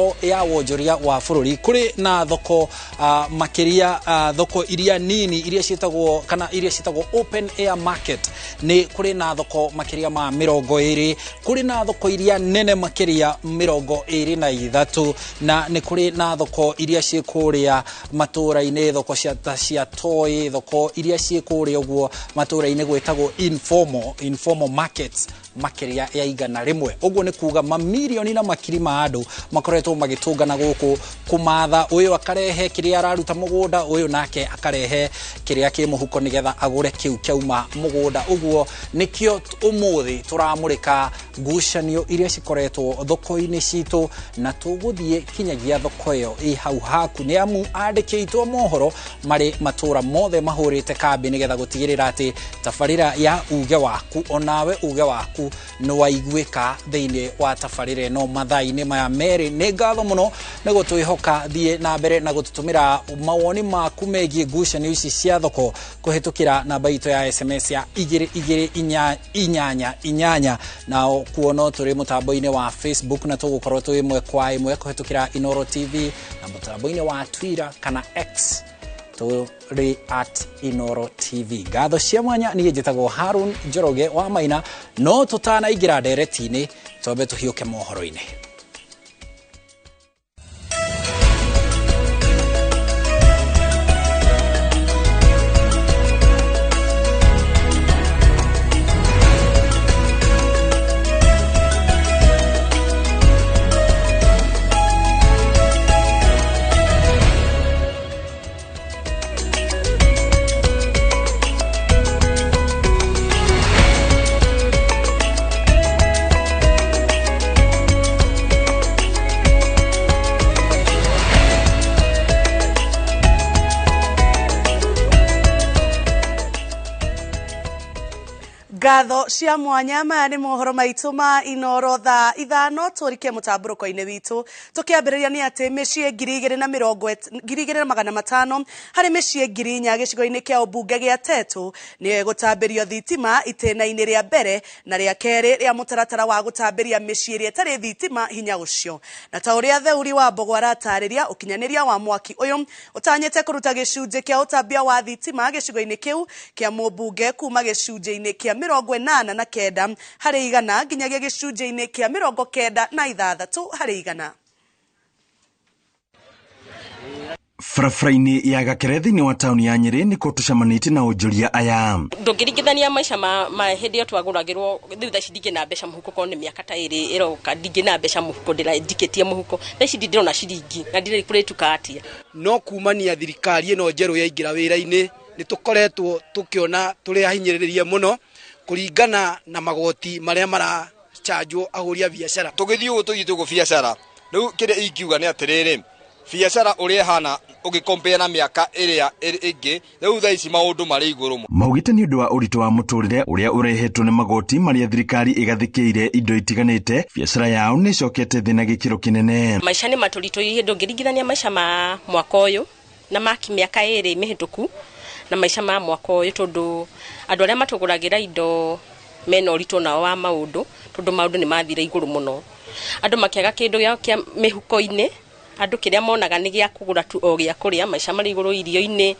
Thoko ya wonjoria wa bũrũri. Kũrĩ na thoko makĩria thoko iria nini iria ciĩtagwo kana iria ciĩtagwo open air market, nĩ kũrĩ na thoko makĩria ma 20. Kũrĩ na thoko iria nene makĩria 23, na nĩ kũrĩ na thoko iria ciĩ kũrĩa matũũra-inĩ, thoko cia ta cia toy, thoko iria ciĩ kũrĩa ũguo matũũra-inĩ gwĩtagwo informal markets makĩria ya 100. Ũguo nĩ kuga mamirioni na makiri ma andũ makoretwo magĩtũngana gũkũ kũmatha, ũyũ akarehe kĩrĩa araruta mũgũnda, ũyũ nake akarehe kĩrĩa kĩ mũhuko nĩgetha agũre kĩu kĩauma mũgũnda. Ũguo nĩkĩo ũmũthĩ tũramũrĩka ngucanio iria cikoretwo thoko-inĩ citũ, na tũgũthiĩ kinyagia thoko ĩyo ĩ hau haku, nĩ amu andĩki aitũ a mohoro marĩ matũra mothe mahũrĩte kambĩ nĩgetha gũtigĩrĩra atĩ tabarĩra ya uge waku onawe uge waku nĩ waiguĩka thĩinĩ wa tabarĩra ĩno mathaa-inĩ maya merĩ. Nĩ ngatho mũno nĩ gũtwĩhoka. Thiĩ na mbere na gũtũtũmĩra mawoni maku megiĩ ngucanio ici cia thoko kũhĩtũkĩra namba itũ ya SMS ya 22488, na kuo no tũrĩ mũtambo-inĩ wa Facebook na tũgũkorwo twĩ ĩmwe kwa ĩmwe kũhĩtũkĩra Inoro TV, na mũtambo-inĩ wa Twitter kana X tũrĩ @InoroTV. Ngatho cia mwanya. Niĩ njĩtagwo Harun Njoroge wa Maina. No tũtanaingĩra ndereti-inĩ, twambe tũhiũke mohoro-inĩ. Ngatho cia mwanya. Maya nĩ mohoro maitũ ma Inoro thaa 5. Tũrike mũtambũrũko-inĩ witũ tũkĩambĩrĩria nĩ atĩ mĩciĩ ngiri igĩrĩ na mĩrongo 2,500 harĩ mĩciĩ 4,000 gĩcigo-inĩ kĩa ũmbunge gĩa Tetu nĩyo ĩgũtambĩrio thitima itĩna-inĩ rĩa mbere na rĩa kerĩ rĩa mũtaratara wa gũtambĩria mĩciĩ ĩrĩa ĩtarĩ thitima hinya ũcio. Na ta ũrĩa Theuri wa Mbogo aratarĩria, ũkinyanĩria wa mwaki ũyũ ũtanyĩte kũruta gĩcunjĩ kĩa ũtambia wa thitima gĩcigo-inĩ kĩu kĩa mũmbunge kuma gĩcunjĩ-inĩ kĩa 89 harĩ igana nginyagia gĩcunjĩ-inĩ kĩa 96 harĩ igana. Barabara-inĩ ya Gakere thĩinĩ wa taũni ya Nyĩrĩ nĩkuo tũcemanĩtie na onjoria aya. Ndũngĩringithania maica ma hĩndĩ ĩyo twagũragĩrwo. Rĩu thaa ici ndingĩ na mbeca mũhuko, korwo nĩ mĩaka ta 2 ĩroka ndingĩ na mbeca mũhuko, ndĩra ndikĩtie mũhuko. Thaa ici ndĩrona ciringi na ndirĩ kũrĩtuka atĩa. No kumania thirikari ĩno njerũ yaingĩra wĩra-inĩ, nĩ tũkoretwo tũkĩona tũrĩ ahinyĩrĩrie mũno kũringana na magoti marĩa marachanjwo ahũri a biacara. Tũgĩthiĩ ũguo tũthiĩte ũguo biacara rĩu, kĩrĩa ingiuga nĩ atĩrĩrĩ, biacara ũrĩa ĩhana ũgĩkompea na mĩaka ĩrĩa ĩngĩ, rĩu thaa ici maũndũ marĩ igũrũ mũno. Maugĩte nĩ ũndũ wa ũritũ wa mũtũrĩre ũrĩa ũrehetwo nĩ magoti marĩa thirikari ĩgathĩkĩire indo itiganĩte, biacara yao nĩ ĩcokete thĩ na gĩkĩro kĩnene. Maica nĩ matũritũhĩire. Ndũngĩringithania maica ma mwaka ũyũ na ma mĩaka 2 mĩhĩtũku na maica ma mwaka ũyũ, tondũ andũ arĩa matũgũragĩra indo mena ũritũ nao wa maũndũ, tondũ maũndũ nĩ mathire igũrũ mũno. Andũ makĩaga kĩndũ kĩa mĩhuko-inĩ, andũ kĩrĩa monaga nĩ gĩa kũgũra tu o gĩa kũrĩa. Maica marĩ igũrũ irio-inĩ,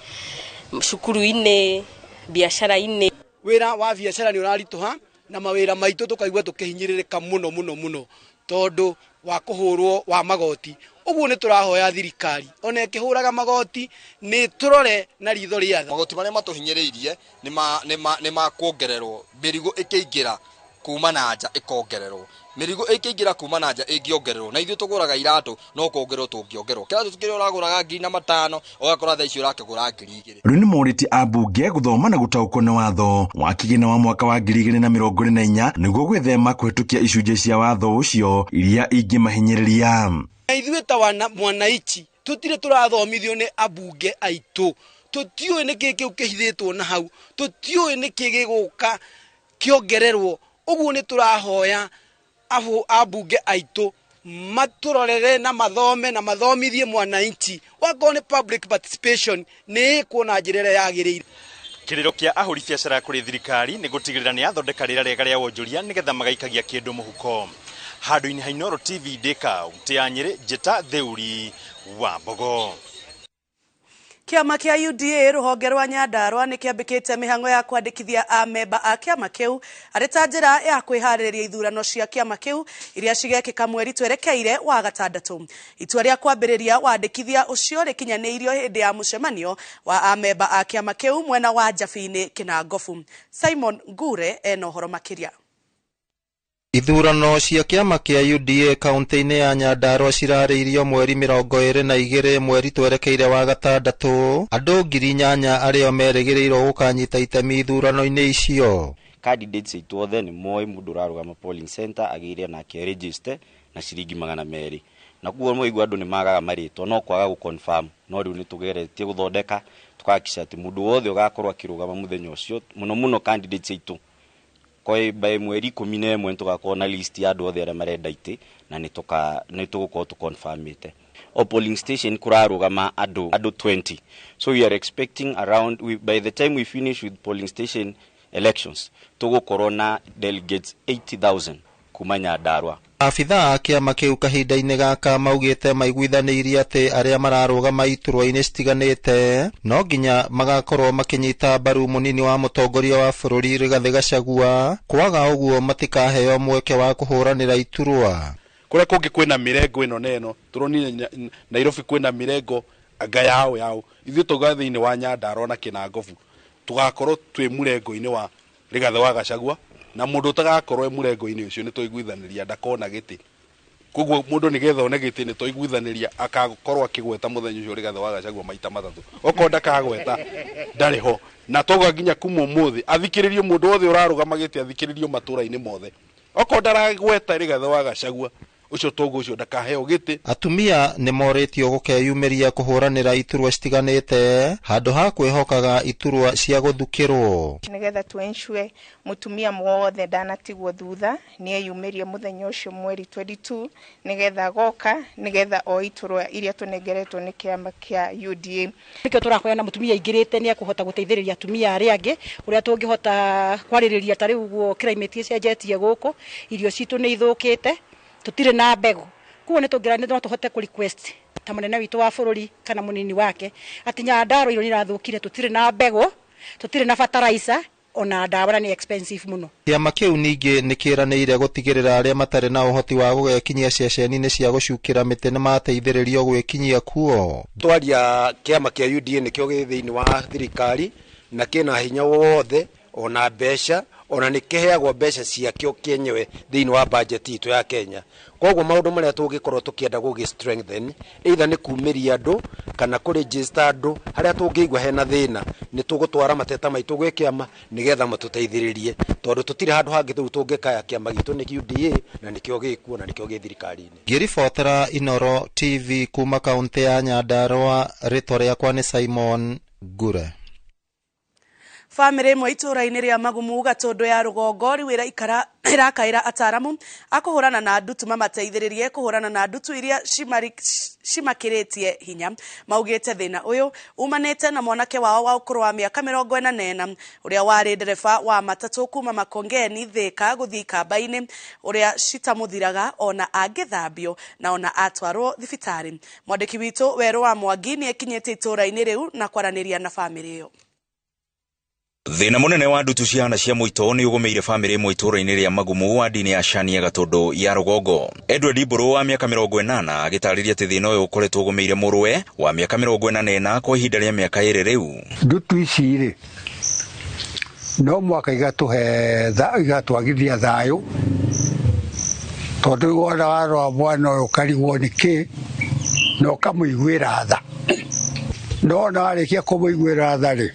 cukuru-inĩ, biacara-inĩ. Wĩra wa biacara nĩ ũraritũha na mawĩra maitũ tũkaigua tũkĩhinyĩrĩrĩka mũno mũno mũno tondũ wa kũhũrwo wa magoti. Ũguo nĩ tũrahoya thirikari ona ĩkĩhũraga magoti nĩ tũrore na ritho rĩa tha. Magoti marĩa matũhinyĩrĩirie nĩ ma kuongererwo mĩrigo ĩkĩingĩra kuma na nja, ĩkongererwo mĩrigo ĩkĩingĩra kuma na nja ĩngĩongererwo, na ithuĩ tũgũraga iratũ no kuongererwo tũngĩongererwo. Kĩratũ kĩrĩa ũragũraga 4,500 ũgakora thaa ici ũrakĩgũra 2,000. Rĩu nĩ morĩtie ambunge gũthoma na gũtaũkwo nĩ watho wa kĩgĩna wa mwaka wa 2024 nĩguo gwĩthema kũhĩtũkia icunjĩ cia watho ũcio iria ingĩmahinyĩrĩria. Na ithuĩ ta mwanaichi tũtirĩ tũrathomithio nĩ ambunge aitũ, tũtiũĩ nĩkĩ kĩu kĩhithĩtwo na hau, tũtiũĩ nĩkĩ gĩgũka kĩongererwo. Ũguo nĩ tũrahoya ambunge aitũ matũrorere na mathome na mathomithie mwananchi. Wakorwo nĩ public participation nĩ ĩkwo na njĩra ĩrĩa yagĩrĩire. Kĩrĩro kĩa ahũri biacara kũrĩ thirikari nĩ gũtigĩrĩra nĩ yathondeka rĩera rĩega rĩa wonjoria nĩgetha magaikagia kĩndũ mũhuko. Handũ-inĩ ha Inooro TV ndĩ kaũntĩ ya Nyĩrĩ, njĩta Theuri wa Mbogo. Kĩama kĩa UDA rũhonge rwa Nyandarua nĩ kĩambĩkĩte mĩhang'o ya kwandĩkithia amemba a kĩama kĩu arĩ ta njĩra ya kwĩharĩrĩria ithurano cia kĩama kĩu iria cigekĩka mweri twerekeire wa gatandatũ. Itua rĩa kwambĩrĩria wandĩkithia ũcio rĩkinyanĩirio hĩndĩ ya mũcemanio wa amemba a kĩama kĩu mwena wa Njabini Kĩnangobu. Simon Ngure ena ũhoro makĩria. Ithurano cia kĩama kĩa UDA kaunti-inĩ ya Nyandarua cirarĩirio mweri 22 mweri twerekeire wa gatandatũ. Andũ 8,000 arĩa merĩgĩrĩirwo gũkanyita itemi ithurano-inĩ icio. Candidates aitũ othe nĩ moĩ mũndũ ũrarũgama polling center agĩire nake register na ciringi 200, na koguo mwaigua andũ nĩ magaga marĩtwa no kwaga gũ-confirm, no rĩu nĩ tũgeretie gũthondeka tũkahakikisha atĩ mũndũ wothe ũgakorwo akĩrũgama mũthenya ũcio, mũno mũno candidates aitũ kwa by mweri 11 tũgakorwo na list ya andũ othe arĩa marenda itĩ, na nĩ tũgũkorwo tũconfirmĩte. O polling station kũrarũgama andũ 20, so we are expecting around by the time we finish with polling station elections tũgũkorwo na delegates 80,000 kuma Nyandarua. Abithaa a kĩama kĩu kahinda-inĩ gaka maugĩte maiguithanĩirie atĩ arĩa mararũgama iturwa-inĩ citiganĩte no nginya magakorwo makĩnyita mbaru mũnini wa mũtongoria wa bũrũri Rigathĩ Gachagua, kwaga ũguo matikaheo mweke wa kũhũranĩra iturwa. Kũrĩa kũngĩ kwĩna mĩrengo ĩno na ĩno, tũronire Nairobi kwĩna mĩrengo anga yao yao, ithuĩ tauga thĩinĩ wa Nyandarua na Kĩnangobu tũgakorwo twĩ mũrengo-inĩ wa Rigathĩ wa Gachagua, na mũndũ ũtagakorwo e mũrengo-inĩ ũcio nĩ twaiguithanĩria ndakona gĩtĩ. Koguo mũndũ nĩgetha one gĩtĩ nĩ twaiguithanĩria akakorwo akĩgweta mũthenya ũcio Rigathĩ wa Gachagua maita matatũ, okorwo ndakagweta ndarĩ ho. Na twauga nginya kuma ũmũthĩ athikĩrĩrio mũndũ wothe ũrarũgama gĩtĩ athikĩrĩrio matũra-inĩ mothe, okorwo ndaragweta Rigathĩ wa Gachagua ũcio toguo ũcio ndakaheo gĩtĩ. Atumia nĩ morĩtio gũkeyumĩria kũhũranĩra iturwa citiganĩte handũ ha kwĩhokaga iturwa cia gũthukĩrwo. Nĩgetha tũ-ensure mũtumia wothe ndanatigwo thutha nĩ eyumĩrie mũthenya ũcio mweri 22, nĩgetha goka nĩgetha o iturwa iria tũnengeretwo nĩ kĩama kĩa UDA. Nĩkĩo tũrahoya na mũtumia aingĩrĩte nĩ ekũhota gũteithĩrĩria atumia arĩa angĩ ũrĩa tũngĩhota kwarĩrĩria ta rĩu ũguo climate ĩcenjetie gũkũ, irio citũ nĩ ithũkĩte, tutire na mbegũ, koguo nĩ tũngĩra no tũhote kũ request ta mũnene witũ wa bũrũri kana mũnini wake atĩ Nyandarua irio nĩ irathũkire, tutire na mbegũ, tutire na fertilizer, ona ndawa na nĩ expensive mũno. Kĩama kĩu ningĩ nĩ kĩranĩire gũtigĩrĩra arĩa matarĩ na ũhoti wa gũgekinyia ceceni-inĩ cia gũcukĩra mĩtĩ nĩ mateithĩrĩrio gwĩkinyia kuo. Twaria kĩama kĩa UDA nĩkĩo gĩ thĩinĩ wa thirikari na kĩna hinya wothe ona mbeca, ona nĩ kĩheagwo mbeca ciakĩo kĩenyewe thĩinĩ wa budget itũ ya Kenya. Koguo maũndũ marĩa tũngĩkorwo tũkĩenda gũgĩ strengthen either nĩ kumĩria andũ kana kũ register andũ harĩa tũngĩigua hena thĩna, nĩ tũgũtwara mateta maitũ gwĩ kĩama nĩgetha matũteithĩrĩrie, tondũ tũtirĩ handũ hangĩ rĩu tũngĩkaya. Kĩama gitũ nĩ UDA na nĩkĩo gĩkuo na nĩkĩo gĩ thirikari-inĩ. Ngĩribotera Inooro TV kuma kaũntĩ ya Nyandarua, rĩtwa rĩakwa nĩ Simon Ngure. Bamĩrĩ ĩmwe itũũra-inĩ rĩa Magumu Gatũndũ ya rũgongo rĩu ĩrakaĩra ataaramu a kũhũrana na ndutu mamateithĩrĩrie kũhũrana na ndutu iria cimakĩrĩtie hinya. Maugĩte thĩna ũyũ umanĩte na mwanake wao wa ũkũrũ wa mĩaka 44 ũrĩa warĩ ndereba wa matatũ kuma Makongeni Thĩka gũthiĩ Ikamba-inĩ, ũrĩa citamũthiraga ona angĩthambio na ona atwarwo thibitarĩ. Mwandĩki witũ Werũ wa Mwangi nĩ ekinyĩte itũũra-inĩ rĩu na kwaranĩria na bamĩrĩ ĩyo. Thĩna mũnene wa ndutu ciana cia mũito nĩ ũgũmĩire bamĩrĩ ĩmwe itũũra-inĩ rĩa Magumu wadi-inĩ ya Shania Gatũndũ ya rũgongo. Edward Mbũrũ wa mĩaka 80 agĩtarĩria atĩ thĩna ũyũ ũkoretwo ũgũmĩire mũrũwe wa mĩaka 44 kwa ihinda rĩa mĩaka 2 rĩu. Ndutu ici rĩ no mwaka igatwagithia thayũ, tondũ wona warora mwana ũyũ ũkarigwo nĩ kĩ na ũkamũiguĩra tha, no ona warĩkia kũmũiguĩra tha rĩ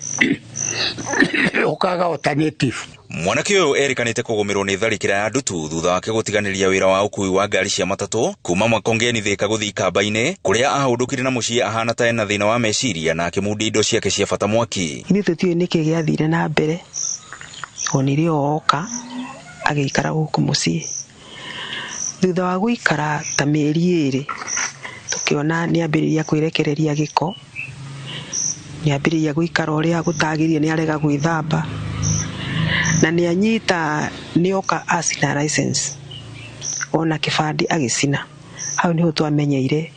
ũkaga alternative. Mwanake ũyũ erĩkanĩte kũgũmĩrwo nĩ tharĩkĩra ya ndutu thutha wake gũtiganĩria wĩra wa ũkuui wa ngari cia matatũ kuma Makongeni Thĩka gũthiĩ Ikamba-inĩ kũrĩa ahũndũkire na mũciĩ ahana ta ena thĩna wa meciria na akĩmundia indo ciake cia bata mwaki. Ithuĩ tũtiũĩ nĩkĩ gĩathire na mbere, onire oka agĩikara gũkũ mũciĩ. Thutha wa gũikara ta mĩeri 2 tũkĩona nĩambĩrĩria kwĩrekereria gĩko, nĩambĩrĩria gũikara ũrĩa gũtagĩrĩire, nĩarega gwĩthamba na nĩanyita nĩoka acina license Ona kĩbandĩ agĩcina. Hau nĩho twamenyeire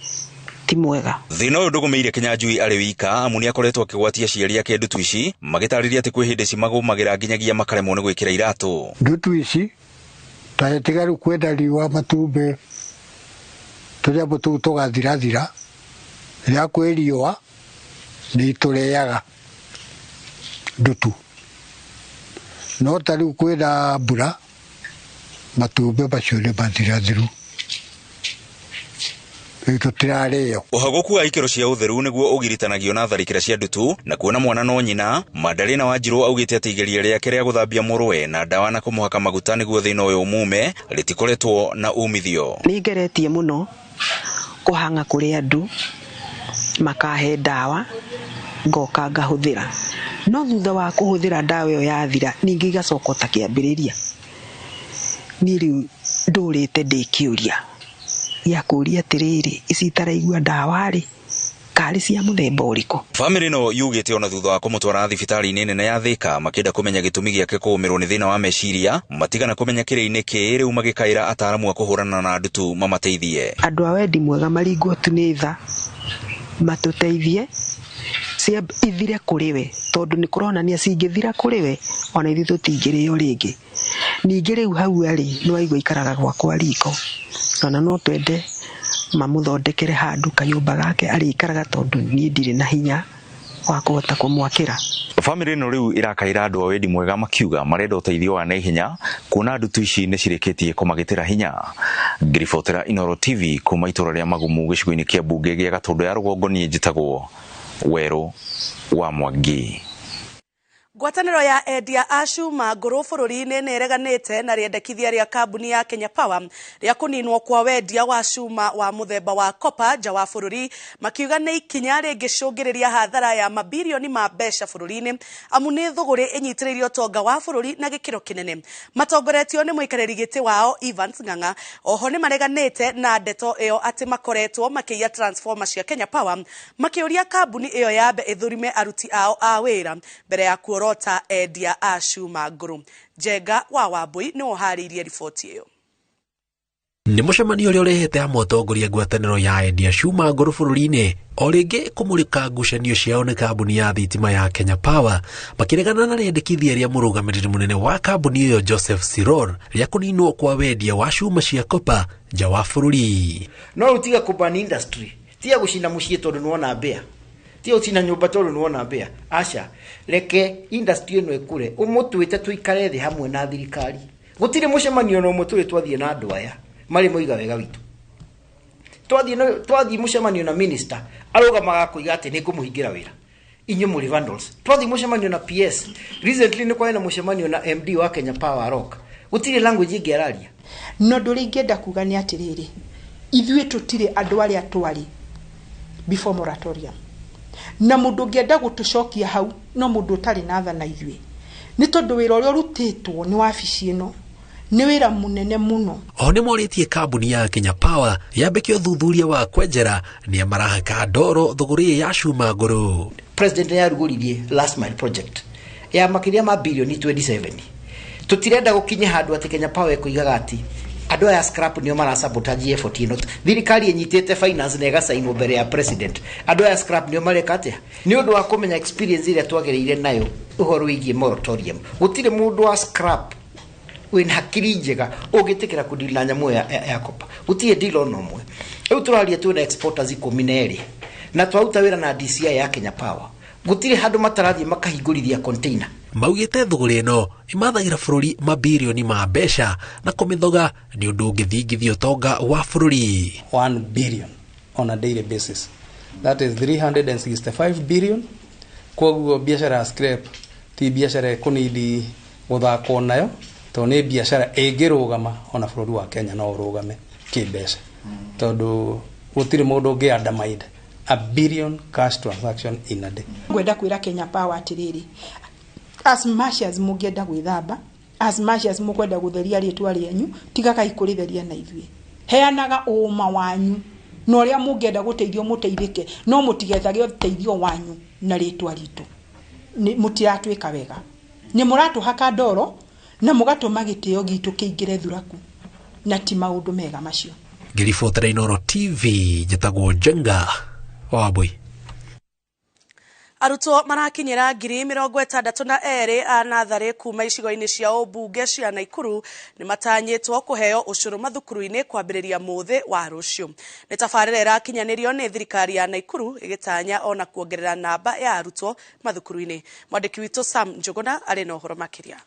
ti mwega. Thĩna ũyũ ndũgũmĩire Kĩnyanjui arĩ wika, amu nĩ akoretwo akĩgwatia aciari ake ndutu ici, magĩtarĩria atĩ kwĩ hĩndĩ cimagũmagĩra nginyagia makaremwo nĩ gwĩkĩra iratũ. Ndutu ici ta tiga rĩu kwenda riũa matumbĩ tũnyamũ tũu tũgathirathira, rĩrĩa kwĩ riũa nĩ itũrĩaga ndutu. No ta rĩu kwĩna mbura matumbĩ macio nĩ mathirathiru, rĩu tũtirarĩo. Ũhagũku wa ikĩro cia ũtheru nĩguo ũgiritanagio na tharĩkĩra cia ndutu na kuona mwana no nyina. Madalena Wanjirũ augĩte atĩ igeria rĩake rĩa gũthambia mũrũwe na ndawa na kũmũhaka maguta nĩguo thĩna ũyũ umume rĩtikoretwo na umithio. Nĩ ngeretie mũno kũhang'a kũrĩ andũ makahe ndawa ngoka ngahũthĩra, no thutha wa kũhũthĩra ndawa ĩyo yathira ningĩ igacoka ta kĩambĩrĩria. Niĩ rĩu ndũrĩte ndĩkĩũria gĩa kũũria atĩrĩrĩ, ici itaraigua ndawa rĩ karĩ cia mũthemba ũrĩkũ? Bamĩrĩ ĩno yugĩte ona thutha wa kũmũtwara thibitarĩ-inĩ nene ya Thika makĩenda kũmenya gĩtũmi gĩake kũgũmĩrwo nĩ thĩna wa meciria, matigana kũmenya kĩrĩ-inĩ kĩ rĩu magĩkaĩra ataaramu a kũhũrana na ndutu mamateithie. Andũ a wendi mwega maringwo tu nĩ tha matũteithie ithire kũrĩ we, tondũ nĩ kũronania cingĩthira kũrĩ we ona ithuĩ tũtingĩrĩo rĩngĩ. Ningĩ rĩu hau arĩ nĩ waigua ikaraga gwakwa riko, ona no twende mamũthondekere handũ kanyũmba gake arĩikaraga, tondũ niĩ ndirĩ na hinya wa kũhota kũmwakĩra. Bamĩrĩ ĩno rĩu ĩrakaĩra andũ a wendi mwega makiuga marenda ũteithio wa naihenya kuona ndutu ici nĩ cirĩkĩtie kũmagitĩra hinya. Ngĩribotera Inooro TV kuma itũra rĩa Magumu gĩcigo-inĩ kĩa mbunge gĩa Gatũndũ ya Rũgongo, niĩ njĩtagwo Werũ wa Mwangi. Ngwatanĩro ya endia a cuma ngũrũ bũrũri-inĩ nĩ ĩreganĩte na rĩendekithia rĩa kambuni ya Kenya Power rĩa kũninwo kwa wendia wa cuma wa mũthemba wa copper nja wa bũrũri, makiuga nĩ ikinya rĩngĩcũngĩrĩria hathara ya mabirioni ma mbeca bũrũri-inĩ, amu nĩ thũgũrĩ ĩnyitĩrĩirie ũtonga wa bũrũri na gĩkĩro kĩnene. Matongoretio nĩ mũikarĩri gĩtĩ wao Evans Ng'ang'a. Oho nĩ mareganĩte na ndeto ĩyo atĩ makoretwo makĩiya transformer cia Kenya Power, makĩũria kambuni ĩyo yambe ĩthũrime aruti ao a wĩra mbere ya kuorota endia a cuma ngũrũ. Njenga wa Wambui nĩ ũharĩirie riboti ĩyo. Nĩ mũcemanio ũrĩa ũrehete amwe atongoria ngwatanĩro ya endia cuma ngũrũ bũrũri-inĩ o rĩngĩ kũmũrĩka ngucanio ciao nĩ kambuni ya thitima ya Kenya Power, makĩregana na rĩendekithia rĩa mũrũgamĩrĩri mũnene wa kambuni ĩyo Joseph Siror rĩa kũninwo kwa wendia wa cuma cia copper nja wa bũrũri. No rĩu tiga kũban industry, tiga gũcina mũciĩ tondũ nĩwona mbĩa, tiga gũcina nyũmba tondũ nĩwona mbĩa. Aca, reke industry ĩno ĩkũre, ũmũtuĩte tũikare thĩ hamwe na thirikari. Gũtirĩ mũcemanio na ũmwe tũrĩ twathiĩ na andũ aya marĩ moiga wega witũ. Twathiĩ mũcemanio na minister arũgamaga kũiga atĩ nĩ ngũmũhingĩra wĩra, inyuĩ mũrĩ vandals. Twathiĩ mũcemanio na PS recently, nĩ kwarĩ na mũcemanio na MD wa Kenya Power Rock, gũtirĩ language ĩngĩ araria. No ũndũ ũrĩa ingĩenda kuga nĩ atĩrĩrĩ, ithuĩ tũtirĩ andũ arĩa twarĩ before moratorium, na mũndũ ũngĩenda gũtũcokia hau no mũndũ ũtarĩ na tha na ithuĩ, nĩ tondũ wĩra ũrĩa ũrutĩtwo nĩ wabici ĩno nĩ wĩra mũnene mũno. Oho nĩ morĩtie kambuni ya Kenya Power yambĩke ũthuthuria wa kwenjera nĩa marahaka ndoro thũgũrĩ ya cuma ngũrũ. President nĩ arugũririe last mile project ya makĩria ma bilioni 27. Tũtirenda gũkinye handũ atĩ Kenya Power ĩkũigaga atĩ andũ aya scrap nĩo marasabotage effort ĩno. Thirikari ĩnyitĩte finance na ĩgacainwo mbere ya president, andũ aya scrap nĩo mareka atĩa? Nĩ ũndũ wa kũmenya experience ĩrĩa twagereire nayo ũhoro wĩgiĩ moratorium, gũtirĩ mũndũ wa scrap wĩna hakiri njega ũngĩtĩkĩra kũdeal na nyamũ ya copper. Gũtirĩ deal ona ũmwe. Rĩu tũraria twĩna exporters 12 na twaruta wĩra na DCI ya Kenya Power, gũtirĩ handũ matarathiĩ makahingũrithia container. Maugĩte thũgũrĩ ĩno ĩmathagĩra bũrũri mabirioni ma mbeca na kũmĩthoga nĩ ũndũ ũngĩthingithia ũtonga wa bũrũri. 1 billion on a daily basis, that is 365 billion. Koguo biacara ya scrap ti biacara ĩkũnidi gũthakwo nayo, tondũ nĩ biacara ĩngĩrũgama ona bũrũri wa Kenya no ũrũgame kĩmbeca, tondũ gũtirĩ mũndũ ũngĩ undermine a billion cash transaction in a day. Ngwenda kwĩra Kenya Power atĩrĩrĩ, as much as mũngĩenda gwĩthamba, as much as mũkwenda gũtheria rĩtwa rĩanyu, tigagai kũrĩtheria na ithuĩ. Heanaga ũma wanyu na ũrĩa mũngĩenda gũteithio mũteithĩke, no mũtigethage ũteithio wanyu na rĩtwa ritũ. Mũtiratwĩka wega, nĩ mũratũhaka ndoro na mũgatũma gĩtĩo gitũ kĩingĩre thuraku. Na ti maũndũ mega macio. Ngĩribotera Inooro TV, njĩtagwo Njenga wa Wambui. Arutwo marakinyĩra 62,000 a natharĩ kuma icigo-inĩ cia ũmbunge cia Naikuru nĩ matanyĩtwo kũheo ũcũrũ mathukuru-inĩ kwambĩrĩria mũthĩ wa rũciũ. Nĩ tabarĩra ĩrakinyanĩrio nĩ thirikari ya Naikuru ĩgĩtanya ona kuongerera namba ya arutwo mathukuru-inĩ. Mwandĩki witũ Sam Njũgũna arĩ na ũhoro makĩria.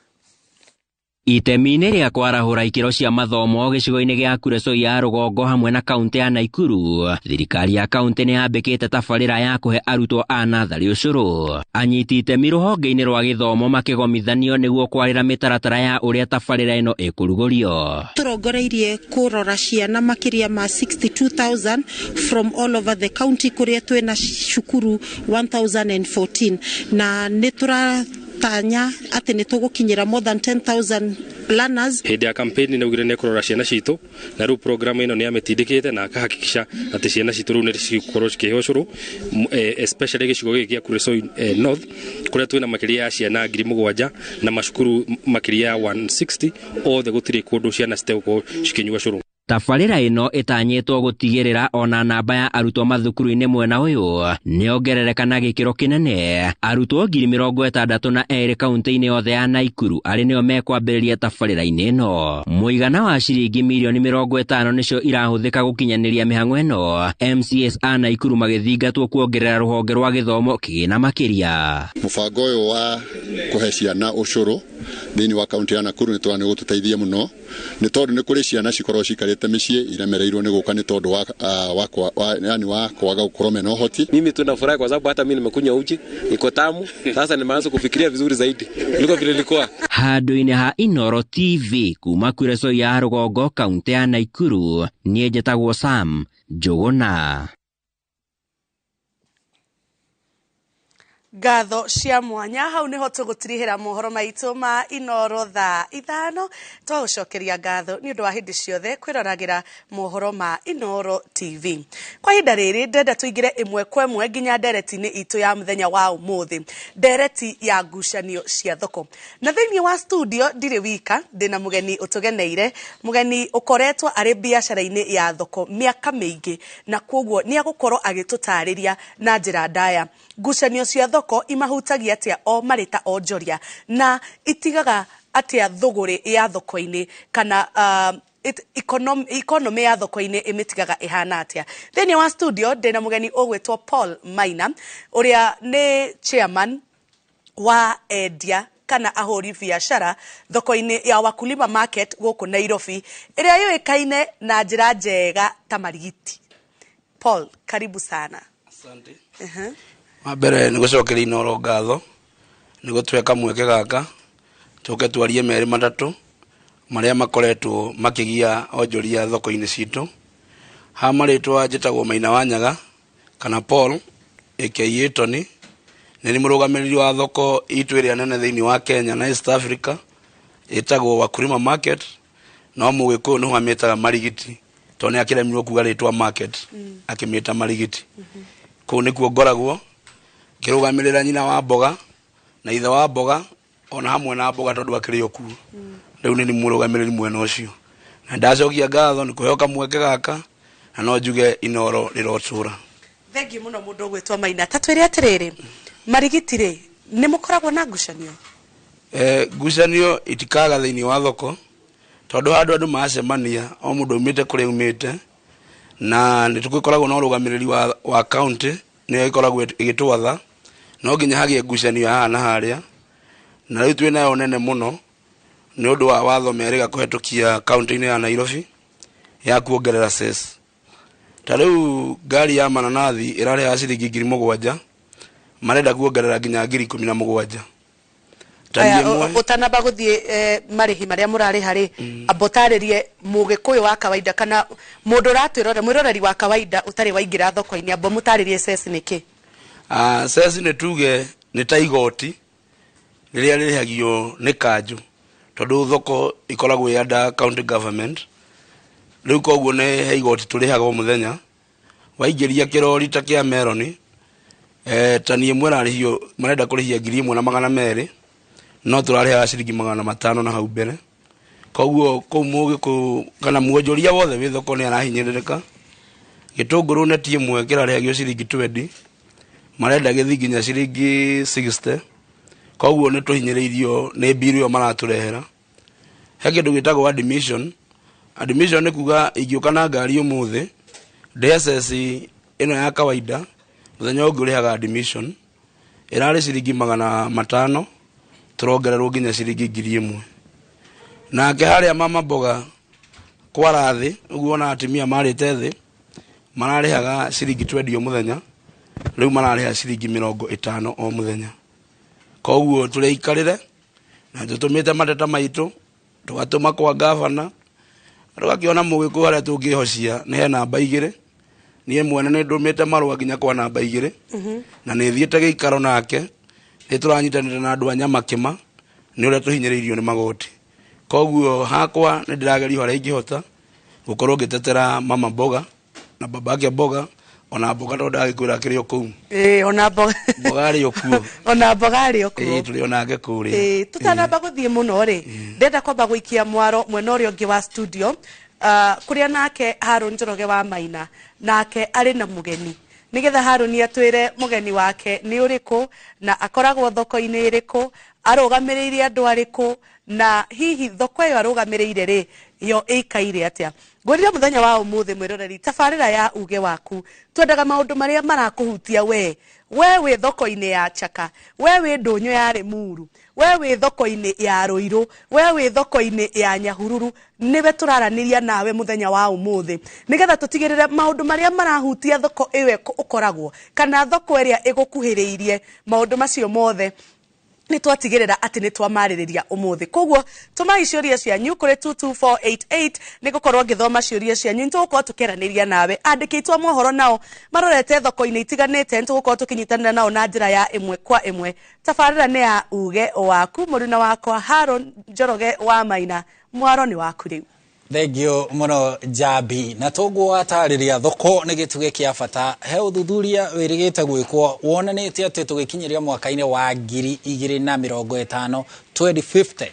Itemi-inĩ rĩa kwarahũra ikĩro cia mathomo gĩcigo-inĩ gĩa Kuresoi ya rũgongo hamwe na kaunti ya Naikuru, thirikari ya kaunti nĩ yambĩkĩte tabarĩra ya kũhe arutwo a natharĩ ũcũrũ. Anyiti itemi rũhonge-inĩ rwa gĩthomo makĩgomithanio nĩguo kwarĩra mĩtaratara ya ũrĩa tabarĩra ĩno ĩkũrugũrio. Tũrongoreirie kũrora ciana makĩria ma 62,000 from all over the county kũrĩa twĩna cukuru 1014, na nĩ tũratanya atĩ nĩ tũgũkinyĩra more than 10,000 learners. Hĩndĩ ya campaign nĩ augire nĩ ekũrora ciana citũ, na rĩu program ĩno nĩ amĩtindĩkĩte na akahakikisha atĩ ciana citũ rĩu nĩ cigũkorwo cikĩheo ũcũrũ, especially gĩcigo gĩkĩ gĩa Kuresoi North kũrĩa twĩna makĩria ya ciana 7,000 na macukuru makĩria ya 160 othe, gũtirĩ kũndũ ciana citegũkorwo cikĩnyua cũrũ. Tabarĩra ĩno ĩtanyĩtwo gũtigĩrĩra ona namba ya arutwo mathukuru-inĩ mwena ũyũ nĩongerereka na gĩkĩro kĩnene. Arutwo 62,000 kaunti-inĩ yothe ya Naikuru arĩ nĩo mekwambĩrĩria tabarĩra-inĩ ĩno. Mũigana wa ciringi mirioni 50 nĩcio irahũthĩka gũkinyanĩria mĩhang'o ĩno. MCS a Naikuru magĩthingatwo kuongerera rũhonge rwa gĩthomo kĩgĩna makĩria. Mũbango ũyũ wa kũhe ciana ũcũrũ thĩinĩ wa kaunti ya Nakuru nĩ tũrona nĩ ũgũtũteithia mũno, nĩ tondũ nĩ kũrĩ ciana cikoragwo cikarĩte mĩciĩ iremereirwo nĩ gũka nĩ tondũ wa yani wa kwaga gũkorwo mena ũhoti. Mimi tunafurahi kwa sababu hata mimi nimekunywa uji, iko tamu. Sasa nimeanza kufikiria vizuri zaidi kuliko vile nilikuwa. Handũ-inĩ ha Inooro TV kuma Kuresoi ya rũgongo kaunti ya Naikuru, niĩ njĩtagwo Sam Njũgũna. Ngatho cia mwanya. Hau niho tũgũtirihĩra mohoro maitũ ma Inooro thaa 5. Twagũcokeria ngatho nĩ ũndũ wa hĩndĩ ciothe kwĩroragĩra mohoro ma Inooro TV. Kwa ihinda rĩrĩ ndenda tũingĩre ĩmwe kwa ĩmwe nginya ndereti-inĩ itũ ya mũthenya wa ũmũthĩ, ndereti ya ngucanio cia thoko. Na thĩinĩ wa studio ndirĩ wika, ndĩna mũgeni ũtũgeneire, mũgeni ũkoretwo arĩ biacara-inĩ ya thoko mĩaka mĩingĩ, na koguo nĩ agũkorwo agĩtũtarĩria na njĩra ndaya ngucanio cia thoko imahutagia atĩa o marĩ ta onjoria, na itigaga atĩa thũgũrĩ ya thoko-inĩ, kana economy ya thoko-inĩ ĩmĩtigaga ĩhana atĩa. Thĩinĩ wa studio ndĩna mũgeni ũgwĩtwo Paul Maina, ũrĩa nĩ chairman wa endia kana ahũri biacara thoko-inĩ ya Wakulima Market gũkũ Nairobi, ĩrĩa yũĩkaine na njĩra njega ta Marigiti. Paul, karibu sana. Asante. Wa mbere nĩ gũcokeria Inooro ngatho nĩ gũtũhe kamweke gaka tũke twarie merĩ matatũ marĩa makoretwo makĩgia onjoria thoko-inĩ citũ. Ha marĩtwa njĩtagwo Maina wa Nyaga kana Paul aka Tony, nĩ nĩ mũrũgamĩrĩri wa thoko itũ ĩrĩa nene thĩinĩ wa Kenya na East Africa ĩtagwo Wakulima Market, no mũgĩkũyũ nĩho amĩtaga Marigiti tondũ nĩ akĩremirwo kuga rĩtwa market, akĩmĩta Marigiti. Kũu nĩkuo ngoragwo ngĩrũgamĩrĩra nyina wa mboga na ithe wa mboga ona hamwe na mboga tondũ akĩrĩ o kuo. Rĩu nĩ mũrũgamĩrĩri mwena ũcio, na ndacokia ngatho nĩ kũheo kamweke gaka, na no njuge Inooro rĩrotũra. Thengiũ mũno mũndũ ũgwĩtwo Maina. Ta twĩre atĩrĩrĩ, Marigiti rĩ, nĩ mũkoragwo na ngucanio? Ngucanio itikaga thĩinĩ wa thoko tondũ handũ andũ macemania o mũndũ aumĩte kũrĩa aumĩte, na nĩ tũgĩkoragwo na ũrũgamĩrĩri wa county nĩyo ĩkoragwo ĩgĩtwatha, no nginya hagĩe ngucanio haha na harĩa, na rĩu twĩ nayo nene mũno nĩ ũndũ wa watho merĩga kũhetũkia kaunti-inĩ ya Nairobi ya kuongerera cess. Ta rĩu ngari ya mananathi ĩrarĩhaga ciringi 7,000, marenda kuongerera nginya 17,000. Ta Aya, niĩ ũtanamba gũthiĩ marĩhi marĩa mũrarĩha rĩ, amba ũtarĩrie mũgĩkũyũ wa kawaida kana mũndũ ũratwĩrora, mwĩroreri wa kawaida ũtarĩ waingĩra thoko-inĩ, amba mũtarĩrie cess nĩ kĩ? Cess nĩ tuge nĩ ta igoti rĩrĩa rĩrĩhagio nĩ kanjũ tondũ thoko ikoragwo ĩ under county government. Rĩu koguo nĩ he igoti tũrĩhaga o mũthenya waingĩria kĩrori ta kĩa meroni. Ta niĩ mwerarĩhio marenda kũrĩhia 1,200, no tũrarĩhaga ciringi 500 na hau mbere. Koguo kũu Mũgĩkũyũ kana mwonjoria wothe wĩ thoko nĩ arahinyĩrĩrĩka. Gĩtũngũrũ neti ĩmwe kĩrarĩhagio ciringi 20, marenda gĩthiĩ nginya ciringi 60. Koguo nĩ tũhinyĩrĩirio nĩ mbiru ĩyo maratũrehera. He kĩndũ gĩtagwo admission. Admission nĩ kuga ingĩũka na ngari ũmũthĩ ndĩhe ceci ĩno ya kawaida, mũthenya ũngĩ ũrĩhaga admission ĩrarĩ ciringi 500, tũrongererwo nginya ciringi 1000. Nake harĩa mama mboga kwara thĩ ũguo ona atumia marĩte thĩ mararĩhaga ciringi 20 o mũthenya, rĩu mararĩha ciringi 50 o mũthenya. Koguo tũrĩikarĩre na tũtũmĩte mateta maitũ, tũgatũma kwa gavana, tũgakĩona Mũgĩkũyũ harĩa tũngĩhocia nĩ he namba 2. Niĩ mwene nĩ ndũmĩte marũa nginya kwa namba 2, na nĩ thiĩte gĩikaro nake, nĩ tũranyitanĩra na andũ a Nyamakĩma nĩ ũrĩa tũhinyĩrĩirio nĩ magoti. Koguo hakwa nĩ ndĩrageria harĩa ingĩhota gũkorwo ngĩtetera mama mboga na babake mboga, ona mboga tondũ ndagĩkwĩra akĩrĩ o kũu. Ĩĩ, ona mboga. Mboga arĩ o kuo. Ona mboga arĩ o kuo. Ĩĩ, tũrĩ onake kũrĩa. Ĩĩ, tũtanamba gũthiĩ mũno rĩ, ndĩrenda kwamba gũikia mwaro mwena ũrĩa ũngĩ wa studio, kũrĩa nake Harũni Njoroge wa Maina nake arĩ na mũgeni, nĩgetha Harũni atwĩre mũgeni wake nĩ ũrĩkũ na akoragwo thoko-inĩ ĩrĩkũ, arũgamĩrĩire andũ arĩkũ, na hihi thoko ĩyo arũgamĩrĩire rĩ yo ĩikaire atĩa. Ngwĩrire mũthenya wa ũmũthĩ mwĩroreri, tabarĩra ya uge waku twendaga maũndũ marĩa marakũhutia we. We wĩ thoko-inĩ ya Chaka, we wĩ ndũnyũ ya Limuru, we wĩ thoko-inĩ ya Ruiru, we wĩ thoko-inĩ ya Nyahururu, nĩwe tũraranĩria nawe mũthenya wa ũmũthĩ, nĩgetha tũtigĩrĩre maũndũ marĩa marahutia thoko ĩyo ũkoragwo kana thoko ĩrĩa ĩgũkuhĩrĩirie, maũndũ macio mothe nĩ twatigĩrĩra atĩ nĩ twamarĩrĩria ũmũthĩ. Koguo tũmai ciũria cianyu kũrĩ 22488, nĩ gũkorwo ngĩthoma ciũria cianyu, nĩ tũgũkorwo tũkĩaranĩria nawe. Andĩki aitũ a mohoro nao marorete thoko-inĩ itiganĩte, nĩ tũgũkorwo tũkĩnyitanĩra nao na njĩra ya ĩmwe kwa ĩmwe. Tabarĩra nĩ ya uge waku, mũruna wakwa Haron Njoroge wa Maina, mwaro nĩ waku rĩu. Thengio mũno Njambi. Na toguo watarĩria, thoko nĩ gĩtugĩ kĩa bata. He ũthuthuria wĩrĩgĩte gwĩkwo wonanĩtie atĩ tũgĩkinyĩria mwaka-inĩ wa 2050, 2050,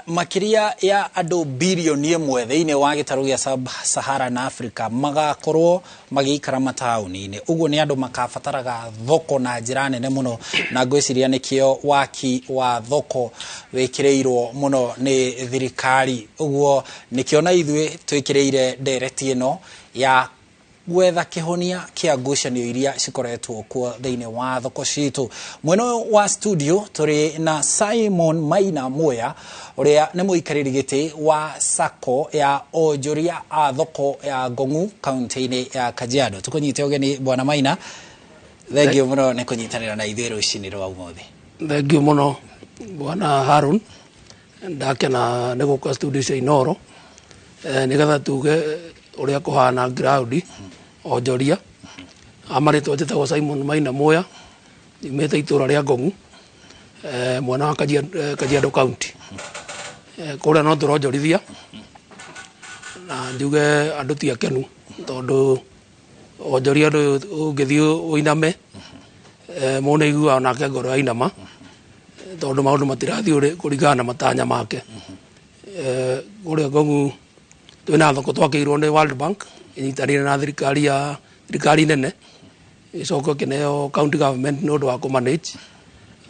makĩria ya andũ bilioni 1 thĩinĩ wa gĩtarũ gĩa Sub-Saharan Africa magakorwo magĩikara mataũni-inĩ. Ũguo nĩ andũ makabataraga thoko na njĩra nene mũno, na ngwĩciria nĩkĩo waki wa thoko wĩkĩrĩirwo mũno nĩ thirikari. Ũguo nĩkĩo na ithuĩ twĩkĩrĩire ndereti ĩno ya gwetha kĩhonia kĩa ngucanio iria cikoretwo kuo thĩinĩ wa thoko citũ. Mwena ũyũ wa studio tũrĩ na Simon Maina Muya, ũrĩa nĩ mũikarĩri gĩtĩ wa sacco ya onjoria a thoko ya Ngong'u kaunti-inĩ ya Kajiado. Tũkũnyite ũgeni Bwana Maina, thengio mũno nĩ kũnyitanĩra na ithuĩ rũcinĩ rwa ũmũthĩ. Thengio mũno Bwana Harun, ndakena nĩ gũka studio cia Inooro, nĩgetha tuge ũrĩa kũhana ground onjoria. Amarĩtwa njĩtagwo Simon Maina Muya, nyumĩte itũra rĩa Ngong'u, mwena wa Kajiado County. Kũrĩa no tũronjorithia na njuge andũ ti akenu, tondũ onjoria andũ ũngĩthiĩ ũiname, mũndũ nĩaiguaga onake ngoro yainama, tondũ maũndũ matirathiĩ kũringana na matanya make. Kũrĩa Ngong'u twĩna thoko twakĩirwo nĩ World Bank ĩnyitanĩire na thirikari ya thirikari nene, ĩcoke ĩkĩneo county government nĩ ũndũ wa kũ-manage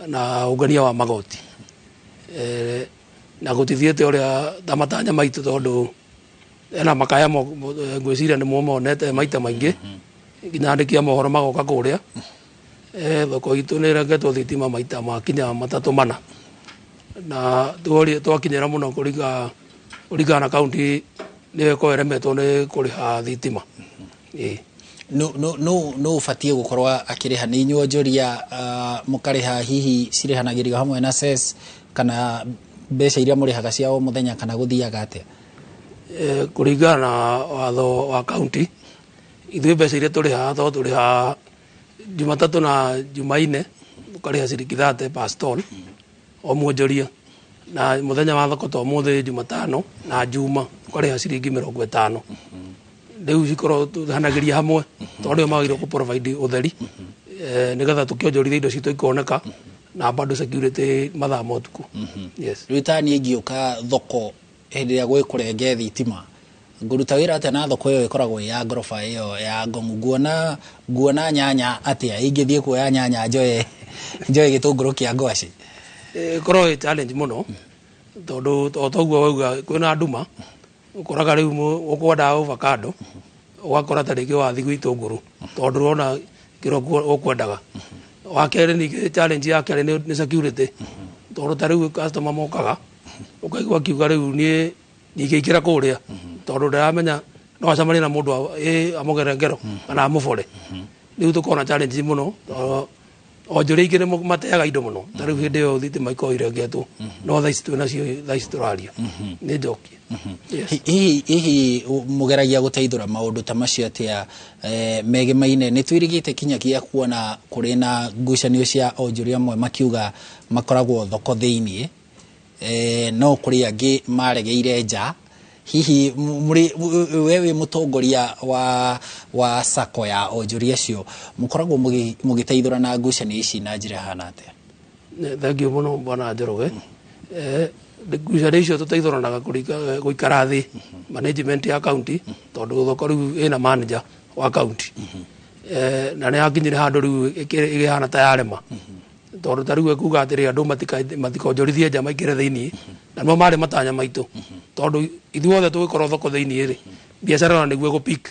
na ũngania wa magoti. Na gũtithiĩte ũrĩa ta matanya maitũ, tondũ ena makaya ngwĩciria nĩ mũmonete maita maingĩ, nginya andĩki a mohoro magoka kũrĩa. Thoko itũ nĩ ĩrengetwo thitima maita makinya 3 4, na twakinyĩra mũno kũringana na county nĩyo ĩkoragwo ĩremetwo nĩ kũrĩha thitima. Ĩĩ. No ũbatiĩ gũkorwo akĩrĩha nĩ inyuĩ onjoria, mũkarĩha hihi cirĩhanagĩrio hamwe na cess kana mbeca iria mũrĩhaga cia o mũthenya, kana gũthiaga atĩa? Kũringana na watho wa county, ithuĩ mbeca iria tũrĩhaga to tũrĩhaga Jumatatũ na Jumaine, ũkarĩha ciringi 30 per stall o mwonjoria, na mũthenya wa thoko to mũthĩ Jumatano na Juma ũkarĩha ciringi 50. Rĩu cikorwo tũhanagĩria hamwe, tondũ nĩo magĩrĩirwo kũ provide ũtheri, nĩgetha tũkĩonjorithia indo citũ ikoneka na bado security mathaa ma ũtukũ. Yes. Rĩu ta niĩ ingĩũka thoko Hĩndĩ ĩrĩa gwĩ kũrenge thitima, ngũruta wĩra atĩa na thoko ĩyo ĩkoragwo ĩ ya ngoroba ĩyo ya Ngong'u? Nguona nguona nyanya atĩa ingĩthiĩ kuoya nyanya njoe njoe gĩtũngũrũ kĩa ngwacĩ? Ĩkorwo ĩ challenge mũno, tondũ o toguo wauga kwĩna nduma, ũkoraga rĩu ũkwenda avocado, ũgakora ta rĩngĩ wathiĩ gwĩ itũngũrũ, tondũ ndũrona kĩrĩa ũkwendaga. Wa kerĩ, ningĩ challenge ya kerĩ nĩ security, tondũ ta rĩu customer mokaga, ũkaigua akiuga, "Rĩu niĩ ndingĩingĩra kũrĩa, tondũ ndĩramenya no acemanie na mũndũ amũgere ngero kana amũbore." Rĩu tũkona challenge mũno, tondũ onjoria aingĩ nĩ mateaga indo mũno. Ta rĩu hĩndĩ ĩyo thitima ikoragwo irengetwo, no thaa ici twĩ nacio, thaa ici tũraria nĩ njokie. Yes. Hihi mũgeragia gũteithũra maũndũ ta macio atĩa megemaine? Nĩ twĩrĩgĩte kinyagia kuona kũrĩ na ngucanio cia onjoria amwe makiuga makoragwo thoko thĩiniĩ, no kũrĩ angĩ maregeire nja. Hihi mũrĩ we wĩ mũtongoria wa sacco ya onjoria acio, mũkoragwo mũgĩteithũra na ngucanio ici na njĩra ĩhana atĩa? Thank you mũno, bwana Njoroge. Ngucanio icio tũteithũranaga gũikara thĩ management ya county, tondũ thoko rĩu ĩna manager wa county. Na nĩ hakinyire handũ rĩu ĩkĩhana ta yarema, tondũ ta rĩu ekuga atĩrĩ, andũ matikonjorithie nja, maingĩre thĩiniĩ, na nĩmo marĩ matanya maitũ, tondũ ithuothe tũgĩkorwo thoko thĩiniĩ rĩ, biacara ona nĩguo ĩgũ pick,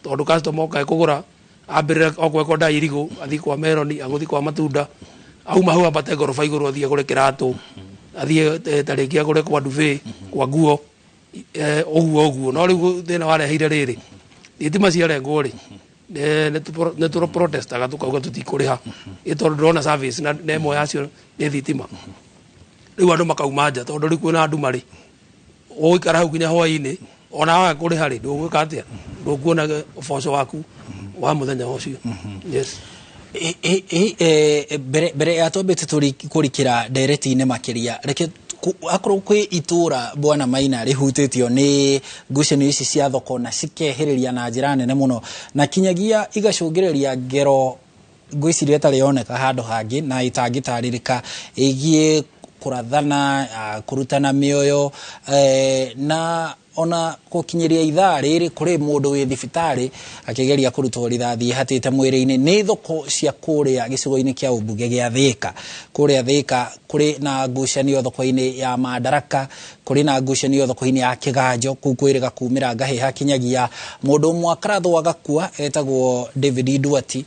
tondũ customer oka ekũgũra, ambĩrĩra okorwo ekwenda irigũ, athiĩ kwa meroni, agũthiĩ kwa matunda, auma hau ambate ngoroba igũrũ, athiĩ agũre kĩratũ, athiĩ ta rĩngĩ agũre kwa duvet, kwa nguo, ũguo ũguo. No rĩu thĩna wareheire rĩrĩ, thitima ciarengwo rĩ, nĩ tũ protestaga, tũkauga tũtikũrĩha, ĩ tondũ ndĩrona service na ĩmwe yacio nĩ thitima. Rĩu andũ makauma nja, tondũ rĩu kwĩna nduma rĩ, ũgũikara hau nginya hwaĩ-inĩ, ona waga kũrĩha rĩ, ndũgwĩka atĩa? Ndũkuona ũboco waku wa mũthenya ũcio. Yes. Mbere ya twambĩte kũrikĩra ndereti-inĩ makĩria, reke akorwo kwĩ itũra, bwana Maina, rĩhutĩtio nĩ ngucanio ici cia thoko na cikehĩrĩria na njĩra nene mũno na kinyagia igacũngĩrĩria ngero ngwĩciria ĩtarĩ yoneka handũ hangĩ na ĩtangĩtarĩrĩka, ĩgiĩ kũrathana, kũrutana mĩoyo, na ona gũkinyĩria ithaa rĩrĩ kũrĩ mũndũ wĩ thibitarĩ akĩgeria kũrutwo rithathi ĩhatĩte mwĩrĩ-inĩ, nĩ thoko cia kũrĩa gĩcigo-inĩ kĩa ũmbunge gĩa Thĩka. Kũrĩa Thĩka kũrĩ na ngucanio thoko-inĩ ya Madaraka, kũrĩ na ngucanio thoko-inĩ ya Kĩganjo, kũu kwĩrĩga kumĩra ngahĩha kinyagia mũndũ ũmwe akarathwo agakua, etagwo David Nduati,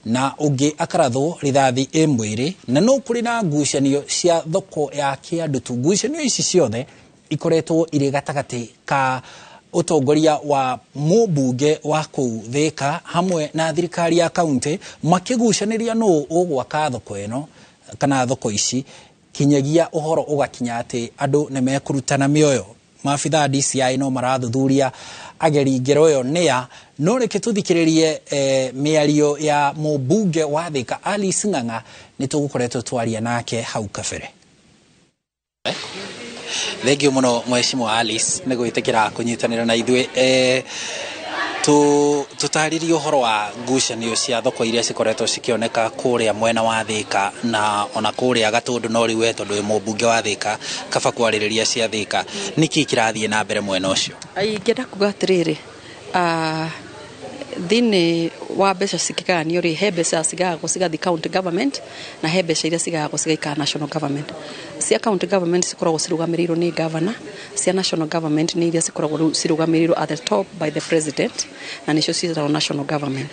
na ũngĩ akarathwo rithathi ĩ mwĩrĩ, na no kũrĩ na ngucanio cia thoko ya Kĩandutu. Ngucanio ici ciothe ikoretwo irĩ gatagatĩ ka ũtongoria wa mũmbunge wa kũu Thĩka hamwe na thirikari ya kaunti, makĩgucanĩria nũ ũgwaka thoko ĩno kana thoko ici, kinyagia ũhoro ũgakinya atĩ andũ nĩ mekũrutana mĩoyo. Maabitha a DCI no marathuthuria ageri ngero ĩyo nĩa. No reke tũthikĩrĩrie mĩario ya mũmbunge wa Thĩka Alice Ng'ang'a, nĩ tũgũkoretwo twaria nake hau kabere. Thank you mũno, Mheshimiwa Alice, nĩ gwĩtĩkĩra kũnyitanĩra na ithuĩ. Tũtarĩrie ũhoro wa ngucanio cia thoko iria cikoretwo cikĩoneka kũrĩa mwena wa Thĩka na ona kũrĩa Gatũndũ, no rĩu we tondũ wĩ mũmbunge wa Thĩka, kaba kwarĩrĩria cia Thĩka. Nĩkĩ kĩrathiĩ na mbere mwena ũcio? Ingĩenda kuga atĩrĩrĩ, thĩinĩ wa mbeca cikĩgayanio rĩ, he mbeca cigayagwo cigathiĩ county government, na he mbeca iria cigayagwo cigaikara national government. Cia county government cikoragwo cirũgamĩrĩirwo nĩ governor, cia national government nĩ iria cikoragwo rĩu cirũgamĩrĩirwo at the top by the president, na nĩcio ciĩtagwo national government.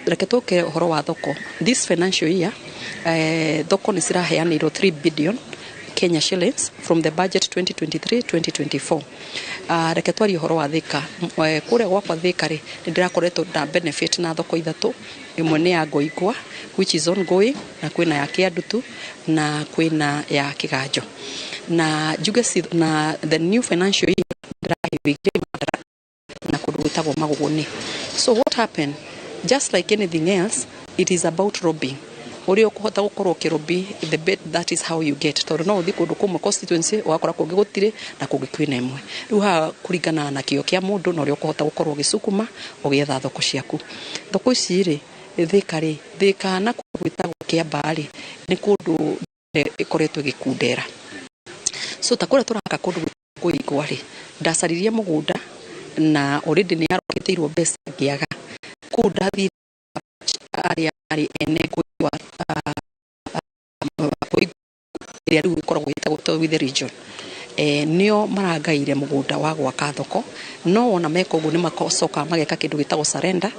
Reke tũke ũhoro wa thoko. This financial year, thoko nĩ ciraheanĩirwo 3 billion Kenya shillings from the budget 2023-2024. Reke twarie ũhoro wa Thika. Kũrĩa gwakwa Thika rĩ, nĩ ndĩrakoretwo nda benefit na thoko ithatũ. Ĩmwe nĩ ya Ngoingwa, which is ongoing, na kwĩna ya Kĩandutu na kwĩna ya Kĩganjo. Na njuge na the new financial year ndĩraheirwo igĩrĩ Madaraka na kũndũ gwĩtagwo Magũgũnĩ. So what happened? Just like anything else, it is about lobbying. Ũrĩa ũkũhota gũkorwo ũkĩlobby, the bet that is how you get, tondũ no ũthiĩ kũndũ kũmwe constituency, ũgakora kũngĩ gũtirĩ na kũngĩ kwĩna ĩmwe. Rĩu haha kũringana na kĩo kĩa mũndũ na ũrĩa ũkũhota gũkorwo ũgĩcukuma ũgĩetha thoko ciaku. Thoko ici rĩ, Thĩka rĩ, Thĩka na kũndũ gwĩtagwo Kĩambaa rĩ, nĩ kũndũ ĩkoretwo ĩgĩkundera. So ta kũrĩa tũraka kũndũ Ngoigwa rĩ, ndacaririe mũgũnda na already nĩ yarokĩtĩirwo mbeca ngĩaga kũu. Ndathire arĩa marĩ ene Ngoigwa, ĩrĩa rĩu ĩkoragwo ĩtagwo with the region, nĩo marangaire mũgũnda wa gwaka thoko. No wona meka ũguo, nĩ macokaga mageka kĩndũ gĩtagwo surrender.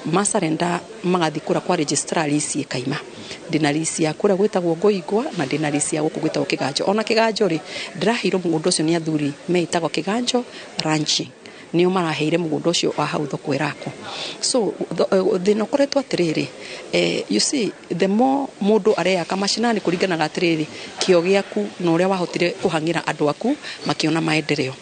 Ma surrender, magathiĩ kũrĩa kwa registrar, lease ĩkaima. Ndĩna lease ya kũrĩa gwĩtagwo Ngoigwa na ndĩna lease ya gũkũ gwĩtagwo Kĩganjo. Ona Kĩganjo rĩ, ndĩraheirwo mũgũnda ũcio nĩ athuri meĩtagwo Kĩganjo Ranching, nĩo maraheire mũgũnda ũcio wa hau thoko ĩrakwo. So thĩna ũkoretwo atĩrĩrĩ, you see, the more mũndũ areyaka macinani, kũringanaga atĩrĩrĩ kĩo gĩaku na ũrĩa wahotire kũhang'ĩra andũ aku makĩona maendeleo.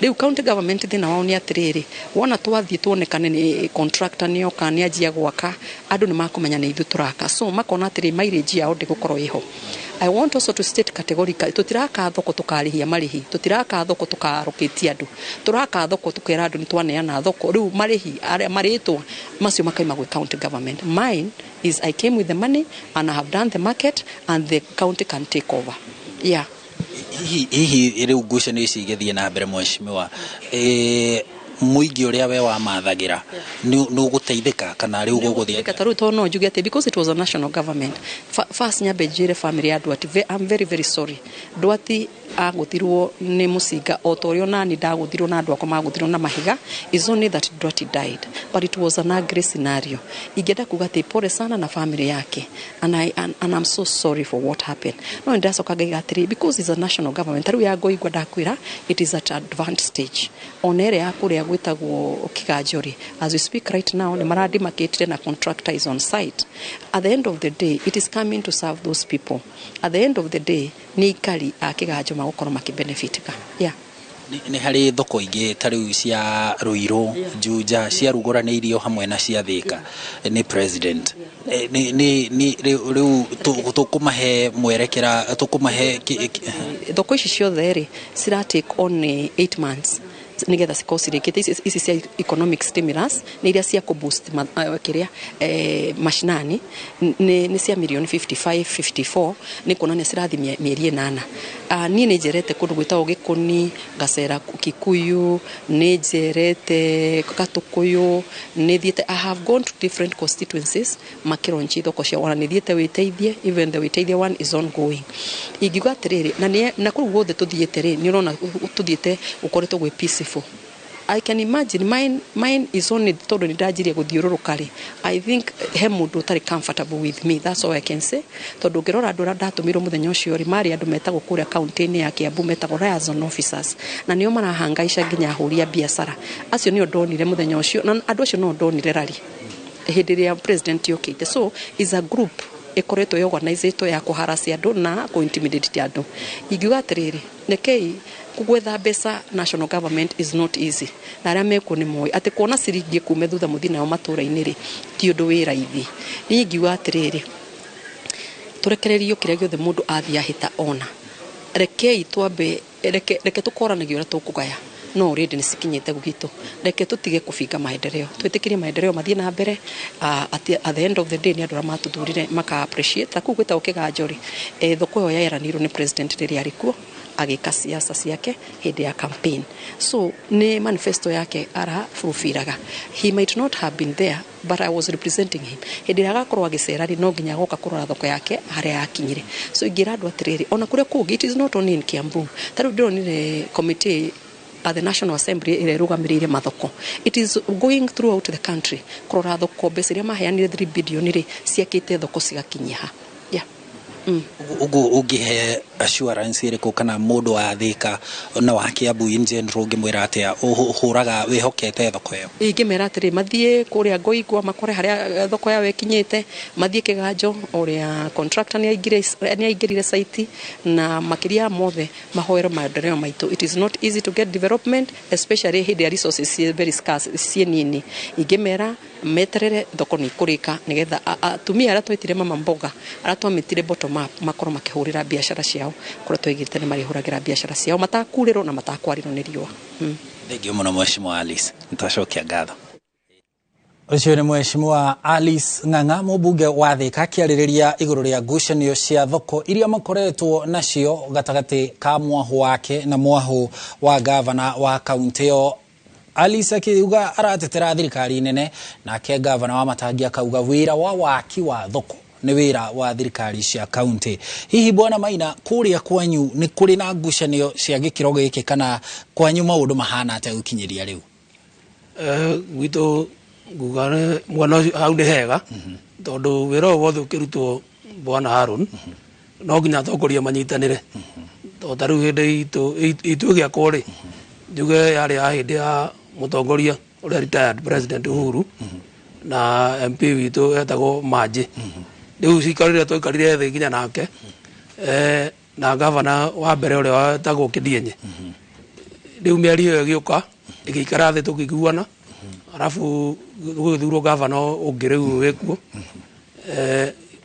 Rĩu county government, thĩna wao nĩ atĩrĩrĩ, wona twathiĩ tuonekane nĩ contractor nĩoka nĩanjia gwaka, andũ nĩ makũmenya nĩ ithuĩ tũraka, so makona atĩrĩ mileage yao ndĩgũkorwo ĩho. I want also to state categorically, tũtiraka thoko tũkarĩhia marĩhi, tũtiraka thoko tũkarũkĩtie andũ, tũraka thoko tũkera andũ nĩ twaneana thoko. Rĩu marĩhi arĩa marĩtwa macio makaima gwĩ county government. Mine is I came with the money and I have done the market and the county can take over, yeah. Hihi rĩu ngucanio ici igĩthiĩ na mbere, mheshimiwa, mũingĩ ũrĩa we wamathagira nĩ ũgũteithĩka kana rĩu gũgũthiĩ? Ta rĩu tondũ no njuge atĩ because it was a national government, first nyambe njĩre family ya Ndwati, I'm very very sorry. Ndwati agũthirwo nĩ mũcinga o ta ũrĩa onani ndagũthirwo na andũ akwa magũthirwo na mahiga. Is only that Ndwati died, but it was an ugly scenario. Ingĩenda kuga atĩ pole sana na family yake and I'm so sorry for what happened. No ndacoka ngaiga atĩrĩ, because it's a national government, tarĩu ya Ngoigwa ndakwĩra it is at advanced stage. Ona ĩrĩa ya kũrĩa gwĩtagwo Kĩganjo rĩ, as we speak right now nĩ marademarcatire na contractor is on site. At the end of the day, it is coming to serve those people. At the end of the day, nĩ aikari a Kĩganjo magũkorwo makĩbenefitika, yeah. Nĩ harĩ thoko ingĩ ta rĩu cia Ruiru, Juja, cia rugũranĩirio hamwe na cia Thĩka nĩ president. Nĩ rĩu tũkũmahe mwerekera, tũkũmahe Thoko ici ciothe rĩ, cira take on 8 months nigetha cikorwo cirĩkĩte. Ici cia economic stimulus nĩ iria cia kũboost kĩrĩa mashinani, nĩ cia mirioni 55 54, nĩ kuonania cirathiĩ mĩeri 8. Niĩ nĩ njerete kũndũ gwĩtagwo Gĩkũni, ngacera Kikuyu, nĩ njerete Gatũkũyũ, nĩ thiĩte, I have gone to different constituencies makĩronchi thoko ciao. Ona nĩ thiĩte Wĩteithie, even the Wĩteithie one is ongoing. Ingiuga atĩrĩrĩ, na kũu guothe tũthiĩte rĩ, nĩ ũrona tũthiĩte gũkoretwo gwĩ peaceful. I can imagine mine is only tondũ nĩ ndanjirie gũthiũrũrũka rĩ, I think he mũndũ ũtarĩ comfortable with me. That's all I can say, tondũ ũngĩrora andũ arĩa ndatũmirwo mũthenya ũcio rĩ, marĩ andũ metagwo kũrĩa kaunti-inĩ ya Kiambu metagwo liaison officers, na nĩo marahangaica nginya ahũri a biacara acio. Nĩo ndonire mũthenya ũcio, na andũ acio no ndonire rari hĩndĩ ĩrĩa president yũkĩte. So is a group ĩkoretwo yorganizĩtwo ya kũharacia andũ na kũ-intimidate andũ. Ingiuga atĩrĩrĩ, rekei gwetha mbeca national government is not easy, na arĩa mekuo nĩ moĩ atĩ kuona ciringi ĩkume thutha mũthiĩ nayo matũra-inĩ rĩ, ti ũndũ wĩ raithi. Niĩ ingiuga atĩrĩrĩ, tũrekererio kĩrĩa gĩothe mũndũ athiĩ ahĩta ona. Rekei twambe, reke tũkoranagia ũrĩa tũkũgaya, no already nĩ cikinyĩte gwitũ. Reke tũtige kũbinga maendeleo, twĩtĩkĩrie maendeleo mathiĩ na mbere. At the end of the day, nĩ andũ arĩa matũthurire maka appreciate. Ta kũu gwĩtagwo Kĩganjo rĩ, thoko ĩyo yeranĩirwo nĩ president rĩrĩa arĩ kuo agĩka siasa ciake hĩndĩ ya campaign, so nĩ manifesto yake arafulfillaga. He might not have been there, but I was representing him. Hĩndĩ ĩrĩa agakorwo agĩcera rĩ, no nginya agoka kũrora thoko yake harĩa yakinyire. So ingĩra andũ atĩrĩrĩ, ona kũrĩa kũngĩ, it is not only in Kiambu. Ta rĩu ndĩronire committee at the National Assembly ĩrĩa ĩrũgamĩrĩire mathoko. It is going throughout the country kũrora thoko. Mbeca iria maheanire 3 billion rĩ, ciakĩte thoko cigakinyia ha, yeah. Ũguo ũngĩhe assurance ĩrĩkũ kana mũndũ wa Thĩka na wa Kiambu in general, ũngĩmwĩra atĩa ũhũraga wĩhokete thoko ĩyo? Ingĩmera atĩrĩ, mathiĩ kũrĩa Ngoigwa makore harĩa thoko yao ĩkinyĩte, mathiĩ Kĩganjo ũrĩa contractor nĩ aingĩrire site, na makĩria ya mothe mahoero maendeleo maitũ. It is not easy to get development, especially hĩndĩ ya resources ciĩ very scarce, ciĩ nini. Ingĩmera meterere, thoko nĩ ikũrĩka, nĩgetha atumia arĩa twetire mama mboga, arĩa twamĩtire bottom up, makorwo makĩhũrĩra biacara ciao kũrĩa twaigĩte nĩ marĩhũragĩra biacara ciao matakurĩrwo na matakwarĩrwo nĩ riũa. Thengiũ mũno, Mheshimiwa Alice, nĩtwacokia ngatho. Ũcio nĩ Mheshimiwa Alice Ng'ang'a, mũmbunge wa Thika, akĩarĩrĩria igũrũ rĩa ngucanio cia thoko iria makoretwo nacio gatagatĩ ka mwahũ wake na mwahũ wa gavana wa kaunti ĩyo. Alice akiuga aratetera thirikari nene, nake gavana wa Matangi akauga wĩra wa waki wa thoko nĩ wĩra wa thirikari cia kaunti. Hihi Bwana Maina, kũrĩa kwanyu nĩ kũrĩ na ngucanio cia gĩkĩro gĩkĩ, kana kwanyu maũndũ mahana atĩa gũkinyĩria rĩu? Gwitũ nguga mwena ũcio hau nĩ hega, tondũ wĩra ũyũ wothe ũkĩrutwo, Bwana Haron, no nginya atongoria manyitanĩre. Tondũ ta rĩu hĩndĩ itũ ĩgĩakwo rĩ, njuge yarĩ ya hĩndĩ ya mũtongoria ũrĩa retired President Uhuru na MP witũ etagwo Manji. Rĩu cikaro iria twaikarire thĩ nginya nake na gavana wa mbere ũrĩa wetagwo Kĩdienye, rĩu mĩario ĩyo ĩgĩũka ĩgĩikara thĩ tũkĩiguana, arabu gũgĩthurwo gavana ũngĩ rĩu wĩkuo.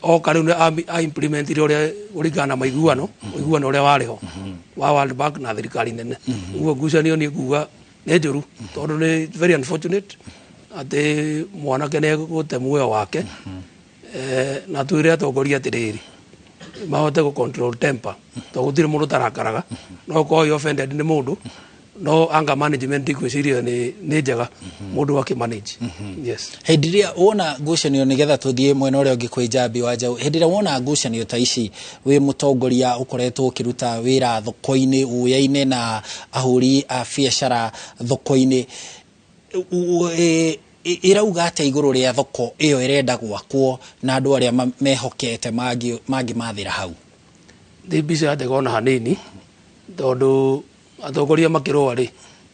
Oka rĩu nĩ a implementire ũrĩa kũringana na maiguano, ũiguano ũrĩa warĩ ho wa World Bank na thirikari nene. Ũguo ngucanio niĩ nguga nĩ njũru, tondũ nĩ very unfortunate atĩ mwanake nĩ egũte muoyo wake. Na twĩre atongoria atĩrĩrĩ, mahote gũ control temper, tondũ gũtirĩ mũndũ ũtarakaraga. No ũkorwo wĩ offended nĩ mũndũ, no anger management ngwĩciria nĩ njega mũndũ akĩmanage. Yes. Hĩndĩ ĩrĩa wona ngucanio, nĩgetha tũthiĩ mwena ũrĩa ũngĩ kwĩ Njambi wa Njaũ, hĩndĩ ĩrĩa wona ngucanio ta ici, wĩ mũtongoria ũkoretwo ũkĩruta wĩra thoko-inĩ, ũyaine na ahũri a biacara thoko-inĩ, ĩrauga atĩa igũrũ rĩa thoko ĩyo ĩrenda gwakwo na andũ arĩa mehokete mangĩmathĩra hau? Nĩ mbica njega ona hanini, tondũ atongoria makĩrũa rĩ,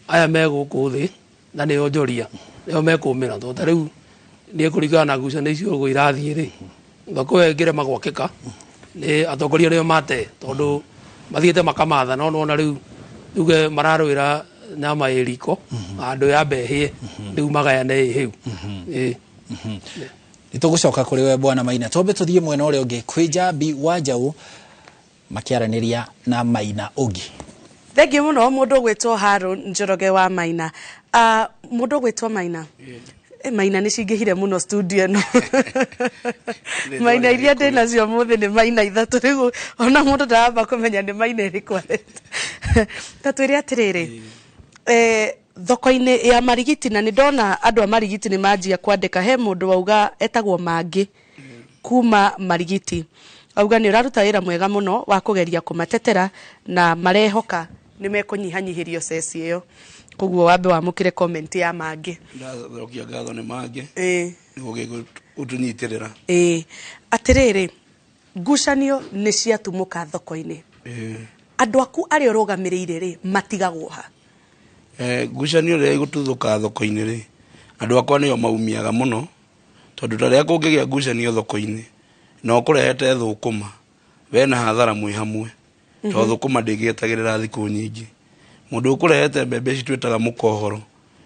aya me gũkũ thĩ na nĩo njoria, nĩo mekũmĩra. Tondũ ta rĩu niĩ kũringana na ngucanio icio ũguo irathiĩ rĩ, thoko ĩyo ĩngĩrema gwakĩka, nĩ atongoria nĩo mate, tondũ mathiĩte makamatha. No nĩwona rĩu tuge mararũĩra nyama ĩ riko, handũ yambe ĩhĩe, rĩu magayane ĩ hĩu. Nĩ tũgũcoka kũrĩ we Bwana Maina, twambe tũthiĩ mwena ũrĩa ũngĩ kwĩ Njambi wa Njaũ makĩaranĩria na Maina ũngĩ. Thengiũ mũno mũndũ ũgwĩtwo Haron Njoroge wa Maina. Mũndũ ũgwĩtwo Maina, Maina nĩ cingĩhire mũno studio ĩno. Maina iria ndĩ nacio ũmũthĩ nĩ Maina ithatũ, rĩu ona mũndũ ndaramba kũmenya nĩ Maina ĩrĩkũ areta. Ta twĩre atĩrĩrĩ, thoko-inĩ ya Marigiti, na nĩ ndona andũ a Marigiti nĩ manjia kwandĩka, he mũndũ wauga etagwo Mangĩ kuma Marigiti, auga nĩ ũraruta wĩra mwega mũno wa kũgeria kũmatetera na marehoka nĩ mekũnyihanyihĩrio ceci ĩyo. Koguo wambe wamũkĩre comment ya Mangĩ. Ndacokia ngatho nĩ Mangĩ nĩ gũtũnyitĩrĩra. Atĩrĩrĩ, ngucanio nĩ ciatumũka thoko-inĩ, andũ aku arĩa ũrũgamĩrĩire rĩ matigagwo ha? Ngucanio rĩrĩa igũtuthũka thoko-inĩ rĩ, andũ akwa nĩo maumiaga mũno, tondũ ta rĩrĩa kũngĩgĩa ngucanio thoko-inĩ na ũkũrehete thũkũma, we na hathara mwĩ hamwe, tondũ thũkũma ndĩngĩetagĩrĩra thikũ nyingĩ. Mũndũ ũkũrehete mbembe ici twĩtaga mũkohoro,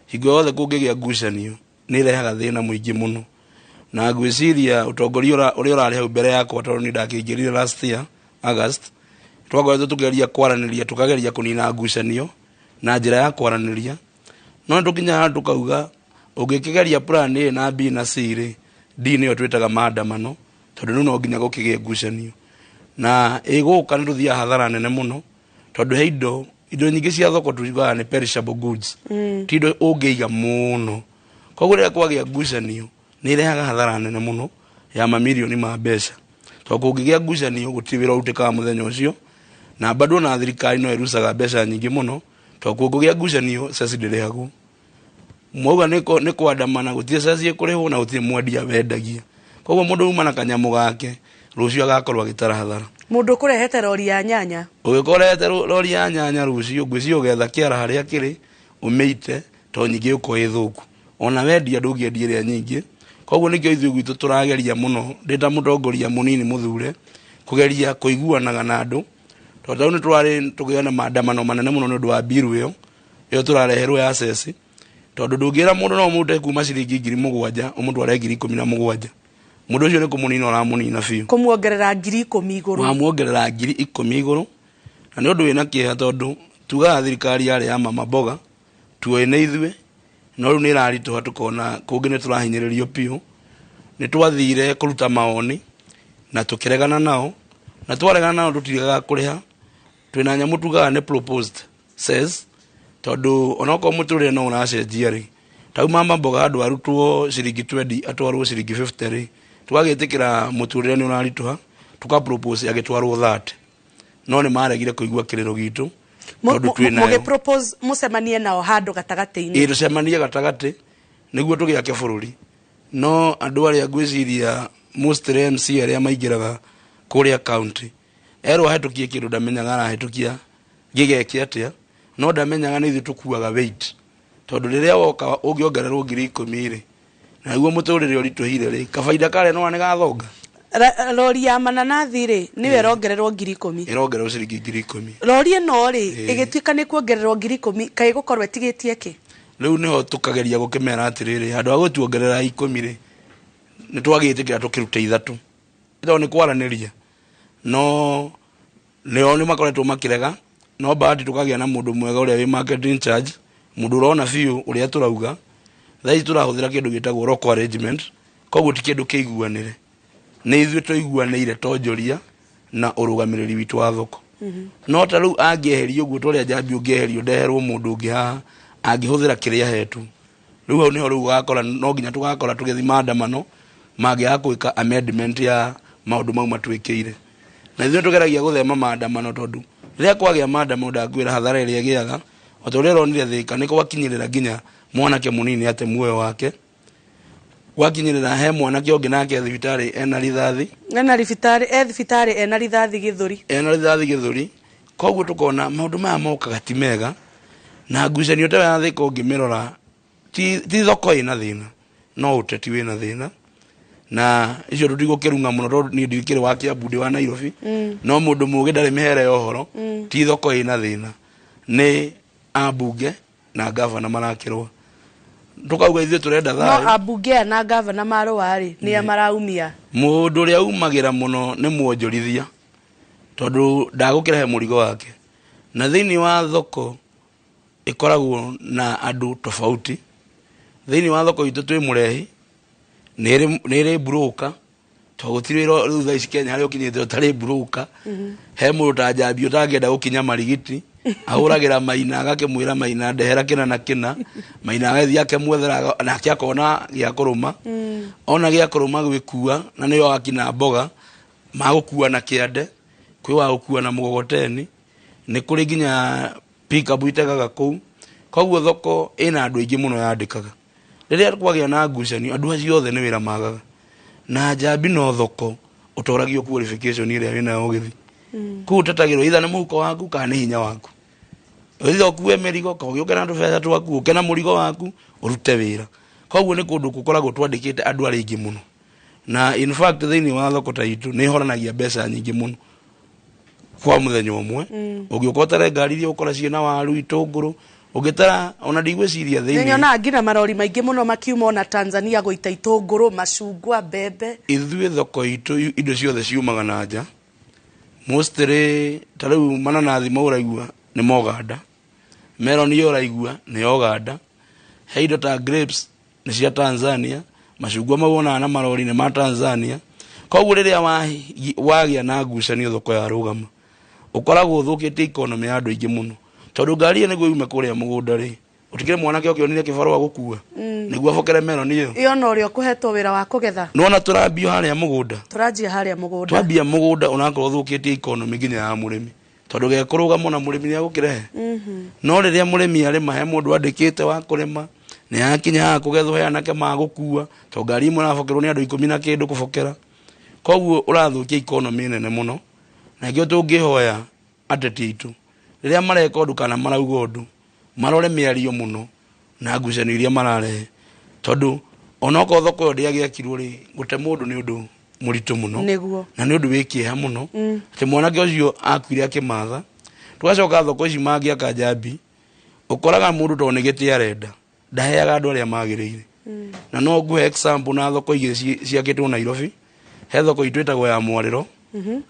hingo yothe kũngĩgĩa ngucanio nĩ ĩrehaga thĩna mũingĩ mũno. Na ngwĩciria ũtongoria ũrĩa ũrarĩ hau mbere yakwa, tondũ niĩ ndakĩingĩrire last year August, twakoretwo tũkĩgeria kwaranĩria, tũkageria kũnina ngucanio na njĩra ya kwaranĩria. No nĩ tũkinyaga handũ tũkauga ũngĩkĩgeria plan A na B na C rĩ, D nĩyo twĩtaga maandamano, tondũ rĩu no nginya gũkĩgĩe ngucanio. Na ĩgũka nĩ tũthiaga hathara nene mũno, tondũ he indo nyingĩ cia thoko tugaga nĩ perishable goods, ti indo ũngĩiga mũno. Koguo rĩrĩa kwagĩa ngucanio nĩ ĩrehaga hathara nene mũno ya mamirioni ma mbeca, tondũ kũngĩgĩa ngucanio gũtirĩ wĩra ũrutĩkaga mũthenya ũcio, na bado na thirikari no ĩrucaga mbeca nyingĩ mũno, tondũ kũngĩgĩa ngucanio ceci ndĩrĩhagwo. Mwauga nĩ kwandamana, gũtirĩ ceci ĩkũrĩhwo na gũtirĩ mwendia wendagia. Koguo mũndũ uma na kanyamũ gake rũciũ agakorwo agĩtara hathara. Mũndũ ũkũrehete rori ya nyanya, ũgĩkorete rori ya nyanya rũciũ ngwĩciria ũgetha kĩara harĩa kĩrĩ ũmĩite, tondũ nyingĩ ĩgũkorwo ĩ thũku. Ona wendia ndũngĩendia ĩrĩa nyingĩ. Koguo nĩkĩo ithuĩ gwitũ tũrageria mũno, ndĩ ta mũtongoria mũnini mũthure, kũgeria kũiguanaga na andũ, tondũ rĩu nĩ tũrarĩ tũkĩgĩa na maandamano manene mũno nĩ ũndũ wa mbiru ĩyo tũrareherwo ya ceci, tondũ ndũngĩra mũndũ no ũmũrute kuma ciringi 7,000 ũmũtware 17,000. Mũndũ ũcio nĩ kũmũnina ũramũnina biũ, kũmuongerera 10,000 igũrũ, wamuongerera 10,000 igũrũ. Na nĩ ũndũ wĩna kĩeha, tondũ tugaga thirikari yarĩ ya mama mboga, tuoĩ nĩ ithuĩ, No rĩu nĩ ĩraritũha, tũkona kũngĩ nĩ tũrahinyĩrĩrio biũ. Nĩ twathire kũruta mawoni na tũkĩregana nao, na twaregana nao tũtiregaga kũrĩha. Twĩna nyamũ tugaga nĩ proposed cess, tondũ onokorwo mũtũrĩre no ũracenjia rĩ, tau mama mboga andũ arutwo ciringi 20 atwarwo ciringi 50 rĩ, tũgagĩtĩkĩra mũtũrĩre nĩ ũraritũha, tũka propose agĩtwarwo 30, no nĩ maregire kũigua kĩrĩro gitũ tondũ twĩ nayo. Mũgĩ propose mũcemanie nao handũ gatagatĩ-inĩ? Ĩ, tũcemanie gatagatĩ nĩguo tũgĩake bũrũri. No andũ arĩa ngwĩciria mostly MC arĩa maingĩraga kũrĩa county, erwo ahĩtũkie kĩndũ ndamenyaga arahĩtũkia gĩgeke atĩa, no ndamenyaga nĩ ithuĩ tũkuaga weight, tondũ rĩrĩa woka ũngĩongererwo 10,000 rĩ, na nĩguo mũtũrĩre ũritũhire rĩ, kabaida karĩa nona nĩ gathonga. Rori ya mananathi rĩ, nĩyo ĩrongererwo 10,000? Ĩrongererwo ciringi 10,000. Rori ĩno rĩ, Ĩĩ. ĩgĩtuĩka nĩ kuongererwo 10,000, kaĩ gũkorwo ĩtigĩtie kĩ? Rĩu nĩho tũkageria gũkĩmera atĩrĩrĩ, handũ ha gũtuongerera 10 rĩ, nĩ twagĩtĩkĩra tũkĩrute 3, tondũ nĩ kwaranĩria, no nĩo nĩ makoretwo makĩrega. No bahati tũkagĩa na mũndũ mwega ũrĩa wĩ market in charge, mũndũ ũrona biũ ũrĩa tũrauga. Thaa ici tũrahũthĩra kĩndũ gĩtagwo local arrangement, koguo ti kĩndũ kĩiguanĩre, nĩ ithuĩ tũiguanĩire tonjoria na ũrũgamĩrĩri witũ wa thoko. No ta rĩu angĩeherio ũguo tũrĩa njambi ũngĩeherio ndeherwo mũndũ ũngĩ haha angĩhũthĩra kĩrĩa ahetwo, rĩu hau nĩho rĩu ũgakora no nginya tũgakora tũgĩthiĩ maandamano mangĩaga gwĩka amendment ya maũndũ mau matwĩkĩire. Na ithuĩ tũgeragia gũthema maandamano, tondũ rĩrĩa kwagĩa maandamano ndakwĩra hathara ĩrĩa ĩgĩaga, o ta ũrĩa ũronire Thĩka nĩ gwakinyĩrĩra nginya mwanake mũnini ate muoyo wake, gwakinyĩrĩra he mwanake ũngĩ nake thibitarĩ ena rithathi. Ena thibitarĩ, e thibitarĩ ena rithathi gĩthũri. Ena rithathi gĩthũri. Koguo tũkona maũndũ maya mokaga ti mega, na ngucanio ta ya Thĩka ũngĩmĩrora ti thoko ĩna thĩna, no ũteti wĩna thĩna, na icio tũtigũkĩrung'a mũno tondũ niĩ ndikĩrĩ wa Kiambu, ndĩ wa Nairobi. No mũndũ mũgĩ ndarĩ mĩhere ya ũhoro. Ti thoko ĩna thĩna, nĩ ambunge na gavana marakĩrũa, tũkauga ithuĩ tũrenda No thayũ. Ambunge aya na gavana marũa rĩ, nĩa maraumia? Mũndũ ũrĩa umagĩra mũno nĩ mwonjorithia, tondũ ndagũkĩrehe mũrigo wake, na thĩinĩ wa thoko ĩkoragwo na andũ tofauti. Thĩinĩ wa thoko itũ twĩ mũrehi, nĩ ĩrĩ broker, tondũ gũtirĩ wĩra rĩu thaa ici Kenya harĩa ũkinyĩte ũtarĩ broker. He mũndũ ta Njambi ũtangĩenda gũkinya marigiti, ahũragĩra Maina agakĩmwĩra, "Maina, ndehera kĩna na kĩna." Maina agagĩthiĩ akĩmwethera, nake akona gĩa kũrũma. Ona gĩa kũrũma gwĩkua, na nĩyo akina mboga magũkua na kĩande, kwĩ wa gũkua na mũgogoteni, nĩ kũrĩ nginya pickup itegaga kũu. Koguo thoko ĩna andũ aingĩ mũno yandĩkaga. Rĩrĩa kwagĩa na ngucanio, andũ acio othe nĩ wĩra magaga, na Njambi no thoko ũtoragio qualification ĩrĩa wĩnayo ũgĩthiĩ kũu, ũtetagĩrwo either nĩ mũhuko waku kana nĩ hinya waku. Either ũkue mĩrigo kana ũgĩũke na tũbeca twaku, ũke na mũrigo waku ũrute wĩra. Koguo nĩ kũndũ gũkoragwo twandĩkĩte andũ arĩa aingĩ mũno, na in fact thĩinĩ wa thoko ta itũ nĩ ĩhoranagia mbeca nyingĩ mũno kwa mũthenya ũmwe. Ũngĩũka ũtare ngari iria ũkora ciĩna waru, itũngũrũ, ũngĩtara ona ndigwĩciria thĩinĩ. Nyonaga nginya marori maingĩ mũno makiuma ona Tanzania gũita itũngũrũ, macungwa, mbembe. Ithuĩ thoko itũ indo ciothe ciumaga na nja mostly. Ta rĩu mananathi mau ũraigua nĩ ma Ũganda, melon iyo ũraigua nĩ ya Ũganda, he indo ta grapes nĩ cia Tanzania, macungwa mau wonaga na marori nĩ ma Tanzania. Koguo rĩrĩa wagĩa na ngucanio thoko ya rũgama, ũkoragwo ũthũkĩtie economy ya andũ aingĩ mũno, tondũ ngari ĩyo nĩguo yume kũrĩa mũgũnda rĩ, ũtikĩrĩ mwanake ũkĩonire kĩbarũa gũkua nĩguo abokere melon ĩyo. Ĩyo no ũrĩa ũkũhetwo wĩra wa kũgetha. Nĩwona tũrambio harĩa mũgũnda. Tũranjia harĩa mũgũnda. Twambia mũgũnda, ũnakorwo ũthũkĩtie economy nginya ya mũrĩmi, tondũ gekũrũgama na mũrĩmi nĩ agũkĩrehe. No rĩrĩa mũrĩmi arĩma, he mũndũ andĩkĩte wa kũrĩma, nĩ yakinya haha kũgethwo, he anake magũkua, tondũ ngari ĩmwe ĩrabokerwo nĩ andũ 10 na kĩndũ kũbokera. Koguo ũrathũkia economy nene mũno, na nĩkĩo tũngĩhoya ateti aitũ rĩrĩa mareka ũndũ kana marauga ũndũ, marore mĩario mũno na ngucanio iria mararehe, tondũ onokorwo thoko ĩyo ndĩagĩakirwo rĩ, gũte mũndũ nĩ ũndũ mũritũ mũno. Na nĩ ũndũ wĩ kĩeha mũno atĩ mwanake ũcio akuire akĩmatha. Tũgacoka thoko ici mangĩaka, Njambi, ũkoraga mũndũ tondũ nĩ gĩtĩ arenda ndaheaga andũ arĩa magĩrĩire. Na no nguhe example na thoko igĩrĩ ciakĩtwo Nairobi. He thoko itũ ĩtagwo ya Mwarĩro,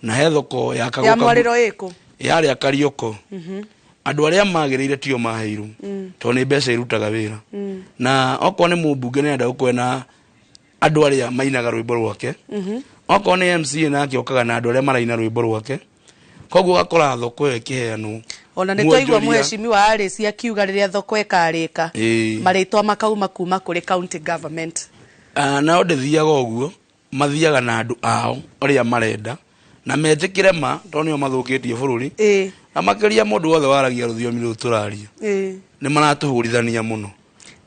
na he thoko Ya yakagwo Mwarĩro ĩkũ? Yarĩa Karioko. Andũ arĩa magĩrĩire tio maheirwo, tondũ nĩ mbeca irutaga wĩra. Na okorwo nĩ mũmbunge, nĩ enda gũkorwo na andũ arĩa mainaga rwĩmbo rwake. Okorwo nĩ MCA, nake okaga na andũ arĩa maraina rwĩmbo rwake. Koguo ũgakora thoko ĩyo ĩkĩheanwo Ona nĩ twaigua mwonjoria- mũhecimiwa Alice akiuga rĩrĩa thoko ĩkarĩka, marĩtwa makauma kuma kũrĩ county government. Ah, nao ndĩthiaga ũguo, mathiaga na andũ ao arĩa marenda na metĩkĩre ma, tondũ nĩo mathũkĩtie bũrũri. Na makĩria mũndũ wothe waragia rũthiomi rũrũ tũraria, nĩ maratũhũrithania mũno.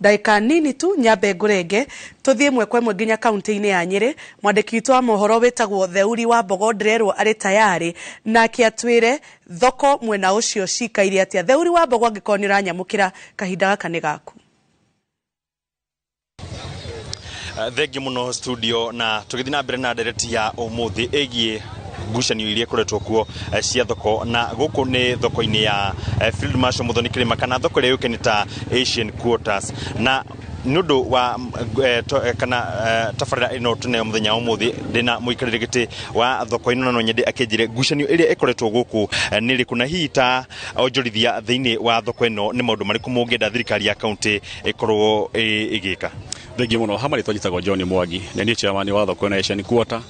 Ndagĩka nini tu nyambe ngũrenge, tũthiĩ ĩmwe kwa ĩmwe nginya kaunti-inĩ ya Nyĩrĩ. Mwandĩki witũ wa mohoro wĩtagwo Theuri wa Mbogo ndĩrerwo arĩ tayarĩ nake atwĩre thoko mwena ũcio cikaire atĩa. Theuri wa Mbogo, angĩkorwo nĩ ũranyamũkĩra, kahinda gaka nĩ gaku. Thengi muno studio, na tũgĩthiĩ na mbere na ndereti ya ũmũthĩ ĩgiĩ ngucanio iria ikoretwo kuo cia thoko, na gũkũ nĩ thoko-inĩ ya Field Marshal Muthoni Kirima, kana thoko ĩrĩa yũĩkaine ta Asian Quarters. Na nĩ ũndũ wa kana tabarĩra ĩno tũneo mũthenya wa ũmũthĩ, ndĩna mũikarĩri gĩtĩ wa thoko ĩno, na no nyende akĩnjĩre ngucanio ĩrĩa ĩkoretwo gũkũ nĩ ĩrĩkũ, na hihi ta onjorithia thĩinĩ wa thoko ĩno nĩ maũndũ marĩkũ mũngĩenda thirikari ya kaunti ĩkorwo ĩgĩka. Thengiũ mũno. Hama rĩtwa njĩtagwo John Mwangi, na niĩ chairman wa thoko ĩno ya Asian Quarter.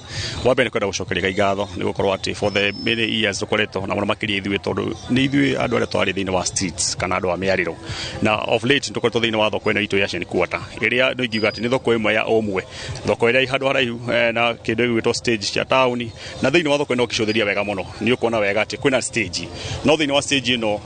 Wa mbere nĩ kwenda gũcokeria Ngai ngatho nĩ gũkorwo atĩ for the many years tũkoretwo na mũno makĩria ithuĩ, tondũ nĩ ithuĩ andũ arĩa twarĩ thĩinĩ wa streets kana andũ a mĩarĩro, na of late tũkoretwo thĩinĩ wa thoko ĩno itũ ya Asian Quarter, ĩrĩa no ingiuga atĩ nĩ thoko ĩmwe ya ũmwe, thoko ĩrĩa ĩ handũ haraihu na kĩndũ gĩgwĩtwo stage cia taũni. Na thĩinĩ wa thoko ĩno ũkĩcũthĩria wega mũno nĩ ũkuona wega atĩ kwĩna stage, no thĩinĩ wa stage ĩno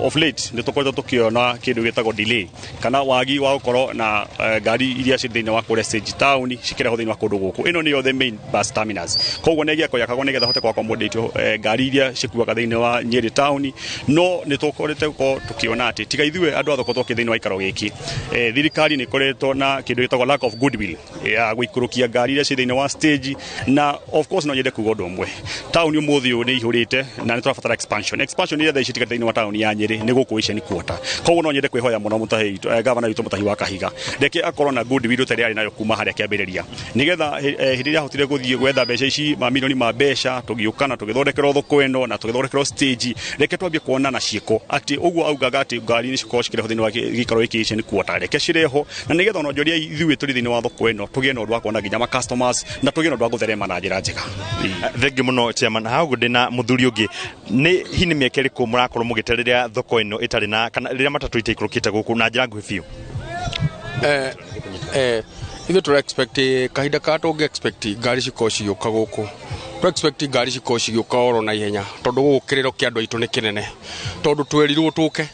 of late nĩ tũkoretwo tũkĩona kĩndũ gĩtagwo delay kana wagi wa gũkorwo na ngari iria cirĩ thĩinĩ wa kũrĩa stage town cikĩrehwo thĩinĩ wa kũndũ gũkũ. Ĩno nĩyo the main bus terminus, koguo nĩ gĩako yakagwo nĩgetha hote accommodate ngari iria cikuaga thĩinĩ wa Nyĩrĩ town. No nĩ tũkorete gũkorwo tũkĩona atĩ tiga ithuĩ andũ a thoko twakĩ thĩinĩ wa ikaro gĩkĩ, thirikari nĩ ĩkoretwo na kĩndũ gĩtagwo lack of goodwill ya gũikũrũkia ngari iria ciĩ thĩinĩ wa stage. Na of course no nyende kuga ũndũ ũmwe, taũni ũmũthĩ ũyũ nĩ ihũrĩte na nĩ tũrabatara expansion. Expansion iria thaa ici tiga thĩinĩ wa taũni ya Nyĩrĩ nĩ gũkũ Asian Quarter. Koguo no nyende kwĩhoya mũno mũtahi gavana witũ Mũtahi wa Kahiga, reke akorwo na goodwill ta ĩrĩa arĩ nayo kuma harĩa kĩambĩrĩria, nĩgetha hĩndĩ ĩrĩa ahotire gũthiĩ gwetha mbeca ici, mamirioni ma mbeca, tũgĩũka na tũgĩthondekerwo thoko ĩno na tũgĩthondekerwo stage, reke twambie kuona na ciĩko atĩ ũguo augaga atĩ ngari nĩ cikorwo cikĩrehwo thĩinĩ wa gĩikaro gĩkĩ Asian Quarter, reke cirehwo, na nĩgetha ona onjoria ithuĩ tũrĩ thĩinĩ wa thoko ĩno tũgĩe na ũndũ wa kuona nginya ma customers na tũgĩe na ũndũ wa gũtherema na njĩra njega. Thengi mũno, chairman. Hau ndĩna mũthuri ũngĩ. Nĩ hihi nĩ mĩaka ĩrĩkũ mũrakorwo mũgĩte rĩrĩa thoko ĩno ĩtarĩ na kana rĩrĩa matatũ itaikũrũkĩte gũkũ, na njĩra nguhĩ biũ? Ithuĩ tũra expect kahinda ka tũngĩ expect ngari cikorwo cigĩũka gũkũ, tũ expect ngari cikorwo cigĩũka oro na ihenya, tondũ gũkũ kĩrĩro kĩa andũ aitũ nĩ kĩnene, tondũ twerirwo tũke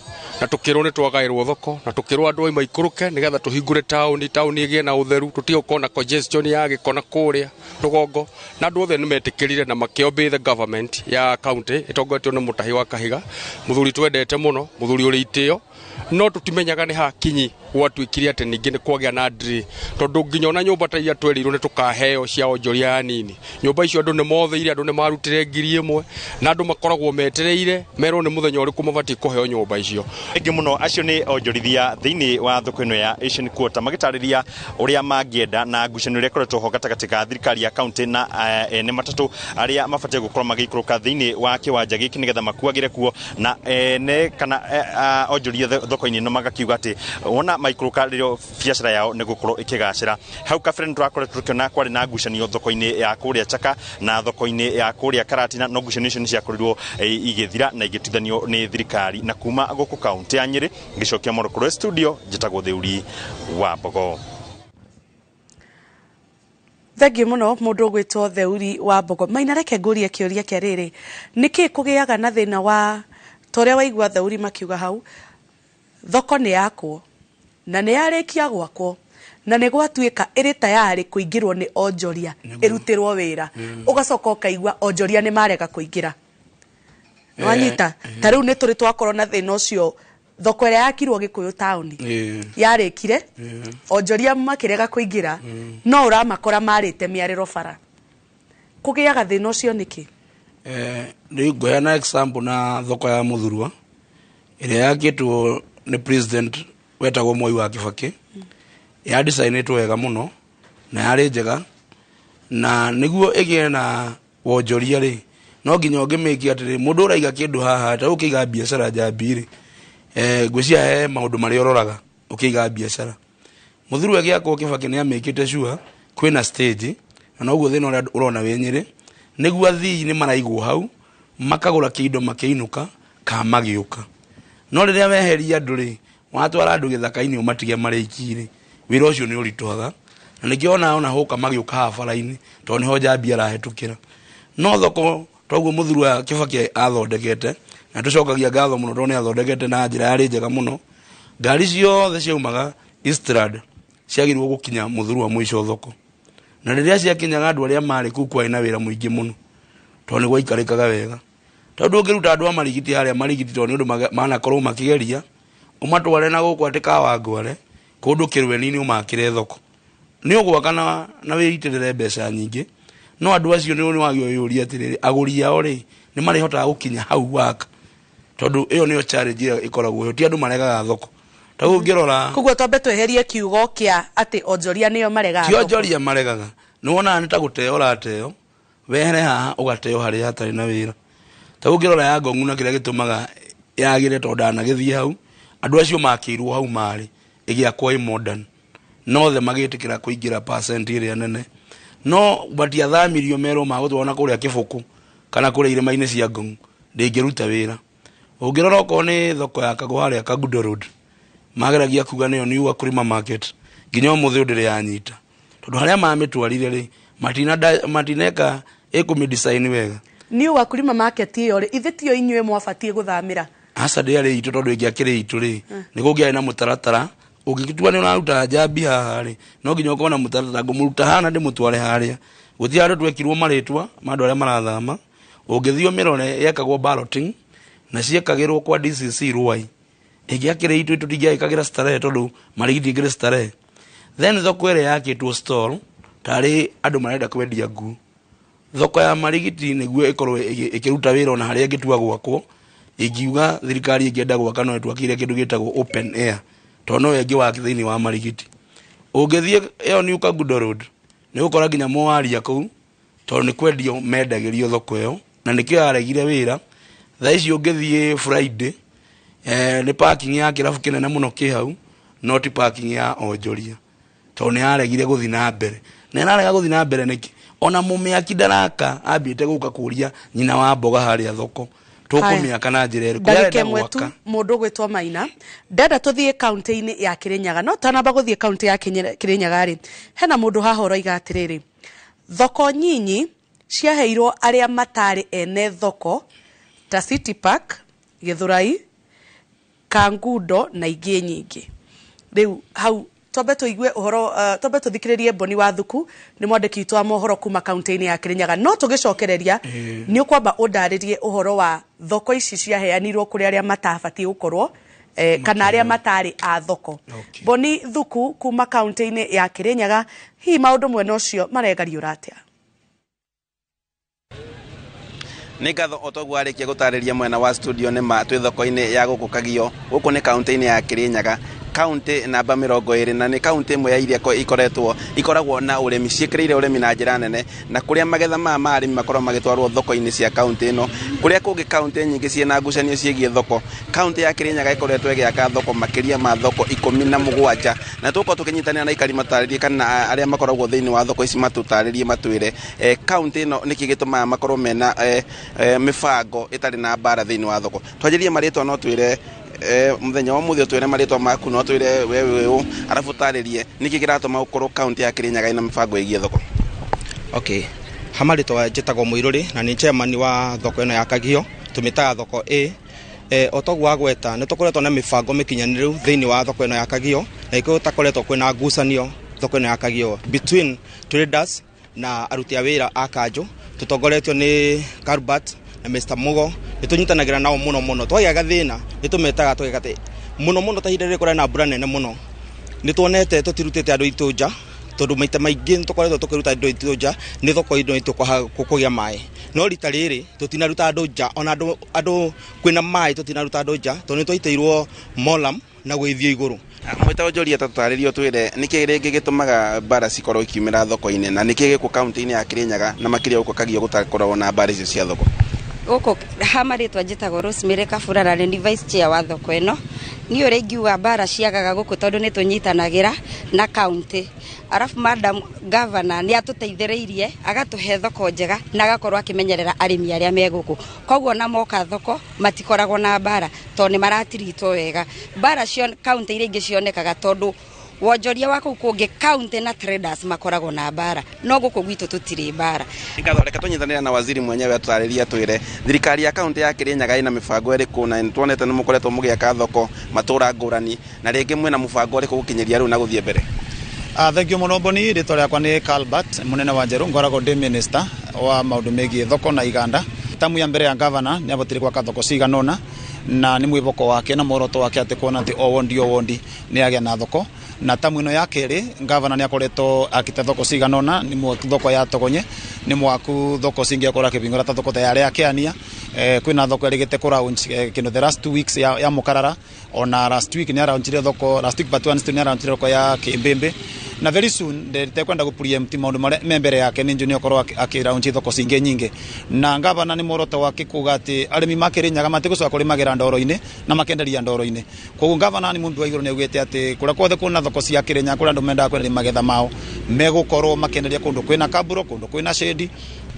na tũkĩrwo nĩ twagaĩrwo thoko na tũkĩrwo andũ aima ikũrũke nĩgetha tũhingũre taũni, taũni ĩgĩe na ũtheru, tũtige gũkorwo na congestion ya gĩko na kũrĩa rũgongo. Na andũ othe nĩ metĩkĩrire na makĩobey the government ya county ĩtongoretio nĩ Mũtahi wa Kahiga, mũthuri twendete mũno, mũthuri ũrĩ itĩo. No tũtimenyaga nĩ hakinyi gwatuĩkire atĩ ningĩ nĩ kwagĩa na delay, tondũ nginya ona nyũmba ta iria twerirwo nĩ tũkaheo cia onjoria ya nini, nyũmba icio andũ nĩ motheire, andũ nĩ marutire 1000, na andũ makoragwo metereire merwo nĩ mũthenya ũrĩkũ mabatiĩ kũheo nyũmba icio. Thengi mũno. Acio nĩ onjorithia thĩinĩ wa thoko ĩno ya Asian Quarter magĩtarĩria ũrĩa mangĩenda na ngucanio ĩrĩa ĩkoretwo ho gatagatĩ ga thirikari ya kaunti na ene matatũ arĩa mabatiĩ gũkorwo magĩikũrũka thĩinĩ wa kĩwanja gĩkĩ nĩgetha makuagĩre kuo. Na ene kana onjoria thoko-inĩ ĩno magakiuga atĩ wona maikũrũka rĩrĩa biacara yao nĩ gũkorwo ĩkĩgacĩra. Hau kabere nĩ tũrakoretwo tũkĩona kwarĩ na ngucanio thoko-inĩ ya kũrĩa Chaka na thoko-inĩ ya kũrĩa Karatina, no ngucanio icio nĩ ciakorirwo igĩthira na igĩtuithanio nĩ thirikari. Na kuma gũkũ kaunti ya Nyĩrĩ, ngĩcokia moro kũrĩ studio, njĩtagwo Theuri wa Mbogo. Thengiũ mũno mũndũ ũgwĩtwo Theuri wa Mbogo. Maina, reke ngũrie kĩũria kĩa rĩrĩ, nĩkĩ kũgĩaga na thĩna wa ta ũrĩa waigua Theuri makiuga hau, thoko nĩ yakwo na nĩ yarĩkia gwakwo na nĩ gwatuĩka ĩrĩ tayarĩ kũingĩrwo nĩ onjoria, ĩrutĩrwo wĩra, ũgacoka ũkaigua onjoria nĩ marega kũingĩra? Wanyita? Ta rĩu nĩ tũrĩ twakorwo na thĩna ũcio, thoko ĩrĩa yakirwo Gĩkũyũ taũni yarĩkire, onjoria makĩrega kũingĩra, no ũramakora marĩte mĩarĩro bara. Kũgĩaga thĩna ũcio nĩkĩ? Rĩu ngũheana example na thoko ya Mũthurwa ĩrĩa yakĩtwo nĩ president wetagwo Moi wa Kibaki. Ya designĩtwo wega mũno na yarĩ njega, na nĩguo ĩgĩe na wonjoria rĩ, No nginya ũngĩmĩkia atĩrĩ, mũndũ ũraiga kĩndũ haha ta ũkĩiga biacara Njambi rĩ, ngwĩciria he maũndũ marĩa ũroraga ũkĩiga biacara. Mũthuri agĩakwo Kĩbakĩ nĩ amĩkĩte sure kwĩna stage, na noguo thĩna ũrĩa ũrona wĩ Nyĩrĩ nĩguo athii nĩ maraigwo hau makagũra kĩindo makĩinũka kana magĩũka. No rĩrĩa weheria andũ rĩ, watwara andũ gĩthaka-inĩ ũmatige marĩ iki rĩ, wĩra ũcio nĩ ũritũhaga. Na nĩkĩo ona hũka magĩũka haha bara-inĩ tondũ nĩho Njambi arahĩtũkĩra. No thoko toguo mũthuri wa Kĩbakĩ athondekete, na tũcokagia ngatho mũno tondũ nĩ athondekete na njĩra yarĩ njega mũno. Ngari ciothe ciaumaga Eastland ciagĩrĩirwo gũkinya mũthuri wa mũico thoko. Na rĩrĩa ciakinyaga andũ arĩa marĩ kũu kwarĩ na wĩra mũingĩ mũno tondũ nĩ gwaikarĩkaga wega. Tondũ ũngĩruta andũ a Marigiti harĩa Marigiti tondũ nĩ ũndũ manakorwo makĩgeria, ũmatware na gũkũ atĩ Kawangware kũndũ kĩrweni-inĩ ũmakĩre thoko. Nĩ ũgwaka na wĩitĩrĩre mbeca nyingĩ, no andũ acio nĩ wagĩrĩirwo wĩyũrie atĩrĩrĩ, agũri ao rĩ nĩ marĩhotaga gũkinya hau waka, tondũ ĩyo nĩyo challenge ĩrĩa ĩkoragwo ho. Ti andũ maregaga thoko. Ta rĩu ũngĩrora, koguo twambe tweherie kiugo kĩa atĩ onjoria nĩo maregaga ti thoko. Onjoria maregaga. Nĩ wonaga nĩ ta gũteo ũrateo, wehere haha ũgateo harĩa hatarĩ na wĩra. Ta rĩu ũngĩrora ya Ngong'u na kĩrĩa gĩtũmaga yagĩre tondũ ndanagĩthiĩ hau, andũ acio makĩirwo hau marĩ ĩgĩakwo ĩ modern, nothe magĩtĩkĩra kũingĩra percent ĩrĩa nene, no matiathamirio merwo magũtwarwo na kũrĩa Kĩbũkũ kana kũrĩa irĩma-inĩ cia Ngong'u, ndĩngĩruta wĩra. Ũngĩrora okorwo nĩ thoko ya Kagũ harĩa Kangundo Road, mageragia kuga nĩyo New Wakulima Market, nginya ũmũthĩ ũyũ ndĩrĩ yanyita, tondũ harĩa mamĩtwarire rĩ matineka ĩkũmĩ design wega. New Wakulima Market ĩyo rĩ, ithe tiyo inyuĩ mwabatiĩ gũthamĩra? Aca, ndĩarĩ itũ, tondũ ĩngĩakĩrĩ itũ rĩ, nĩ kũngĩarĩ na mũtaratara. Ũngĩtua nĩ ũraruta Njambi haha rĩ, no nginya ũkorwo na mũtaratara, ngũmũruta haha na ndĩmũtware harĩa. Gũtirĩ handũ twekirwo marĩtwa ma andũ arĩa marathama. Ũngĩthiĩ ũmĩrore yekagwo balloting na ciekagĩrwo kwa DCC Ruai. Ĩngĩakĩrĩ itũ tũtingĩagĩkagĩra starehe tondũ Marigiti ĩngĩrĩ starehe. Then thoko ĩrĩa yakĩtwo stall tarĩ andũ marenda kwendia nguo. Thoko ya Marigiti nĩguo ĩkorwo ĩkĩruta wĩra ona harĩa ĩngĩtua gwakwo. Ingiuga thirikari ĩngĩenda gwaka no ĩtwakĩire kĩndũ gĩtagwo open air, tondũ no ĩngĩ waki thĩinĩ wa Marigiti. Ũngĩthiĩ ĩyo New Kangundo Road nĩ ũgũkora nginya mũwaria kũu, tondũ nĩ kwendio mendagĩrio thoko ĩyo, na nĩkĩo yaregire wĩra. Thaa ici ũngĩthiĩ Friday, nĩ parking ya kĩrabu kĩnene mũno kĩ hau, no ti parking ya onjoria, tondũ nĩ yaregire gũthiĩ na mbere. Na ĩrarega gũthiĩ na mbere nĩkĩ? Ona mũmĩaki ndaraka ambĩte gũka kũria nyina wa mboga harĩa thoko, tũkũmĩaka na njĩra ĩrĩkũ? Ndagĩka Yarenda ĩmwe tu gwaka. Mũndũ ũgwĩtwo Maina ndenda tũthiĩ kaunti-inĩ ya Kĩrĩnyaga, no tanamba gũthiĩ kaunti ya Kĩrĩnyaga rĩ, hena mũndũ haha ũroiga atĩrĩrĩ, thoko nyinyi ciaheirwo arĩa matarĩ ene thoko ta City Park, Gĩthũrai, Kangundo na ingĩ nyingĩ. Rĩu hau twambe tũigue ũhoro, twambe tũthikĩrĩrie Boni wa Thuku, nĩ mwandĩki witũ wa mohoro kuma kaunti-inĩ ya Kĩrĩnyaga. No tũgĩcokereria nĩ ũkwamba ũndarĩrie ũhoro wa thoko ici ciaheanirwo kũrĩ arĩa matabatiĩ gũkorwo, kana arĩa matarĩ a thoko. Boni Thuku kuma kaunti-inĩ ya Kĩrĩnyaga, hihi maũndũ mwena ũcio maregariũra atĩa? Nĩ ngatho o toguo arĩkia gũtarĩria mwena wa studio. Nĩ ma twĩ thoko-inĩ ya gũkũ Kagio, gũkũ nĩ kaunti-inĩ ya Kĩrĩnyaga, kaunti namba 20, na nĩ kaunti ĩmwe ya iria ikoretwo ikoragwo na ũrĩmi, ciĩkĩrĩire ũrĩmi na njĩra nene, na kũrĩa magetha maya ma arĩmi makoragwo magĩtwarwo thoko-inĩ cia kaunti ĩno. Kũrĩa kũngĩ kaunti nyingĩ ciĩna ngucanio ciĩgiĩ thoko, kaunti ya Kĩrĩnyaga ĩkoretwo ĩgĩaka thoko makĩria ma thoko 17, na tũgũkorwo tũkĩnyitanĩra na aikari matarĩrie kana arĩa makoragwo thĩinĩ wa thoko ici matũtarĩrie matwĩre kaunti ĩno nĩkĩ gĩtũmaga makorwo mena mĩbango ĩtarĩ na mbara thĩinĩ wa thoko. Twanjĩrie marĩtwa, no twĩre mũthenya wa ũmũthĩ ũtwĩre marĩtwa maku, no twĩre we wĩ ũ, arabu ũtarĩrie nĩkĩ kĩratũma ũkorwo kaunti ya Kĩrĩnyaga ĩna mĩbango ĩgiĩ thoko. Okay. Ha marĩtwa njĩtagwo Mũirũrĩ na nĩ chairman wa thoko ĩno ya Kagio, tũmĩtaga thoko A. O toguo wagweta, nĩ tũkoretwo na mĩbango mĩkinyanĩru thĩinĩ wa thoko ĩno ya Kagio, na ĩkorwo takoretwo kwĩna ngucanio thoko ĩno ya Kagio between traders na aruti a wĩra a kanjũ, tũtongoretio nĩ Calbert na Mr Mugo. Nĩ tũnyitanagĩra nao mũno mũno. Twagĩa gathĩna nĩ tũmetaga tũgeka atĩ mũno mũno ta ihinda rĩrĩ kũrĩ na mbura nene mũno, nĩ tuonete tũtirutĩte andũ aitũ nja, tondũ maita maingĩ nĩ tũkoretwo tũkĩruta andũ aitũ nja nĩ thoko ĩno itũ kũgĩa maĩ, no rita rĩrĩ tũtinaruta andũ nja, ona andũ kwĩna maĩ tũtinaruta andũ nja, tondũ nĩ twaitĩirwo molam na gũithio igũrũ. Mwĩta onjoria, tũtarĩrie ũtwĩre nĩkĩ rĩngĩ gĩtũmaga mbara cikorwo ikiumĩra thoko-inĩ, na nĩkĩ gĩkũ kaunti-inĩ ya Kĩrĩnyaga na makĩria gũkũ Kagio gũtakoragwo na mbara icio cia thoko? Gũkũ ha marĩtwa njĩtagwo Rosemary Kabura na nĩ vice chair wa thoko ĩno. Niĩ ũrĩa ingiuga mbara ciagaga gũkũ tondũ nĩ tũnyitanagĩra na county. Arabu madam governor nĩ atũteithĩrĩirie agatũhe thoko njega na agakorwo akĩmenyerera arĩmi arĩa me gũkũ. Koguo na moka thoko matikoragwo na mbara tondũ nĩ maratiritwo wega. Mbara cio county iria ingĩ cionekaga tondũ wonjoria wa kũu kũngĩ county na traders makoragwo na mbara, no gũkũ gwitũ tũtirĩ mbara. Ngatho, reke tũnyitanĩre na waziri mwenyewe atũtarĩrie atwĩre thirikari ya kaunti ya Kirinyaga ĩna mĩbango ĩrĩkũ, na nĩtuonete nĩ mũkoretwo mũgĩaka thoko matũra ngũrani, na rĩngĩ mwĩna mũbango ũrĩkũ gũkinyĩria rĩu na gũthiĩ mbere? Thank you mũno Boni, rĩtwa rĩakwa nĩ Calbert Mũnene wa Njerũ, ngoragwo ndĩ minister wa maũndũ megiĩ thoko na iganda. Tamu ya mbere ya governor nĩ abotire gwaka thoko cigana ũna, na nĩ mwĩboko wake na muoroto wake atĩ kuona atĩ o wondi o wondi nĩ agĩa na thoko. Na tamu ĩno ya kerĩ governor nĩ akoretwo akĩte thoko cigana ũna, nĩ thoko ya Togonye, nĩ mwaku thoko cingĩ akorwo akĩhingũra ta thoko ta ya arĩa Kĩania, kwĩna thoko ĩrĩgĩte kũ launch kĩndũ the last 2 weeks ya Mũkarara, ona last week nĩ araunchire thoko, last week but one still nĩ araunchire thoko ya Kĩmbĩmbĩ, na very soon ndekwenda gũ preempt maũndũ marĩa me mbere yake nĩ njũĩ nĩ akorwo akĩraunchi thoko cingĩ nyingĩ. Na gavana nĩ muoroto wake kuga atĩ arĩmi ma Kĩrĩnyaga matigũcoka kũrĩmagĩra ndoro-inĩ na makenderia ndoro-inĩ. Koguo gavana nĩ mũndũ wa igũrũ nĩ augĩte atĩ kũrĩa guothe kwĩna thoko cia Kĩrĩnyaga kũrĩa andũ mendaga kwenderia magetha mao megũkorwo makenderia kũndũ kwĩna kaburo, kũndũ kwĩna shedi.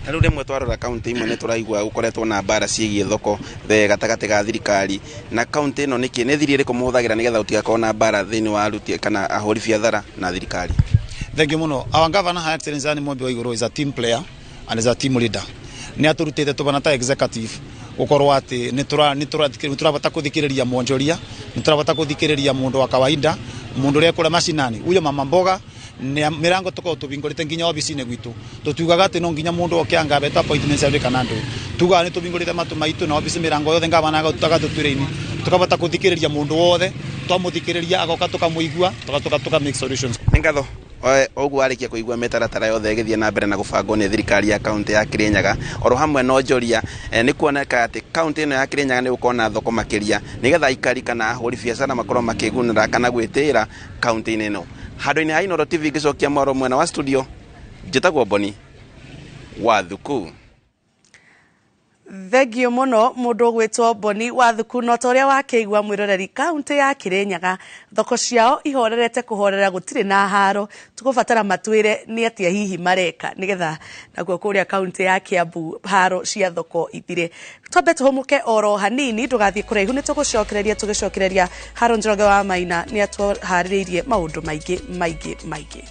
Ta rĩu rĩmwe twarora kaunti imwe nĩ tũraigua gũkoretwo na mbara ciĩgiĩ thoko gatagatĩ ga thirikari na kaunti ĩno, nĩkĩ nĩ thiri ĩrĩkũ mũhũthagĩra nĩgetha gũtigakorwo na mbara thĩinĩ wa aruti kana ahũri biathara na thirikari? Thank you mũno. Our governor High Excellency Anne Mumbi Waiguru is a team player and is a team leader. Nĩ atũrutĩte tũbana ta executive gũkorwo atĩ nĩ tũrabata kũthikĩrĩria mwonjoria, nĩ tũrabata kũthikĩrĩria mũndũ wa kawaida, mũndũ ũrĩa kũrĩa macinani, huyo mama mboga, nĩ mĩrango tũkoragwo tũhingũrĩte nginya obici-inĩ gwitũ. Tũtiugaga atĩ no nginya mũndũ oke angabete appointment ciake kana ndũ. Tugaga nĩ tũhingũrĩte matũ maitũ na obici mĩrango yothe ngavana agatũtwĩra-inĩ. Tũkabata kũthikĩrĩria mũndũ wothe, twamũthikĩrĩria agoka tũkamũigua, tũka make solutions. Nĩ ngatho. Ũguo warĩkia kũigua mĩtaratara yothe ĩgĩthiĩ na mbere na gũbangwo nĩ thirikari ya kaunti ya Kirinyaga oro hamwe na onjoria, nĩ kuoneka atĩ kaunti ĩno ya Kirinyaga nĩ gũkorwo na thoko makĩria nĩgetha aikari kana ahũri biacara makorwo makĩgunĩra kana gwĩtĩĩra kaunti-inĩ ĩno. Handũ-inĩ ha Inooro TV ngĩcokia mwaro mwena wa studio, njĩtagwo Boni wa Thuku. Thengio muno mundu gwitwo Boni wa Thuku. No ta uria wakĩigua mwiroreri, kaunti ya Kirinyaga thoko ciao ihorerete kuhorera, gutire na haro. Tugubatara matwire ni atia hihi mareka nigetha nakuo kuria kaunti ya Kiambu haro cia thoko ithire. Twambe tuhumuke oro hanini, ndugathie kuraihu, ni tugucokereria tugicokereria Haro Njoroge wa Maina ni atũharĩrĩirie maũndũ maingĩ maingĩ maingĩ.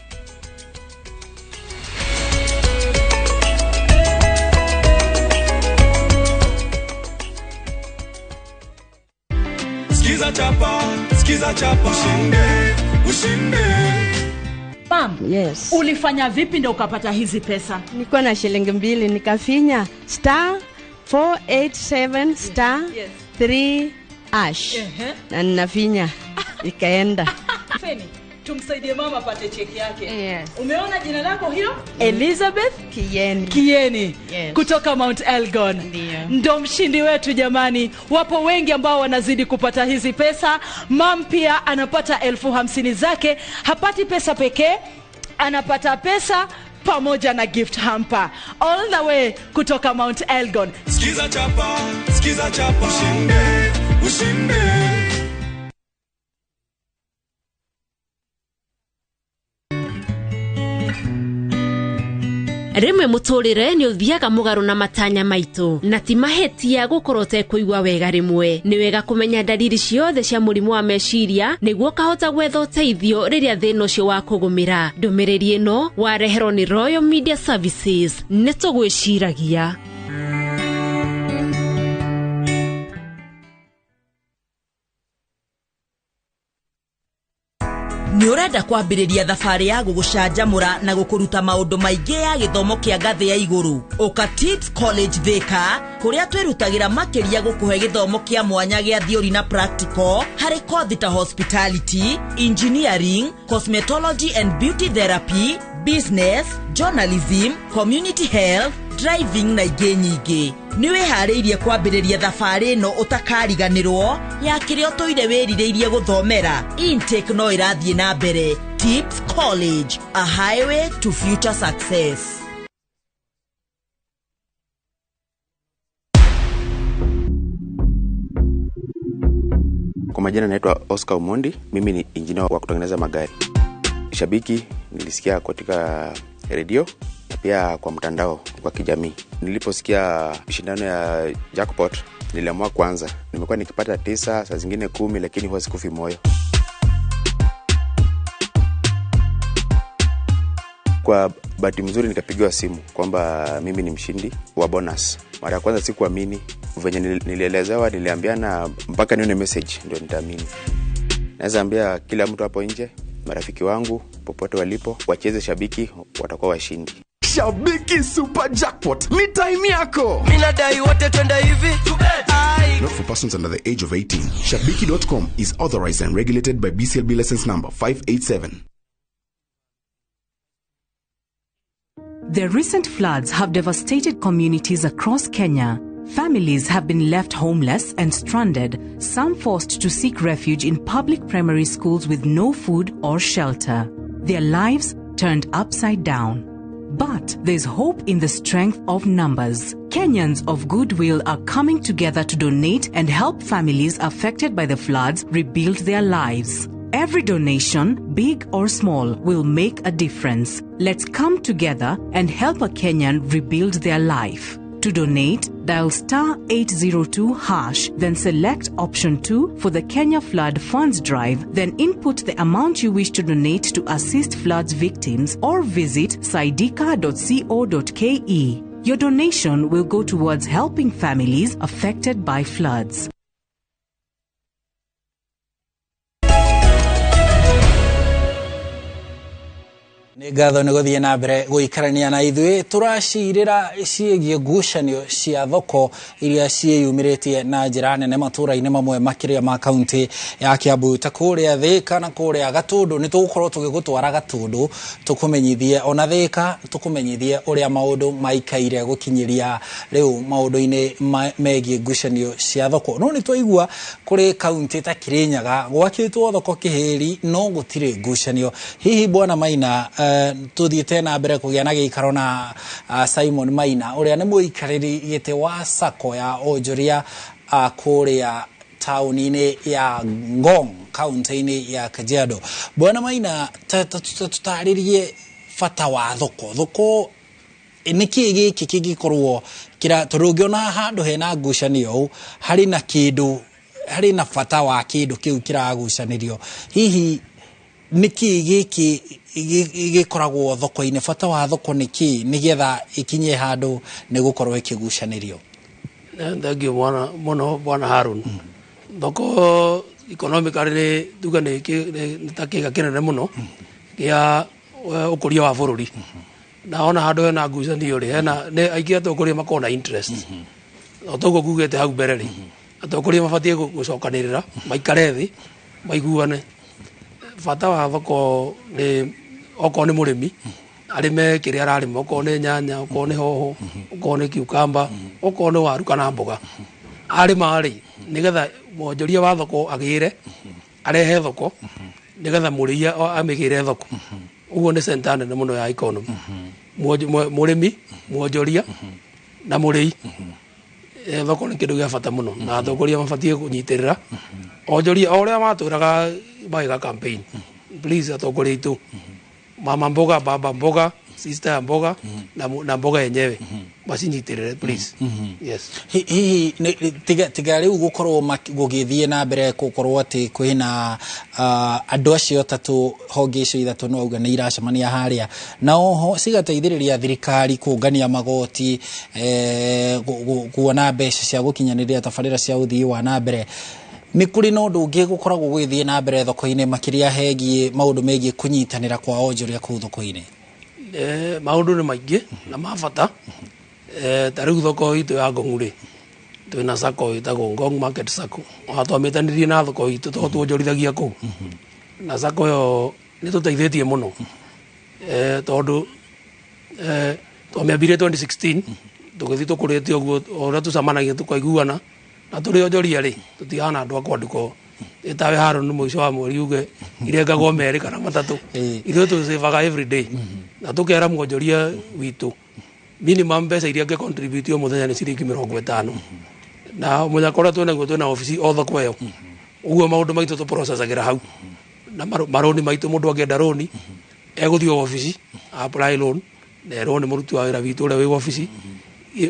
Skiza chapa, skiza chapa, ushinde, ushinde. Ma'am, Yes. Ulifanya vipi ndio ukapata hizi pesa? Nilikuwa na shilingi 2 nikafinya star 487 star 3 hash. Na ninafinya ikaenda. Feni, tumsaidie mama apate cheki yake. Yes. Umeona jina lako hilo? Elizabeth Kieni. Kieni. Yes. Kutoka Mount Elgon. Ndio mshindi wetu jamani. Wapo wengi ambao wanazidi kupata hizi pesa. Mam pia anapata 50,000 zake. Hapati pesa pekee, anapata pesa pamoja na gift hamper. All the way kutoka Mount Elgon. Skiza chapa, skiza chapa, ushinde, ushinde. Rĩmwe mũtũrĩre nĩ ũthiaga mũgarũ na matanya maitũ, na ti mahĩtia gũkorwo ũtekũigua wega rĩmwe. Nĩ wega kũmenya ndariri ciothe cia mũrimũ wa meciria nĩguo ũkahota gwetha ũteithio rĩrĩa thĩna ũcio wakũgũmĩra. Ndũmĩrĩri ĩno wareherwo nĩ Royal Media Services. Nĩ tũgwĩciragia. Nĩ ũrenda kwambĩrĩria thabarĩ ya gũgũcanjamũra na gũkũruta maũndũ maingĩ ya gĩthomo kĩa ngathĩ ya igũrũ? Ũka Tips College Thika, kũrĩa twĩrutagĩra makĩria gũkũhe gĩthomo kĩa mwanya gĩa theory na practical harĩ kothi ta hospitality, engineering, cosmetology and beauty therapy, business, journalism, community health, driving na ingĩ nyingĩ. Nĩ wĩharĩirie kwambĩrĩria thabarĩ ĩno ũtakariganĩrwo ya kĩrĩa ũtũire wĩrirĩirie gũthomera? Intake no ĩrathiĩ na mbere. Tips College, a highway to future success. Kwa majina naitwa Oscar Omondi, mimi ni injinia wa kutengeneza magari. Shabiki nilisikia katika redio na pia kwa mtandao wa kijamii. Niliposikia shindano ya jackpot niliamua kwanza. Nimekuwa nikipata 9, saa zingine 10, lakini huwa sikufi moyo. Kwa bahati mzuri nikapigiwa simu kwamba mimi ni mshindi wa bonus. Mara ya kwanza sikuamini, venye nilielezewa, niliambiana mpaka nione message ndio nitaamini. Naweza ambia kila mtu hapo nje, marafiki wangu popote walipo, wacheze Shabiki, watakuwa washindi. Shabiki Super Jackpot ni time yako. Mimi nadai wote twende hivi. Not for persons under the age of 18. Shabiki.com is authorized and regulated by BCLB license number 587. The recent floods have devastated communities across Kenya. Families have been left homeless and stranded, some forced to seek refuge in public primary schools with no food or shelter. Their lives turned upside down. But there's hope in the strength of numbers. Kenyans of goodwill are coming together to donate and help families affected by the floods rebuild their lives. Every donation, big or small, will make a difference. Let's come together and help a Kenyan rebuild their life. To donate, dial star 802#, then select option 2 for the Kenya Flood Funds Drive, then input the amount you wish to donate to assist floods victims or visit saidika.co.ke. Your donation will go towards helping families affected by floods. Nĩ ngatho nĩ gũthiĩ na mbere gũikarania na ithuĩ tũracirĩra ciĩgiĩ ngucanio cia thoko iria ciĩyumĩrĩtie na njĩra nene matũra-inĩ mamwe makĩria ma kaunti ya Kiambu ta kũrĩa Thĩka na kũrĩa Gatũndũ. Nĩ tũgũkorwo tũgĩgũtwara Gatũndũ tũkũmenyithie ona Thĩka tũkũmenyithie ũrĩa maũndũ maikaire gũkinyĩria rĩu maũndũ-inĩ megiĩ ngucanio cia thoko. No nĩ twaigua kũrĩ kaunti ta Kirinyaga gwakĩtwo thoko Kĩhĩri no gũtirĩ ngucanio. Hihi Bwana Maina, tuthiĩte na mbere kũgĩa na gĩikaro na Simon Maina ũrĩa nĩ mũikarĩri gĩtĩ wa sacco ya onjoria kũrĩa taũni-inĩ ya Ngong kaunti-inĩ ya Kajiado. Bwana Maina, tũtarĩrie bata wa thoko. Thoko nĩ kĩĩ gĩkĩ kĩngĩkorwo kĩra tondũ ũngĩona handũ hena ngucanio harĩ na kĩndũ, harĩ na bata wa kĩndũ kĩu kĩragucanĩrio. Hihi nĩ kĩĩ gĩkĩ gĩkoragwo thoko-inĩ, bata wa thoko nĩ kĩĩ nĩgetha ĩkinye handũ nĩ gũkorwo ĩkĩgucanĩrio? Thank you mũno Bwana Harun. Thoko economically nĩ tuge nĩ ta kĩga kĩnene mũno gĩa ũkũria wa bũrũri. Na ona handũ hena ngucanio rĩ, hena nĩ aingĩ atongoria makoragwo na interest. O toguo ngugĩte hau mbere rĩ, atongoria mabatiĩ gũcokanĩrĩra, maikare thĩ, maiguane. Bata wa thoko nĩ okorwo nĩ mũrĩmi arĩme kĩrĩa ararĩma, okorwo nĩ nyanya, okorwo nĩ hoho, okorwo nĩ cucumber, okorwo nĩ waru kana mboga. Arĩma rĩ, nĩgetha mwonjoria wa thoko agĩre, arehe thoko, nĩgetha mũrĩi amĩgĩre thoko. Ũguo nĩ center nene mũno ya economy. Mũrĩmi, mwonjoria na mũrĩi. Thoko nĩ kĩndũ gĩa bata mũno na atongoria mabatiĩ kũnyitĩrĩra onjoria o ũrĩa matũraga magĩka campaign. Please atongoria aitũ, mama mboga, baba mboga, sister ya mboga na mboga yenyewe macinyitĩrĩre please. Yes. Hihi tiga rĩu gũkorwo gũgĩthiĩ na mbere gũkorwo atĩ kwĩna andũ acio atatũ honge icio ithatũ no auga nĩ iracemania harĩa na oho cigateithĩrĩria thirikari kũngania magoti, kuona mbeca cia gũkinyanĩria tabarĩra cia ũthii wa na mbere. Nĩ kũrĩ na ũndũ ũngĩ gũkoragwo gũgĩthiĩ na mbere thoko-inĩ makĩria hegiĩ maũndũ megiĩ kũnyitanĩra kwa onjoria kũu thoko-inĩ? Maũndũ nĩ maingĩ na ma bata. Ta rĩu thoko itũ ya Ngong rĩ, twĩna sacco ĩtagwo Ngong Market Sacco. Ona twamĩtanirie na thoko itũ tondũ tuonjorithagia kũu. Na sacco ĩyo nĩ tũteithĩtie mũno. Tondũ twamĩambirie 2016 tũgĩthiĩ tũkũrĩte ũguo o ũrĩa tũcemanagia tũkaiguana na tũrĩ onjoria rĩ, tũtihana andũ a kwandĩkwo ĩtawe Harun mũico wa mweri uge irengagwo merĩ kana matatũ. Ithuĩ tũcĩvaga every day na tũkera mwonjoria witũ minimum mbeca iria angĩ contribute o mũthenya nĩ ciringi 50. Na mũnyaka ũrĩa twĩnaguo twĩna obici o thoko ĩyo. Ũguo maũndũ maitũ tũprocessagĩra hau na marũni maitũ. Mũndũ angĩenda rũni egũthiĩ obici apply loan na erwo nĩ mũruti wa wĩra witũ ũrĩa wĩ obici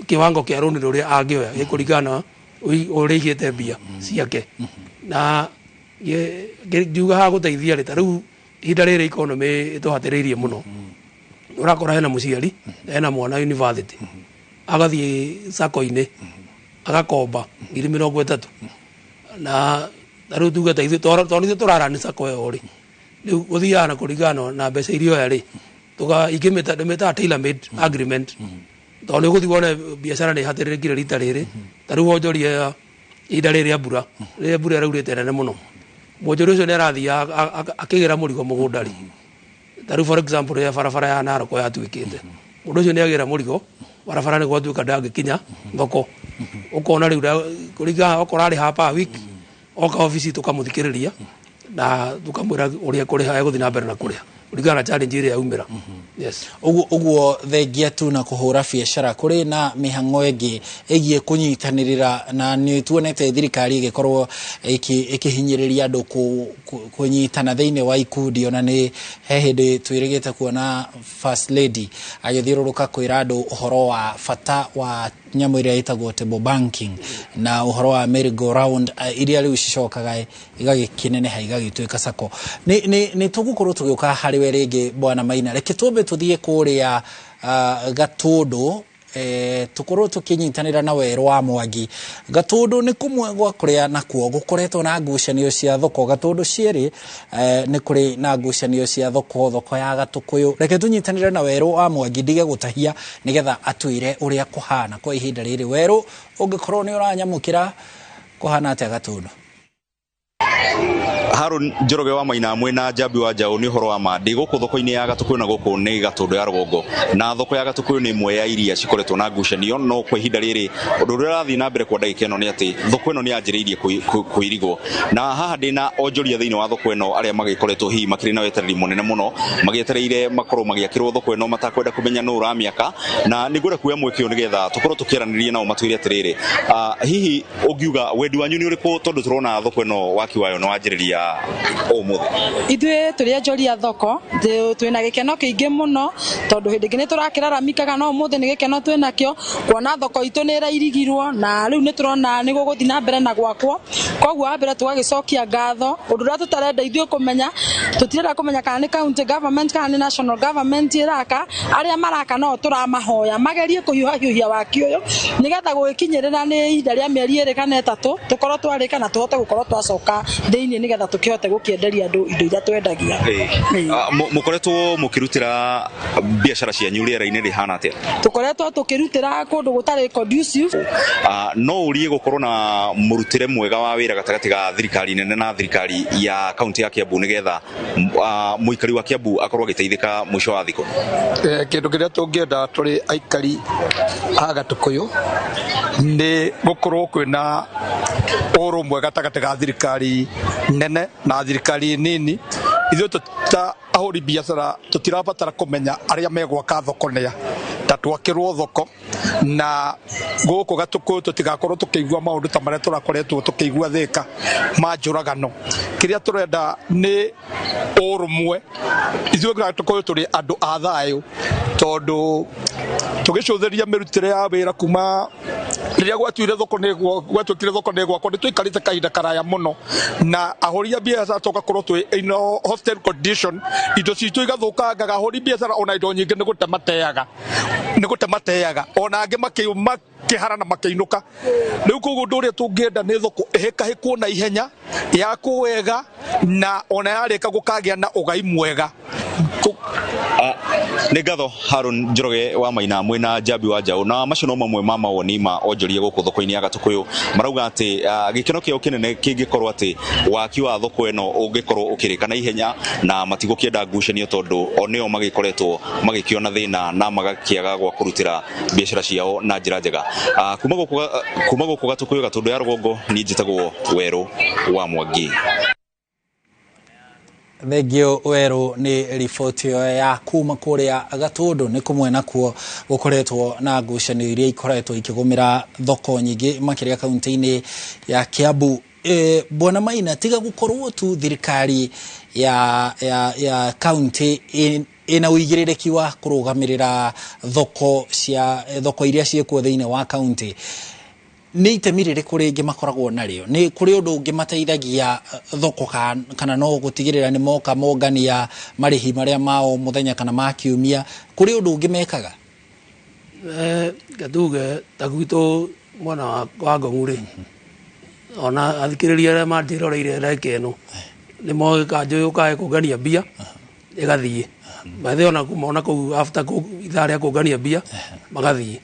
kiwango kĩa rũni rũrĩa angĩoya gĩkũringana na ũrĩa aigĩte mbia ciake. Na ngiuga haha gũteithia rĩ, ta rĩu ihinda rĩrĩ economy ĩtũhatĩrĩirie mũno, ũrakora hena mũciari ena mwana university, agathiĩ sacco-inĩ agakomba 30,000. Na ta rĩu tuge ta ithuĩ, tondũ ithuĩ tũrarani sacco ĩyo rĩ, rĩu gũthiaga na kũringana na mbeca iria oya rĩ, tuga ingĩmĩta ndĩmĩtaga tailor made agreement, tondũ nĩ ũgũthiĩ wone biacara nĩ ĩhatĩrĩrĩkire rita rĩrĩ. Ta rĩu wonjoria ihinda rĩrĩ rĩa mbura, rĩrĩa mbura ĩraurĩte nene mũno, mwonjoria ũcio nĩ arathiĩ akĩgĩra mũrigo mũgũnda rĩ, ta rĩu for example rĩrĩa barabara ya Narok yatuĩkĩte, mũndũ ũcio nĩ agĩra mũrigo barabara nĩ gwatuĩka ndangĩkinya thoko. Ũkona rĩu kũringana okorwo arĩha per week, oka obici tũkamũthikĩrĩria na tũkamwĩra ũrĩa kũrĩha egũthiĩ na mbere na kũrĩha kũringana na challenge ĩrĩa yaumĩra. Yes. Ũguo thengia tu na kũhũra biacara, kũrĩ na mĩhang'o ĩngĩ ĩgiĩ kũnyitanĩrĩra, na nĩ tuonete thirikari ĩgĩkorwo ĩkĩhinyĩrĩria andũ kũnyitana thĩinĩ wa ikundi. Ona nĩ he hĩndĩ twĩrĩgĩte kuona First Lady agĩthiũrũrũka kwĩra andũ ũhoro wa bata wa nyamũ ĩrĩa ĩtagwo table banking na ũhoro wa merry go round, iria rĩu cicokaga igagĩkĩneneha igagĩtuĩka sacco. Nĩ tũgũkorwo tũgĩũka harĩ we rĩngĩ, Bwana Maina. Reke twambe tũthiĩ kũrĩa Gatũndũ, tũkorwo tũkĩnyitanĩra na Werũ wa Mwangi. Gatũndũ nĩ kũmwe gwa kũrĩa nakuo gũkoretwo na ngucanio cia thoko. Gatũndũ cierĩ, nĩ kũrĩ na ngucanio cia thoko, thoko ya Gatũkũyũ. Reke tũnyitanĩre na Werũ wa Mwangi, ndige gũtahia, nĩgetha atwĩre ũrĩa kũhana kwa ihinda rĩrĩ. Werũ, ũngĩkorwo nĩ ũranyamũkĩra, kũhana atĩa Gatũndũ? Harun Njoroge wa Maina mwena Njambi wa Njaũ, nĩ ũhoro wa ma ndĩ gũkũ thoko-inĩ ya Gatũkũyũ, na gũkũ nĩ Gatũndũ ya rũgongo, na thoko ya Gatũkũyũ nĩ ĩmwe ya iria cikoretwo na ngucanio. No kwa ihinda rĩrĩ ũndũ ũrĩa ũrathiĩ na mbere kwa ndagĩka ĩno nĩ atĩ thoko ĩno nĩ yanjĩrĩirie kũirigwo, na haha ndĩ na onjoria thĩinĩ wa thoko ĩno arĩa magĩkoretwo hihi makĩrĩ na wetereri mũnene mũno, magĩetereire makorwo magĩakĩrwo thoko ĩno matakwenda kũmenya nũ ũramĩaka. Na nĩ ngwenda kuoya mweke ũyũ nĩgetha tũkorwo tũkĩaranĩria nao matwĩre atĩrĩrĩ, hihi ũngiuga wendi wanyu nĩ ũrĩkũ, tondũ tũrona thoko ĩno waki wayo nĩ wanjĩrĩria ũmũthĩ? Ithuĩ tũrĩ onjoria thoko twĩna gĩkeno kĩingĩ mũno, tondũ hĩndĩ ĩngĩ nĩ tũrakĩraramikaga, no ũmũthĩ nĩ gĩkeno twĩnakĩo kuona thoko itũ nĩ ĩrairigirwo, na rĩu nĩ tũrona nĩ gũgũthiĩ na mbere na gwakwo. Koguo wa mbere tũgagĩcokia ngatho. Ũndũ ũrĩa tũtarenda ithuĩ kũmenya, tũtirenda kũmenya kana nĩ county government kana nĩ national government ĩraka. Arĩa maraka no tũramahoya magerie kũhiũhahiũhia waki ũyũ, nĩgetha gũgĩkinyĩrĩra nĩ ihinda rĩa mĩeri 2 kana 3 tũkorwo twarĩka na tũhote gũkorwo twacoka thĩinĩ, nĩgetha tũkĩhote gũkĩenderia andũ indo iria twendagia. Mũkoretwo mũkĩrutĩra biacara cianyu rĩera-inĩ rĩhana atĩa? Tũkoretwo tũkĩrutĩra kũndũ gũtarĩ conducive. No ũrie gũkorwo na mũrutĩre mwega wa wĩra gatagatĩ ga thirikari nene na thirikari ya kaunti ya Kiambu, nĩgetha mũikari wa Kiambu akorwo agĩteithĩka mũico wa thikũ? Kĩndũ kĩrĩa tũngĩenda tũrĩ aikari a Gatũkũyũ nĩ gũkorwo kwĩna ũrũmwe gatagatĩ ga thirikari nene na thirikari nini. Ithuĩ ta ahũri biacara tũtirabatara kũmenya arĩa megwaka thoko nĩa, ta twakĩrwo thoko na gũkũ Gatũkũyũ tũtigakorwo tũkĩigua maũndũ ta marĩa tũrakoretwo tũkĩigua Thĩka ma njũragano. Kĩrĩa tũrenda nĩ ũrũmwe. Ithuĩ Gatũkũyũ tũrĩ andũ a thayũ, tondũ tũgĩcũthĩria mĩrutĩre ya wĩra kuma rĩrĩa gwatuire thoko nĩ gwatuĩkire thoko nĩ gwakwa, nĩ tũikarĩte kahinda karaya mũno na ahũri a biacara tũgakorwo twĩ in a hostile condition, indo citũ igathũkangaga. Ahũri biacara ona indo nyingĩ nĩ gũte mateaga, nĩ gũte mateaga, ona angĩ makĩhara na makĩinũka. Rĩu koguo ũndũ ũrĩa tũngĩenda nĩ thoko ĩhĩkahĩkwo na ihenya, yakwo wega, na ona yarĩka gũkagĩa na ũgai mwega. Nĩ ngatho, Harun Njoroge wa Maina mwena Njambi wa Njaũ. Na macio no mamwe ma mawoni ma onjoria gũkũ thoko-inĩ ya Gatũkũyũ. Marauga atĩ gĩkeno kĩao kĩnene kĩngĩkorwo atĩ waki wa thoko ĩno ũngĩkorwo ũkĩrĩka na ihenya, na matigũkĩenda ngucanio, tondũ o nĩo magĩkoretwo magĩkĩona thĩna na magakĩaga gwa kũrutĩra biacara ciao na njĩra njega. Kuma gũkũ Gatũkũyũ, Gatũndũ ya rũgongo, niĩ njĩtagwo Werũ wa Mwangi. Thengio, Werũ, nĩ riboti ĩyo ya kuma kũrĩa Gatũndũ. Nĩ kũmwe nakuo gũkoretwo na ngucanio iria ikoretwo ikĩgũmĩra thoko nyingĩ, makĩria kaunti-inĩ ya Kiambu. Bwana Maina, tiga gũkorwo tu thirikari ya county ina ũigĩrĩrĩki wa kũrũgamĩrĩra thoko cia thoko iria ciĩkuo thĩinĩ wa county, nĩ itemi rĩrĩkũ rĩngĩ makoragwo narĩo? Nĩ kũrĩ ũndũ ũngĩ mateithagia thoko kana no gũtigĩrĩra nĩ moka mongania marĩhi marĩa ma o mũthenya kana ma kiumia? Kũrĩ ũndũ ũngĩ mekaga? Gatuge ta gwitũ mwena wa Ngong'u rĩ, ona athikĩrĩria arĩa manjĩroreire ndagĩka ĩno nĩ moĩ kanjũ yũkaga kũngania mbia ĩgathiĩ bathe, ona kuma ona kũu after ithaa rĩa kũngania mbia magathiĩ.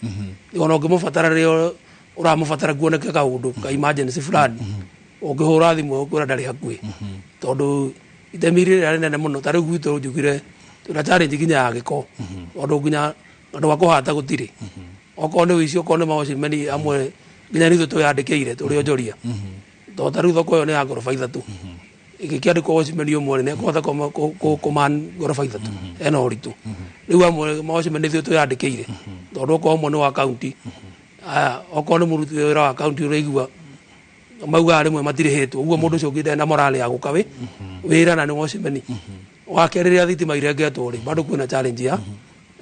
Ona ũngĩmũbatara rĩrĩa ũramũbatara kuoneke kaũndũ ka emergency fulani, ũngĩhũra thimũ ũkwĩra ndarĩ hakuhĩ, tondũ itemi rĩrĩa rĩnene mũno ta rĩu gwitũ njugire twĩna challenge nginya ya gĩko, tondũ nginya andũ a kũhata gũtirĩ, okorwo nĩ ũici, okorwo nĩ mawacimeni amwe nginya nĩ ithuĩ twĩyandĩkĩire tũrĩ onjoria, tondũ ta rĩu thoko ĩyo nĩ ya ngoroba 3, ĩgĩkĩandĩkwo wacimeni ũmwe rĩ, nĩekũhota kũman ngoroba 3 ena ũritũ. Rĩu amwe mawacimeni ithuĩ twĩyandĩkĩire, tondũ okorwo ũmwe nĩ wa kaunti, aya okorwo nĩ mũruti wĩra wa kaunti ũraigua maugaga rĩmwe matirĩhĩtwo, ũguo mũndũ ũcio ũngĩ ndarĩ na morale ya gũka wĩra na nĩ wacimeni. Wa kerĩ, rĩrĩa thitima irengetwo rĩ, bado kwĩna challenge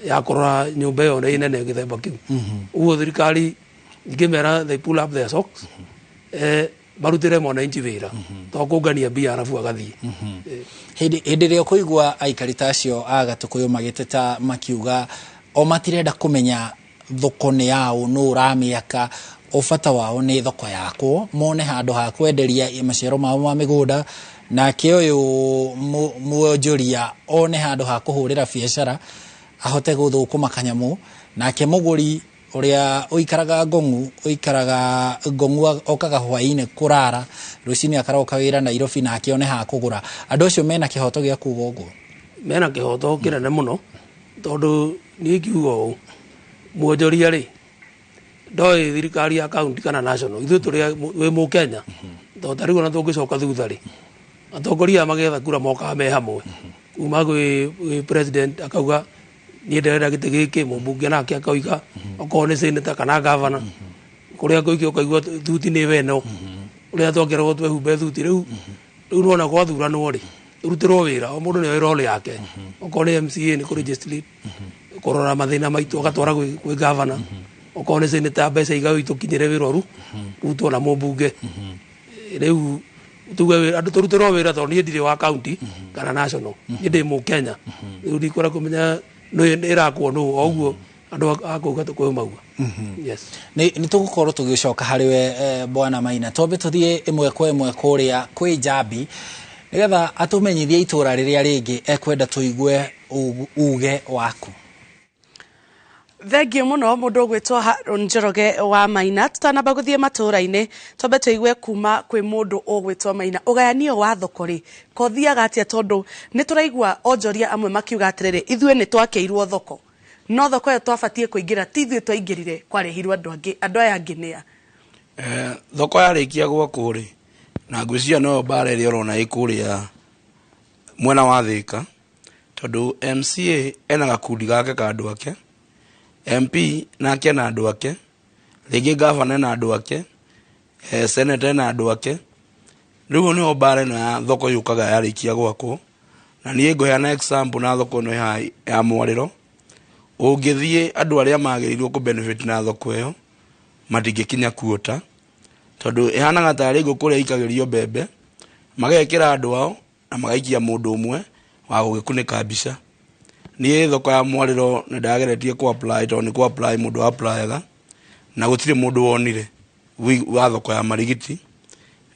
ya kũrora nyũmba ĩyo nĩ nene gĩthemba kĩu. Ũguo thirikari ingĩmera they pull up their socks, marutĩre mwananchi wĩra, to kũngania mbia arabu agathiĩ. Hĩndĩ ĩrĩa ũkũigua aikari ta acio a Gatũkũyũ magĩteta makiuga o matirenda kũmenya thoko nĩ yaũ, nũ ũramĩaka, ũbata wao nĩ thoko yakwo mone handũ ha kwenderia maciaro mao ma mĩgũnda, nake ũyũ mwonjoria one handũ ha kũhũrĩra biacara ahote gũthũkũma kanyamũ, nake mũgũri ũrĩa ũikaraga Ngong'u okaga hwaĩ-inĩ kũrara, rũcinĩ akaroka wĩra Nairobi, nake one ha kũgũra. Andũ acio mena kĩhoto gĩa kuga ũguo? Mena kĩhoto kĩnene mũno, tondũ niĩ ingiuga ũũ, mwonjoria rĩ ndoĩ thirikari ya kaunti kana national, ithuĩ tũrĩ wĩ mũkenya, tondũ ta rĩu ona tũngĩcoka thutha rĩ, atongoria aya magĩetha kura mokaga me hamwe, kuma gwĩ president akauga niĩ ndĩrenda gĩtĩ gĩkĩ, mũmbunge nake akauga, okorwo nĩ senator kana governor, kũrĩa kũingĩ ũkaigua thuti nĩ weno ũrĩa twakĩragwo twehumbe thuti. Rĩu nĩwona gwathuranwo rĩ, rutĩrwo wĩra o mũndũ nĩoĩ role yake, okorwo nĩ MCA nĩ kũ legislate kũrora mathĩna maitũ agatwara gwĩ governor, okorwo nĩ senator mbeca igaywo itũkinyĩre wĩra ũru rutwo na mũmbunge. Rĩu tuge andũ tũrutĩrwo wĩra, tondũ niĩ ndirĩ wa county kana national, niĩ ndĩ mũkenya. Rĩu ndikwenda kũmenya nĩ ĩrakwo nũ, o ũguo andũ a kũu Gatũkũyũ mauga. Yes. Nĩ tũgũkorwo tũgĩcoka harĩ we, Bwana Maina. Twambe tũthiĩ ĩmwe kwa ĩmwe kũrĩa kwĩ Njambi nĩgetha atũmenyithie itũra rĩrĩa rĩngĩ ekwenda tũigue uge waku. Thengiũ mũno mũndũ ũgwĩtwo Haron Njoroge wa Maina. Tũtanamba gũthiĩ matũũra-inĩ, twambe tũigue kuma kwĩ mũndũ ũgwĩtwo Maina. Ũgayanio wa thoko rĩ, kothiaga atĩa? Tondũ nĩ tũraigua onjoria amwe makiuga atĩrĩrĩ, ithuĩ nĩ twakĩirwo thoko, no thoko ĩyo twabatiĩ kũingĩra ti ithuĩ twaingĩrire, kwarĩhirwo andũ angĩ. Andũ aya angĩ nĩa? Thoko yarĩkia gwakwo rĩ, na ngwĩciria noyo mbara ĩrĩa ũrona ĩ kũrĩa mwena wa Thĩka, tondũ MCA ena gakundi gake ka andũ ake, MP nake ena andũ ake, rĩngĩ gavana ena andũ ake, senator ena andũ ake. Rĩu nĩho mbara ĩno ya thoko yũkaga yarĩkia gwakwo. Na niĩ ngũheana example na thoko ĩno ya Mwarĩro. Ũngĩthiĩ, andũ arĩa magĩrĩirwo kũ benefit na thoko ĩyo matingĩkinya kuota, tondũ ĩhanaga tarĩ ngũkũ ĩrĩa ĩikagĩrio mbembe, magekĩra andũ ao na magaikia mũndũ ũmwe wa gũgĩkunĩka mbica. Niĩ thoko ya Mwarĩro nĩ ndageretie kũ apply, tondũ nĩ kũ apply mũndũ applyaga, na gũtirĩ mũndũ wonire wa thoko ya Marigiti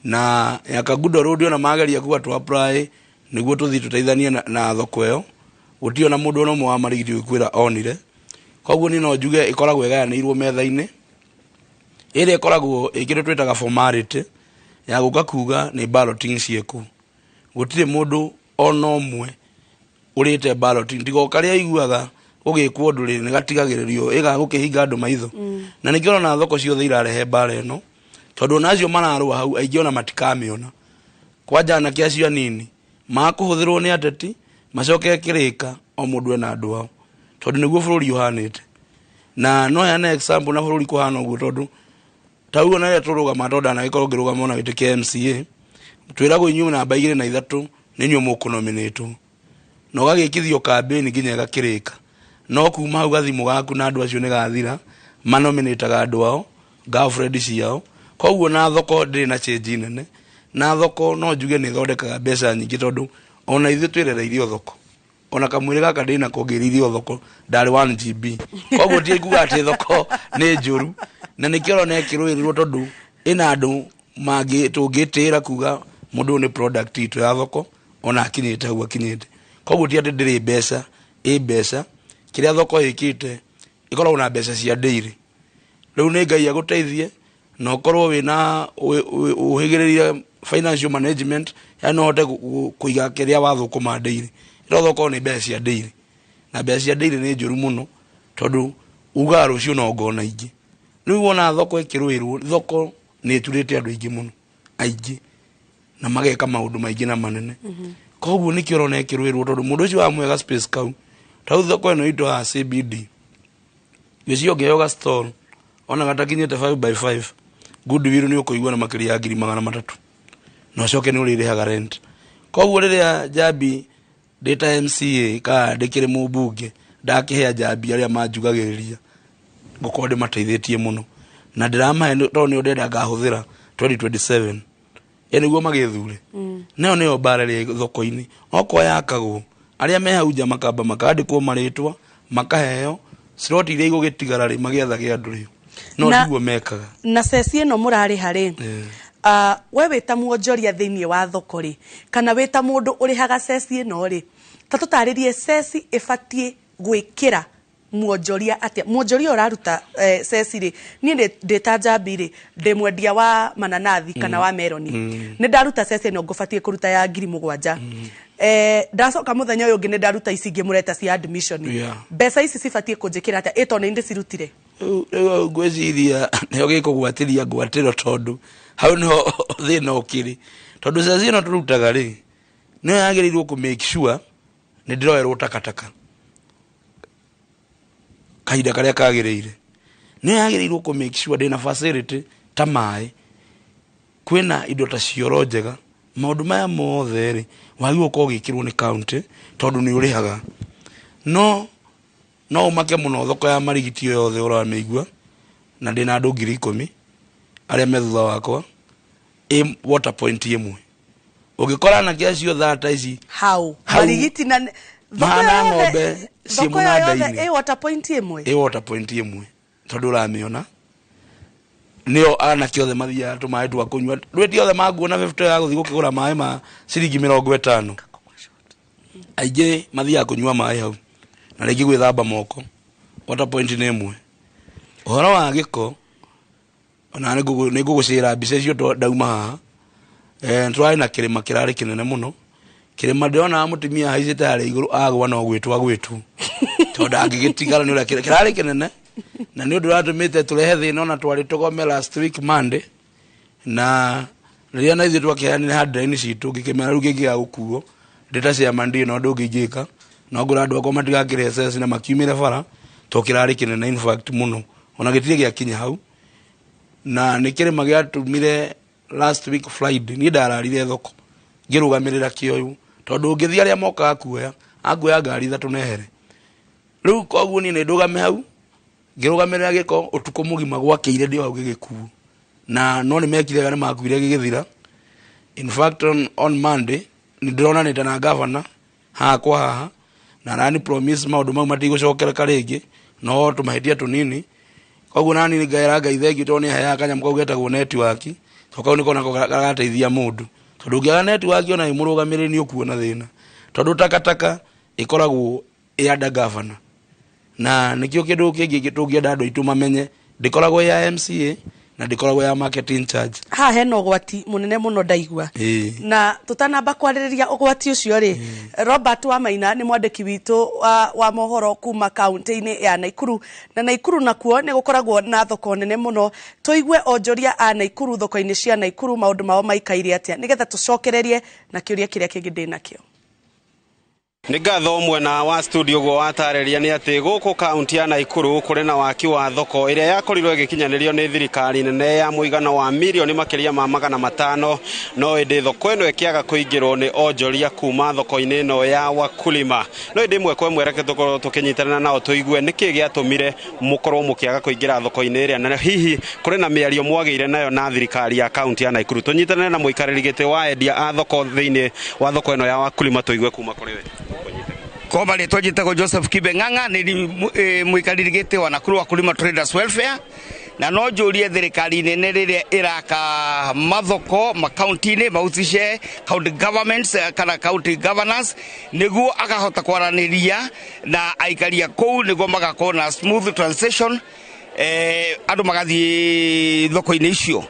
na ya Kangundo Road. Ona mageria kuga tũ apply nĩguo tũthiĩ tũteithanie na thoko ĩyo, gũtirĩ ona mũndũ ona ũmwe wa Marigiti ũkwĩra onire. Koguo niĩ no njuge ĩkoragwo ĩgayanĩirwo metha-inĩ, ĩrĩa ĩkoragwo ĩ kĩndũ twĩtaga formality ya gũka kuga nĩ balloting ciĩkwo. Gũtirĩ mũndũ ona ũmwe ũrĩte balloting, tiga o karĩa aiguaga gũgĩkwo ũndũ rĩ, nĩ gatigagĩrĩrio ĩgaga gũkĩhinga andũ maitho. Na nĩkĩo ũrona thoko ciothe irarehe mbara ĩno, tondũ ona acio mararũa hau aingĩ ona matikamĩona. Kwanja anake acio anini makũhũthĩrwo nĩ ateti macoke kĩrĩka o mũndũ ena andũ ao, tondũ nĩguo bũrũri ũhanĩte. Na no heane example na bũrũri kũhana ũguo, tondũ Ta ũguo na rĩrĩa tũrũgama, tondũ ndanagĩkorwo ngĩrũgama ona gĩtĩ kĩa MCA, twĩragwo inyuĩ namba 2 na 3 nĩ inyuĩ mũkũnominĩtwo, na ũgagĩkithio kambĩni nginya ĩgakĩrĩka. No kuma hau gathimũ gaku na andũ acio nĩ gathira, manominĩtaga andũ ao, girlfriend ciao. Koguo na thoko ndĩrĩ na change nene, na thoko no njuge nĩ ĩthondekaga mbeca nyingĩ, tondũ ona ithuĩ twĩrereirio thoko. Ona kamwĩrĩ gaka ndĩnako ngĩrĩirio thoko, ndarĩ 1 GB. Koguo ti kuga atĩ thoko nĩ njũru, na nĩkĩo ũrona ĩkĩrũĩrĩrwo, tondũ ĩna andũ mangĩ tũngĩtĩĩra kuga mũndũ ũyũ nĩ product itũ ya thoko, ona akinyĩte hau akinyĩte. Koguo ti atĩ ndĩrĩ mbeca, ĩ mbeca. Kĩrĩa thoko ĩkĩte, ĩkoragwo na mbeca cia daily. Rĩu nĩ Ngai agũteithie na ũkorwo wĩna ũhĩgĩrĩire financial management, yani no ũhote kũiga kĩrĩa wathũkũma daily. Ĩno thoko nĩ mbeca cia daily, na mbeca cia daily nĩ njũru mũno, tondũ ugaga rũciũ no ngona ingĩ. Rĩu wona thoko ĩkĩrũĩrwo, thoko nĩ ĩturĩte andũ aingĩ mũno, aingĩ, na mageka maũndũ maingĩ na manene. Koguo nĩkĩo ũrona ĩkĩrũĩrwo, tondũ mũndũ ũcio wamwega space kau, ta rĩu thoko ĩno itũ haha CBD, gĩcio ũngĩheo ga stall ona gatakinyĩte 5 by 5, goodwill nĩ ũkũigua na makĩria ya 300,000, na ũcoke nĩ ũrĩrĩhaga rent. Koguo rĩrĩa Njambi ndĩ ta MCA kana ndĩkĩrĩ mũmbunge ndakĩhe Njambi arĩa manjugagĩrĩria, ngũkorwo ndĩmateithĩtie mũno, na ndĩramahe tondũ nĩo ndĩrenda ngahũthĩra 2027 ĩ nĩguo magĩthure. Nayo nĩyo mbara ĩrĩa ĩ thoko-inĩ. Okorwo yakagwo, arĩa me hau nja makamba makandĩkwo marĩtwa, makaheo slot iria igũgĩtigara rĩ, magĩethage andũ rĩo, no tiguo mekaga. Na ceci ĩno mũrarĩha rĩ, we wĩ ta mwonjoria thĩinĩ wa thoko rĩ, kana wĩ ta mũndũ ũrĩhaga ceci ĩno rĩ, ta tũtarĩrie ceci ĩbatiĩ gwĩkĩra mwonjoria atĩa? Mwonjoria ũraruta ceci rĩ, niĩ ndĩ ta Njambi rĩ, ndĩ mwendia wa mananathi kana wa meroni, nĩ ndaruta ceci ĩno ngũbatiĩ kũruta ya 7,000. Ndacoka mũthenya ũyũ ũngĩ nĩ ndaruta ici ingĩ mũreta cia admission. Mbeca ici cibatiĩ kũnjĩkĩra atĩa, ĩ tondũ nĩ ndĩcirutire? Rĩu ngwĩciria nĩho gĩkũgwatĩria ngwatĩro, tondũ hau nĩho thĩna ũkĩrĩ, tondũ ceci ĩno tũrutaga rĩ, nĩyo yagĩrĩirwo kũ make sure nĩ ndĩroerwo takataka kahinda karĩa kagĩrĩire, nĩyo yagĩrĩirwo kũ make sure ndĩna facility ta maĩ, kwĩna indo ta cioro njega. Maũndũ maya mothe rĩ, wagĩrĩirwo gũkorwo ũgĩkĩrwo nĩ county, tondũ nĩ ũrĩhaga. No ũmake mũno, thoko ya Marigiti ĩyo yothe ũramĩigua, na ndĩna andũ 10,000 arĩa me thutha wakwa, ĩ water point ĩmwe. Ũngĩkora anake acio thata ici hau Hau. Marigiti na thoko Mahana yothe, ng'ombe ciĩ thoko ĩyo yothe mũnanda-inĩ. Ĩ water point ĩmwe? Ĩ water point ĩmwe, tondũ ũramĩona nĩo anake othe mathiaga tũmaĩ twa kũnyua. Ndwĩti othe manguona 50 ya gũthiĩ gũkĩgũra maĩ ma ciringi 50, aingĩ mathiaga kũnyua maĩ hau na rĩngĩ gwĩthamba moko. Water point nĩ ĩmwe. Ũhoro wa gĩko, ona nĩ ngũgũcĩra mbica icio ndauma haha. Tũrarĩ na kĩrĩma kĩrarĩ kĩnene mũno, kĩrĩma ndĩronaga mũtumia haicĩte harĩa igũrũ agwa no gwĩtwo agwĩtwo, tondũ ndangĩgĩtigara nĩ ũrĩa kĩrarĩ kĩnene, na nĩ ũndũ ũratũmĩte tũrehe thĩna. Ona twarĩ tũgome last week Monday, na rĩrĩa na ithuĩ twakĩheanire handline citũ, ngĩkĩmera rĩu kĩngĩaga gũkuo ndĩ ta chairman, ndirĩ na ũndũ ũngĩ ingĩka, no ngũra andũ akwa matigakĩrĩhe ceci na makiumĩre bara, tondũ kĩrarĩ kĩnene in fact mũno, ona gĩtirĩ gĩakinya hau. Na nĩ kĩrĩma gĩatũmire last week Friday niĩ ndararire thoko ngĩrũgamĩrĩra kĩoyũ, tondũ ũngĩthiĩ arĩa mokaga kuoya akuoya ngari 3 nehere. Rĩu koguo niĩ nĩ ndũgame hau ngĩrũgamĩrĩra gĩko ũtukũ mũgima, gwakĩire ndĩ o hau gĩgĩkuo, na no nĩ mekire wega, nĩ makuire gĩgĩthira. In fact, on Monday nĩ ndĩronanĩte na governor haha kwa haha, na arani promise maũndũ mau matigũcokereka rĩngĩ, no tũmahĩtia tũnini. Koguo nani nĩ ngaĩra Ngai thengiũ, tondũ nĩ aheaga kanyamũ kau getagwo network, to kau nĩko nako karateithia mũndũ, tondũ ũngĩaga network ona wĩ mũrũgamĩrĩri nĩ ũkuona thĩna, tondũ takataka ĩkoragwo ĩ under governor, na nĩkĩo kĩndũ kĩngĩ tũngĩenda andũ aitũ mamenye, ndĩkoragwo ya MCA na ndĩkoragwo ya market in charge. Haha hena ũgwati mũnene mũno ndaigua. Na tũtanamba kwarĩrĩria ũgwati ũcio rĩ, Robert Wamaina nĩ mwandĩki witũ wa mohoro kuma kaunti-inĩ ya Naikuru, na Naikuru nakuo nĩ gũkoragwo na thoko nene mũno. Tũigue onjoria a Naikuru thoko-inĩ cia Naikuru maũndũ mao maikaire atĩa, nĩgetha tũcokererie na kĩũria kĩrĩa kĩngĩ ndĩ nakĩo. Nĩ ngatho mwena wa studio guo watarĩria nĩ atĩ gũkũ kaunti ya Naikuru kũrĩ na waki wa thoko ĩrĩa yakorirwo ĩgĩkinyanĩrio nĩ thirikari nene ya mũigana wa mirioni makĩria ma 500, no ĩndĩ thoko ĩno ĩkĩaga kũingĩrwo nĩ onjoria kuma thoko-inĩ ĩno ya Wakulima. No ĩndĩ ĩmwe kwa ĩmwe reke tũkorwo tũkĩnyitanĩra nao tũigue nĩkĩ gĩatũmire mũkorwo mũkĩaga kũingĩra thoko-inĩ ĩrĩa, na hihi kũrĩ na mĩario mwagĩire nayo na thirikari ya kaunti ya Naikuru. Tũnyitanĩre na mũikarĩri gĩtĩ wa endia a thoko thĩinĩ wa thoko ĩno ya Wakulima tũigue kuma kũrĩ we. Kwa rĩtwa njĩtagwo Joseph Kibe Ng'ang'a, nĩ mũikarĩri gĩtĩ wa Nakuru Wakulima Traders Welfare, na no njũrie thirikari nene rĩrĩa ĩraka mathoko makaunti-inĩ mahusishe county governments kana county governors nĩguo akahota kwaranĩria na aikaria kũu nĩguo magakorwo na smooth transition, andũ magathiĩ thoko-inĩ icio.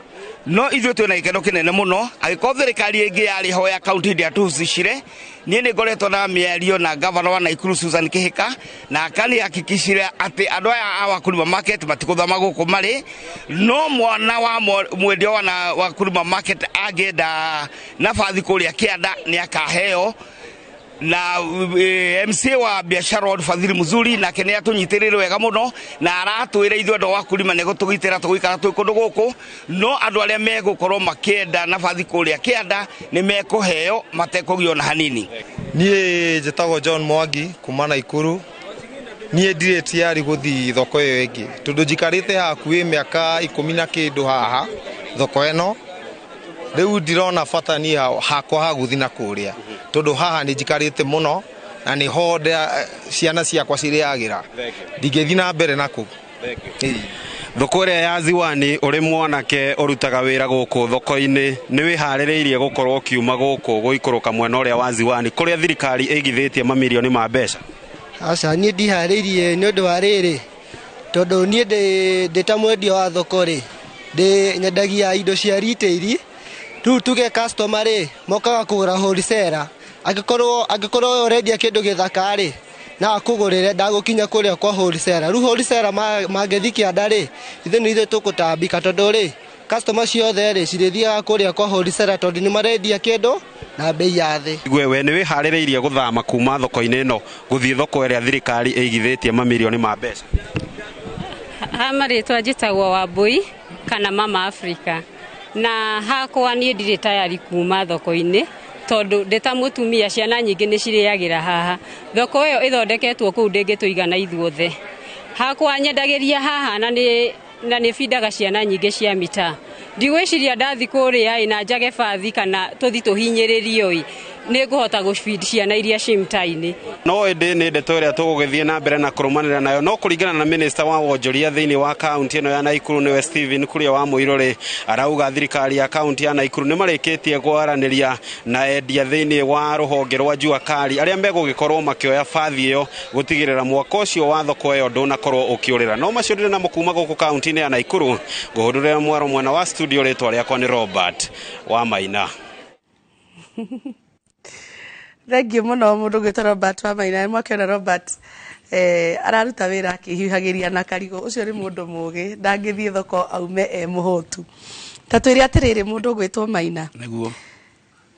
No ithuĩ twĩna gĩkeno kĩnene mũno angĩkorwo thirikari ĩngĩ yarĩ ho ya kaunti ndĩatũhusishire. Niĩ nĩ ngoretwo na mĩario na gavana wa Naikuru Susan Kihika, na akanihakikishire atĩ andũ aya a Wakulima Market matikũthama gũkũ marĩ, no mwana wa mwendia wa Wakulima Market angĩenda nabathi kũrĩa kĩanda nĩ akaheo. Na MCA wa biashara Fadhili Mzuri nake nĩ atũnyitĩrĩire wega mũno na aratwĩra ithuĩ andũ a Wakulima nĩ gũtũgitĩra tũgũikara twĩ kũndũ gũkũ, no andũ arĩa megũkorwo makĩenda nabathi kũrĩa kĩanda nĩ mekũheo matekũgio na hanini. Niĩ njĩtagwo John Mwangi kuma Naikuru. Niĩ ndirĩ tayari gũthiĩ thoko ĩyo ĩngĩ tondũ njikarĩte hakuhĩ mĩaka 10 na kĩndũ haha thoko ĩno. Rĩu ndirona bata niĩ hakwa ha gũthiĩ na kũrĩa tondũ haha nĩ njikarĩte mũno na nĩho ciana ciakwa cirĩagĩra, ndingĩthiĩ na mbere na kũu. Thoko ĩrĩa ya Ziwani, ũrĩ mwanake ũrutaga wĩra gũkũ thoko-inĩ, nĩ wĩharĩrĩirie gũkorwo ũkiuma gũkũ gũikũrũka mwena ũrĩa wa Ziwani kũrĩa thirikari ĩigithĩtie mamirioni ma mbeca? Aca, niĩ ndiharĩirie nĩ ũndũ wa rĩrĩ, tondũ niĩ ndĩ ta mwendia wa thoko rĩ, ndĩ nyendagia indo cia retail. Rĩu tuge customer rĩ mokaga kũgũra wholesale, angĩkorwo ũrendia kĩndũ gĩthaka rĩ na akũgũrĩre ndagũkinya kũrĩa kwa wholesale. Rĩu wholesale mangĩthiĩ kĩanda rĩ, ithuĩ nĩ ithuĩ tũkũtambika tondũ rĩ customer ciothe rĩ cirĩthiaga kũrĩa kwa wholesale tondũ nĩ marendia kĩndũ na bei ya thĩ. Gwe we nĩ wĩharĩrĩirie gũthama kuma thoko-inĩ ĩno gũthiĩ thoko ĩrĩa thirikari ĩigithĩtie mamirioni ma mbeca? Ha marĩtwa njĩtagwo Wambui kana Mama Africa, na hakwa niĩ ndirĩ tayari kuma thoko-inĩ tondũ ndĩ ta mũtumia ciana nyingĩ nĩ cirĩagĩra haha. Thoko ĩyo ĩthondeketwo kũu ndĩngĩtũigana ithuothe. Hakwa nyendagĩria haha na nĩ bindaga ciana nyingĩ cia mitaa. Ndigwĩciria ndathi kũrĩa ĩ na njage bathi kana tũthi tũhinyĩrĩrio ĩ nĩ ngũhota gũbindi ciana iria ci mtaa-inĩ. No ĩndĩ nĩ ndeto ĩrĩa tũgũgĩthiĩ na mbere na kũrũmanĩra nayo, no kũringana na minister wa wonjoria thĩinĩ wa kaunti ĩno ya Naikuru nĩwe Stephen Kuria wa Mũirũrĩ, arauga thirikari ya kaunti ya Naikuru nĩ marĩkĩtie kwaranĩria na endia thĩinĩ wa rũhonge rwa Jua Kali arĩa megũgĩkorwo makĩoya bathi ĩyo gũtigĩrĩra mwaka ũcio wa thoko ĩyo ndũnakorwo ũkĩũrĩra. No macio ndĩrĩ namo kuma gũkũ kaunti-inĩ ya Naikuru. Ngũhũndũrĩra mwaro mwena wa studio, rĩtwa rĩakwa nĩ Robert wa Maina. Thank you mũno mũndũ ũgwĩtwo Robert wa Maina. Mwakĩona Robert araruta wĩra akĩhiũhagĩria na karigũ. Ũcio nĩ mũndũ mũgĩ, ndangĩthiĩ thoko aume e mũhũtu. Ta twĩre atĩrĩrĩ, mũndũ ũgwĩtwo Maina, nĩguo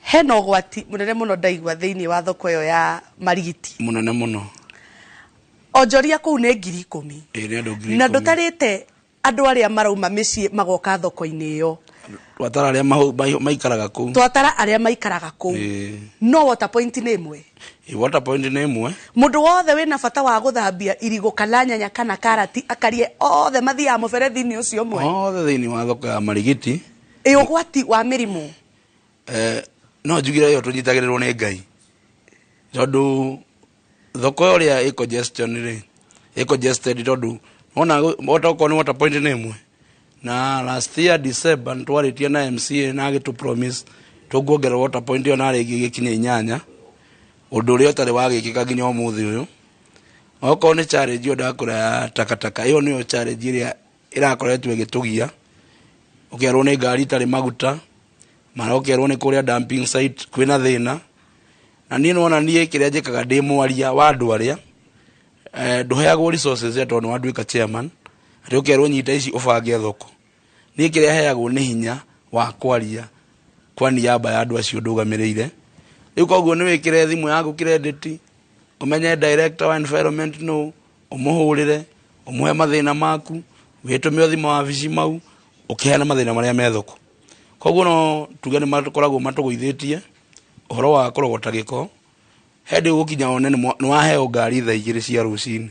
hena ũgwati mũnene mũno ndaigua thĩinĩ wa thoko ĩyo ya Marigiti, mũnene mũno. Onjoria kũu nĩ 10,000 ĩĩ, nĩ andũ 10,000, na ndũtarĩte andũ arĩa marauma mĩciĩ magoka thoko-inĩ ĩyo, twatara arĩa maikaraga kũu, twatara arĩa maikaraga kũu. No water point nĩ ĩmwe. Water point nĩ ĩmwe. Mũndũ wothe wĩna bata wa gũthambia irigũ kana nyanya kana karati akarie othe mathiaga mũberethi-inĩ ũcio ũmwe, othe thĩinĩ wa thoko ya Marigiti. Ĩ ũgwati wa mĩrimũ? No njugire ĩyo tũnyitagĩrĩrwo nĩ Ngai, tondũ thoko ĩyo ũrĩa ĩ congestion rĩ, ĩ congested tondũ wona okorwo nĩ water point nĩ ĩmwe. Na last year December nĩtwarĩtie na MCA na agĩtũ promise tũkuongerera water point ĩyo na rĩngĩ ĩgĩkinya 8, ũndũ ũrĩa ũtarĩ wagĩkĩka nginya ũmũthĩ ũyũ. Okorwo nĩ challenge ĩyo ndakũra ya takataka, ĩyo nĩyo challenge ĩrĩa ĩrakoretwo ĩgĩtũgia. Ũkerwo nĩ ngari itarĩ maguta, mara ũkerwo nĩ kũrĩa dumping site kwĩna thĩna. Na niĩ nĩwona niĩ kĩrĩa njĩkaga ndĩ mwaria wa andũ arĩa ndũheagwo resources tondũ nĩwanduĩka chairman, atĩ ũkerwo nyita ici ũbange thoko. Niĩ kĩrĩa heagwo nĩ hinya wa kwaria kwa niaba ya andũ acio ndũgamĩrĩire. Rĩu koguo nĩ wĩkĩre thimũ yaku credit, Ũmenye director wa environment no ũmũhũrĩre, ũmũhe mathĩna maku, wĩtũme ũthi mawabici mau ũkĩheana mathĩna marĩa me thoko. Koguo no tuge nĩ makoragwo matũgũithĩtie ũhoro wa kũrogota gĩko. Hĩndĩ ũgũkinya one nĩ waheo ngari thaa 2 cia rũcinĩ.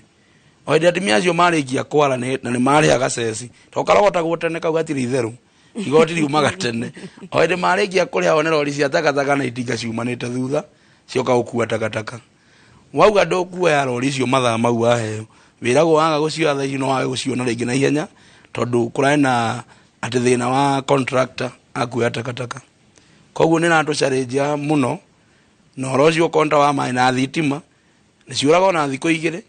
O hĩndĩ atumia acio marĩkia kwara na nĩ marĩhaga ceci, to karogotagwo tene kau gatirĩ itherũ, igoti riumaga tene. O hĩndĩ marĩkia kũrĩha one rori cia takataka na itinga ciumanĩte thutha cioka gũkua takataka. Wauga ndũkuoya rori icio mathaa mau waheo, wĩragwo waga gũcioya thaa icio no wage gũciona rĩngĩ na ihenya, tondũ kũrarĩ na atĩ thĩna wa contractor akuoya takataka. Koguo nĩ ĩratũcarĩnjia mũno, na ũhoro ũcio ũkorwo nĩ ta wa maĩ na thitima, nĩ ciũraga ona thikũ 2,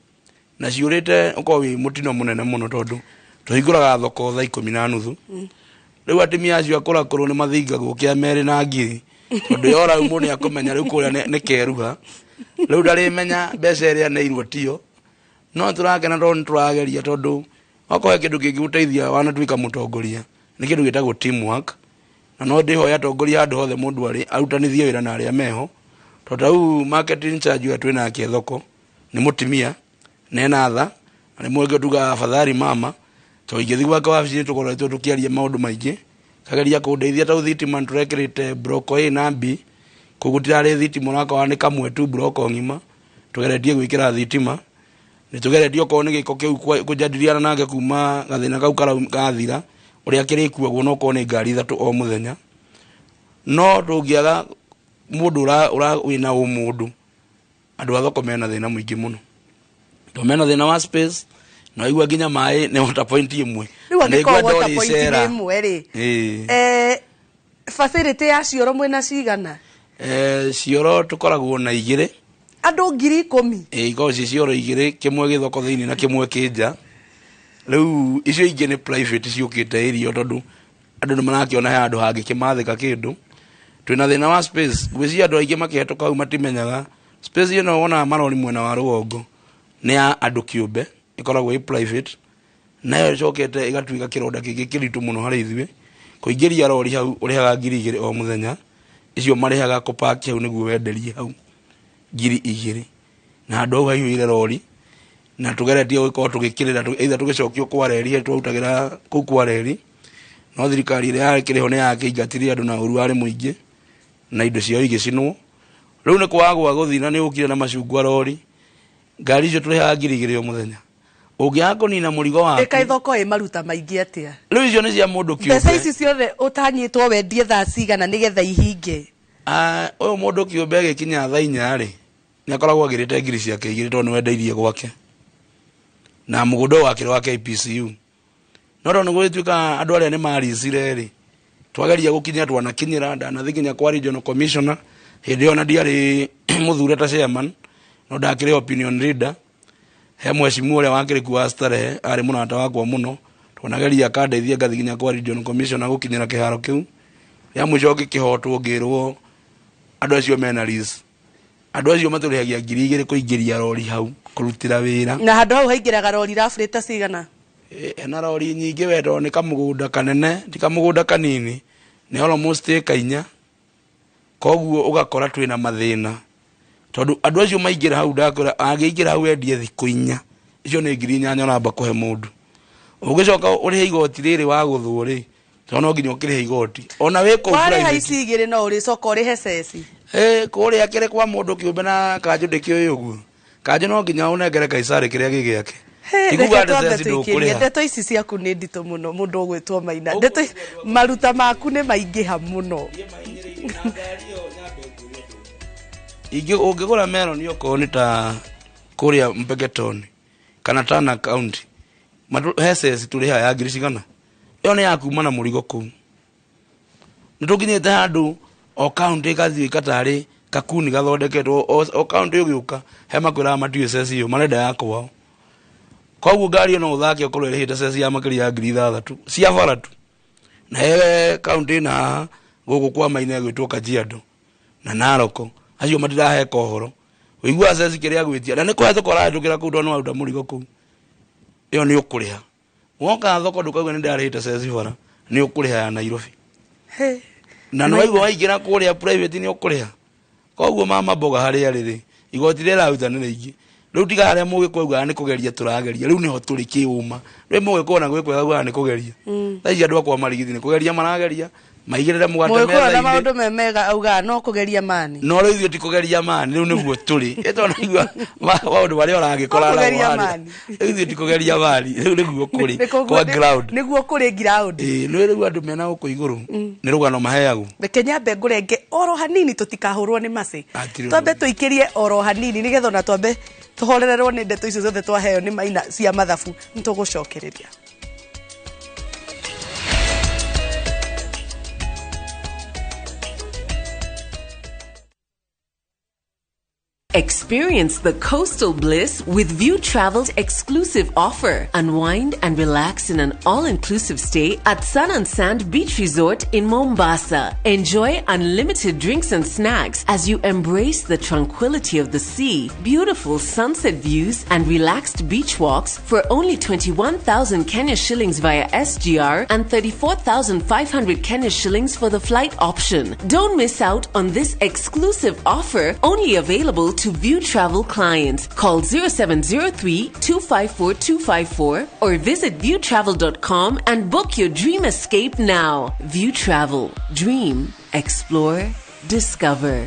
na ciũrĩte ũkorwo wĩ mũtino mũnene mũno, tondũ tũhingũraga thoko thaa 10:30. Rĩu atumia acio akũrakũrũ nĩ mathingagwo kĩa merĩ na ngiri, tondũ yora rĩu mũndũ nĩakũmenya rĩu kũrĩa nĩ keruha. Rĩu ndarĩmenya mbeca ĩrĩa aneirwo tiyo. No tũrakena tondũ nĩtũrageria, tondũ okorwo he kĩndũ kĩngĩgũteithia wanatuĩka mũtongoria, nĩ kĩndũ gĩtagwo teamwork. Na no ndĩhoe atongoria handũ hothe mũndũ arĩ arutanithie wĩra na arĩa meho, tondũ ta rĩu market in charge ũrĩa twĩnake thoko nĩ mũtumia na ena tha, na rĩmwe ũngĩ tugaga afadhali mama, tondũ ingĩthiĩ gwake wabici tũkoretwo tũkĩaria maũndũ maingĩ, kageria kũndeithia. Ta rĩu thitima nĩtũrekĩrĩte block A na B, kũu gũtirarĩ thitima, ũrakora nĩ kamwe tu block ng'ima tũgeretie gwĩkĩra thitima. Nĩtũgeretie okorwo nĩ gĩko kĩu kũjadiliana nake kuma gathĩna kau kathira, ũrĩa kĩrĩkuagwo no okorwo nĩ ngari 3 o mũthenya. No tũngĩaga mũndũ wĩna ũmũndũ, andũ a thoko mena thĩna mũingĩ mũno, tondũ mena thĩna wa space, na waigua nginya maĩ nĩ water point ĩmwe. Rĩu Na nĩ angĩkorwo ngwenda water point ũrĩcera. nĩ ĩmwe rĩ, Ĩĩ. Facility ya cioro mwĩna cigana? Cioro tũkoragwo na 2. Andũ 10,000? Ĩĩ, ikoragwo ci cioro 2, kĩmwe gĩ thoko thĩinĩ na kĩmwe kĩ nja. Rĩu icio ingĩ nĩ private ciũkĩte area, tondũ andũ nĩ marakĩona he handũ hangĩkĩmathĩka kĩndũ. Twĩna thĩna wa space, ngwĩciria andũ aingĩ makĩhetũka hau matimenyaga space ĩno wonaga marori mwena wa rũgongo nĩ ya andũ kĩũmbe, ĩkoragwo ĩ private, nayo ĩcokete ĩgatuĩka kĩronda kĩngĩ kĩritũ mũno harĩ ithuĩ. Kũingĩria rori hau ũrĩhaga 2,000 o mũthenya, icio marĩhaga kũpaki hau nĩguo wenderie hau 2,000, na handũ hau haihũire rori, na tũgeretie gũkorwo tũgĩkĩrĩra, either tũgĩcokio kwa reri, he twarutagĩra kũu kwa reri, no thirikari ĩrĩa yakĩrĩ ho nĩ yakĩingatire andũ na ũru warĩ mũingĩ, na indo ciao igĩcinwo. Rĩu nĩ kwaga gwa gũthiĩ, na nĩ ũkire na macungwa rori, ngari icio tũrĩhaga 2,000 o mũthenya. Ũngĩaga kũnina mũrigo waku. Ĩka thoko ĩ maruta maingĩ atĩa? Rĩu icio nĩ cia mũndũ kĩũmbe. Mbeca ici ciothe ũtanyĩtwo wendie thaa cigana nĩgetha ihinge? Ũyũ mũndũ kĩũmbe agĩkinya thaa 4 rĩ, nĩ akoragwo agĩrĩte ngiri ciake 2 tondũ nĩ wendeirie gwake. Na mũgũnda ũyũ wakĩrĩ wa KPCU. No tondũ nĩ gũgĩtuĩka andũ arĩa nĩ maricire rĩ, twageria gũkinya twanakinyĩra, ndanathiĩ nginya kwa regional commissioner, hĩndĩ ĩyo na ndiarĩ mũthure ta chairman, no ndakĩrĩ opinion leader. He mheshimiwa ũrĩa wakĩrĩ kuo wa Starehe, arĩ mũrata wakwa mũno, twanageria akandeithia ngathiĩ nginya kwa regional commissioner gũkinyĩra kĩharo kĩu. Rĩa mũico ngĩkĩhotwo ngĩrwo andũ acio mena lease. Andũ acio matũrĩhagia 2,000 kũingĩria rori hau kũrutĩra wĩra. Na handũ hau haingĩraga rori roughly ta cigana? Hena rori nyingĩ we, tondũ nĩ kamũgũnda kanene, ti kamũgũnda kanini, nĩ almost ĩka 4. Koguo ũgakora twĩna mathĩna, tondũ andũ acio maingĩra hau, ndakwĩra angĩingĩra hau endie thikũ 4, icio nĩ 8,000 ũramba kũhe mũndũ. Ũgĩcoka ũrĩhe igoti rĩrĩ wagũthwo rĩ, tondũ no nginya ũkĩrĩhe igoti ona wĩ kũu Warĩha private. ici 2 no ũrĩcoka ũrĩhe ceci. Kũrĩa kĩrĩ kwa mũndũ kĩũmbe na kanjũ ndĩkĩũĩ ũguo. Kanjũ no nginya ũnengere Kaisari kĩrĩa gĩ gĩake. Hey, Ti kuga reke atĩ twambe ceci tũikĩrie. ndũkũrĩha. Ndeto ici ciaku nĩ nditũ mũno, mũndũ ũgwĩtwo Maina. Ndeto maruta maku nĩ maingĩha mũno. Ingĩ ũngĩgũra meloni okorwo nĩ ta kũrĩa Mpeketoni kana Tana County, he ceci tũrĩhaga ya ngiri cigana? Ĩyo nĩ ya kuma na mũrigo kũu. Nĩ tũkinyĩte handũ o county ĩgathiĩ ĩkatarĩ kakuni gathondeketwo, o county ũgĩũka he makwĩraga matiũĩ ceci ĩyo, marenda ya kwao. Koguo ngari ĩyo no ũthake ũkorwo ĩrĩhĩte ceci ya makĩria ya 6,000 cia bara tu. Na he county ĩna haha gũkũ kwa Maina ĩgwĩtwo Kajiado na Narok, acio matiraheka ũhoro. Ũiguaga ceci kĩrĩa agwĩtia, na nĩ kũhetũka ũrahetũkĩra kũu tondũ nĩ waruta mũrigo kũu. Ĩyo nĩ ũkũrĩha. Woka thoko ndũkauge nĩ ndarĩhĩte ceci bara, nĩ ũkũrĩha ya Nairobi. He. Na nĩ waigua waingĩra kũrĩa private nĩ ũkũrĩha. Koguo mama mboga harĩa rĩ rĩ, Igoti rĩrĩa ĩraruta nĩ rĩingĩ. Rĩu tiga harĩa mũgĩkũyũ augaga nĩ kũgeria tũrageria, rĩu nĩho tũrĩ kĩũma. Rĩu mũgĩkũyũ na gwĩkũyũ augaga nĩ kũgeria. Thaa ici andũ akwa marigithi nĩ kũgeria marageria, maigĩrĩre mũgate Mũgĩkũyũ na metha-inĩ. maũndũ me mega augaga no kũgeria mani. No rĩu ithuĩ ti kũgeria mani, rĩu nĩguo tũrĩ. Ĩ tondũ naigua maũndũ marĩa ũragĩkora No kũgeria namo harĩa. mani. Rĩu ithuĩ ti kũgeria mani, rĩu nĩguo kũrĩ Nĩ kũguo- kwa ground. Nĩguo kũrĩ ground. Ĩĩ, nĩ rĩu andũ mena gũkũ igũrũ nĩ rũgano maheagwo. Reke nyambe ngũrenge oro hanini tũtikahũrwo nĩ macĩ. Hatirĩ ũndũ. Twambe tũikĩrie oro hanini nĩgetha ona twambe tũhorererwo nĩ ndeto icio ciothe twaheo nĩ Maina cia mathabu. Nĩ tũgũcokereria. Experience the coastal bliss with View Travel's exclusive offer. Unwind and relax in an all-inclusive stay at Sun and Sand Beach Resort in Mombasa. Enjoy unlimited drinks and snacks as you embrace the tranquility of the sea, beautiful sunset views, and relaxed beach walks for only 21,000 Kenya shillings via SGR and 34,500 Kenya shillings for the flight option. Don't miss out on this exclusive offer, only available to View Travel clients. Call 0703 254 254 or visit viewtravel.com and book your dream escape now. View Travel. Dream, explore, discover.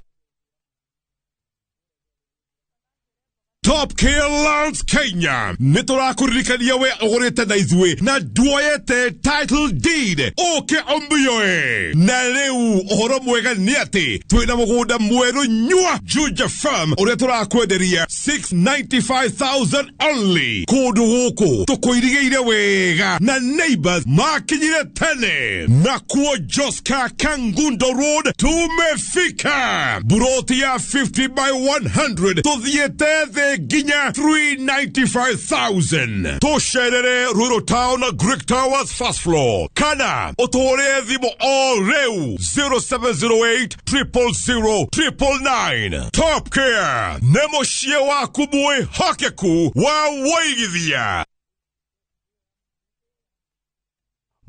Top Care Lands Kenya nä tå rakåririkania we å gå rä te na ithuä na nduoyete title deed ũke ũmbioe na rĩu ũhoro mwega nĩ atĩ twĩna mũgũnda mwerũ nyua Juja Farm ũrĩa tũrakwenderia 695,000 only kũndũ gũkũ tũkũirigĩire wega na neighbors makinyire tene nakuo Joska Kangundo Road tumefika buroti ya 50 by 100 tũthiĩte thĩ nginya 395,000 tũcerere Ruiru Town Greek Towers first floor kana ũtũhũrĩre thimũ o rĩu 0708 000 999. Top Care nĩ mũciĩ waku mwĩhokeku wa wũigithia.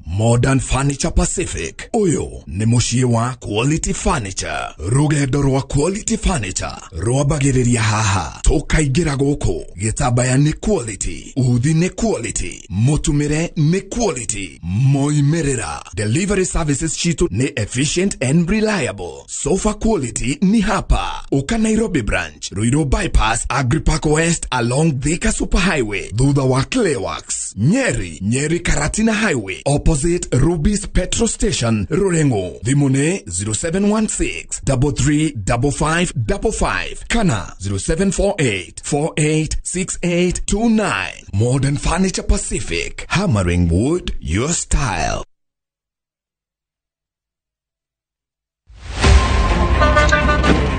Modern Furniture Pacific uyu ni muciĩ wa Quality Furniture. Rugendo rwa Quality Furniture rwambagĩrĩria haha tũkaingĩra gũkũ. Gĩtambaya nĩ quality, uthi nĩ quality, mũtumĩre nĩ quality, moimĩrĩra. Delivery services citũ nĩ efficient and reliable. Sofa quality ni hapa Uka Nairobi branch, Ruiru bypass, Agripark West along Thika Superhighway, thutha wa Clayworks, Nyeri, Nyeri Karatina Highway, opposite Ruby's Petrol Station, Rurengo. Thimũ nĩ 0716 335555 kana 0748 486829. Modern Furniture Pacific, hammering wood your style.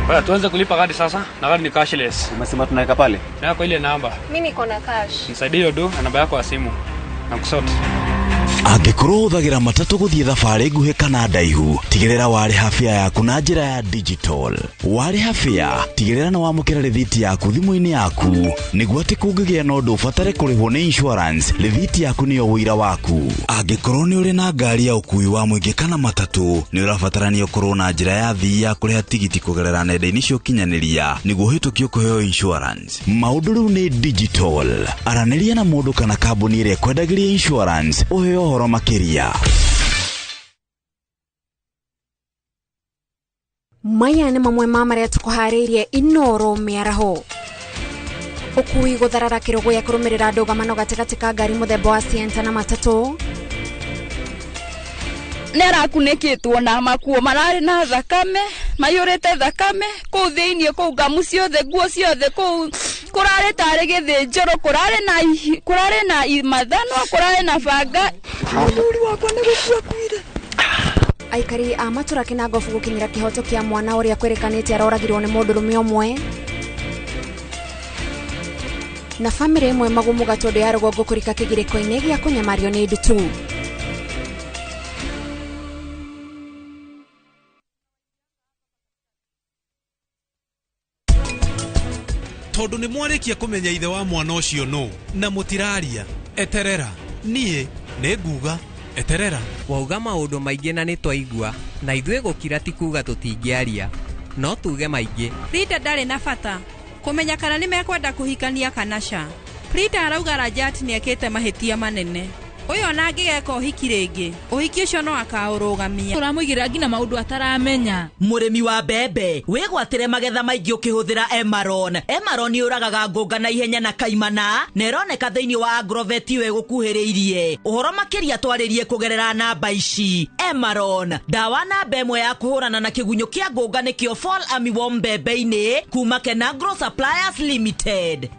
Bwana, tuanze kulipa kadi sasa na kadi ni cashless. Umesema tunaweka pale? Na kwa ile namba. Mimi niko na cash. Nisaidie hiyo do na namba yako ya simu. Na kusort. Angĩkorwo ũhũthagĩra matatũ gũthiĩ thabarĩ nguhĩ kana ndaihu, tigĩrĩra warĩha fare yaku na njĩra ya digital. Warĩha fare, tigĩrĩra nĩ wamũkĩra rĩthiti yaku thimũ-inĩ yaku, nĩguo atĩ kũngĩgĩa na ũndũ ũbatare kũrĩhwo nĩ insurance, rĩthiti yaku nĩyo ũira waku. Angĩkorwo nĩ ũrĩ na ngari ya ũkuui wa mũingĩ kana matatũ, nĩ ũrabatarania ũkorwo na njĩra ya thii ya kũrĩha tigiti kũgerera nenda-inĩ cia ũkinyanĩria nĩguo ũhĩtũkio kũheo insurance. Maũndũ rĩu nĩ digital. Aranĩria na mũndũ kana kambuni ĩrĩa ĩkwendagĩria insurance ũheo ũhoro makĩria. Maya nĩ mamwe ma marĩa tũkũharĩirie Inoro mĩaraho. Ũkui gũtharara kĩrũgũya kũrũmĩrĩra ndũgamano gatagatĩ ka ngari mũthemba wa Sienta na matatũ. Nĩ arakunĩkĩtwo na makuo mararĩ na thakame, maiyũrĩte thakame kũu thĩiniĩ, kũu ngamu ciothe, nguo ciothe kũu kũrarĩ tarĩ gĩthĩnjĩro, kũrarĩ na mathanwa, kũrarĩ na banga. Mũthuri wakwa nĩ gũkua akuire. Aikari a matũra Kĩnangobu gũkinyĩra kĩhoto kĩa mwana ũrĩa kwĩrĩkanĩte aroragirwo nĩ mũndũrũme ũmwe. Na bamĩrĩ ĩmwe magumu Gatũndũ ya rũgongo kũrika kĩgirĩko-inĩ gĩa kũnyamario nĩ ndutu. Tondu nĩ mwarĩkia kũmenya ithe wa mwana ũcio nũ na mũtiraria, eterera, niĩ nĩ nguga eterera. Wauga maũndũ maingĩ na nĩ twaigua, na ithuĩ gũkira ti kuga tũtingĩaria, no tuge maingĩ. Rita ndarĩ na bata, Kũmenya kana nĩ mekwenda kũhikania kana ca. Prita arauga Rajat nĩ ekĩte mahĩtia manene. Ũyũ ona angĩgeka ũhiki rĩngĩ, ũhiki ũcio no akaũrũgamia. Ũramũigĩrĩra nginya maũndũ ataramenya. Mũrĩmi wa mbembe wĩgwatĩre magetha maingĩ ũkĩhũthĩra Emaron. Emaron yũragaga ngũnga na ihenya na kaimana na ĩroneka thĩinĩ wa Agrovet ĩyo ĩgũkuhĩrĩirie. Ũhoro makĩria twarĩrie kũgerera namba ici. Emaron, ndawa namba ĩmwe ya kũhũrana na kĩgunyũ kĩa ngũnga nĩkĩo Fall Armyworm mbembe-inĩ kuma Kenagro Suppliers Limited.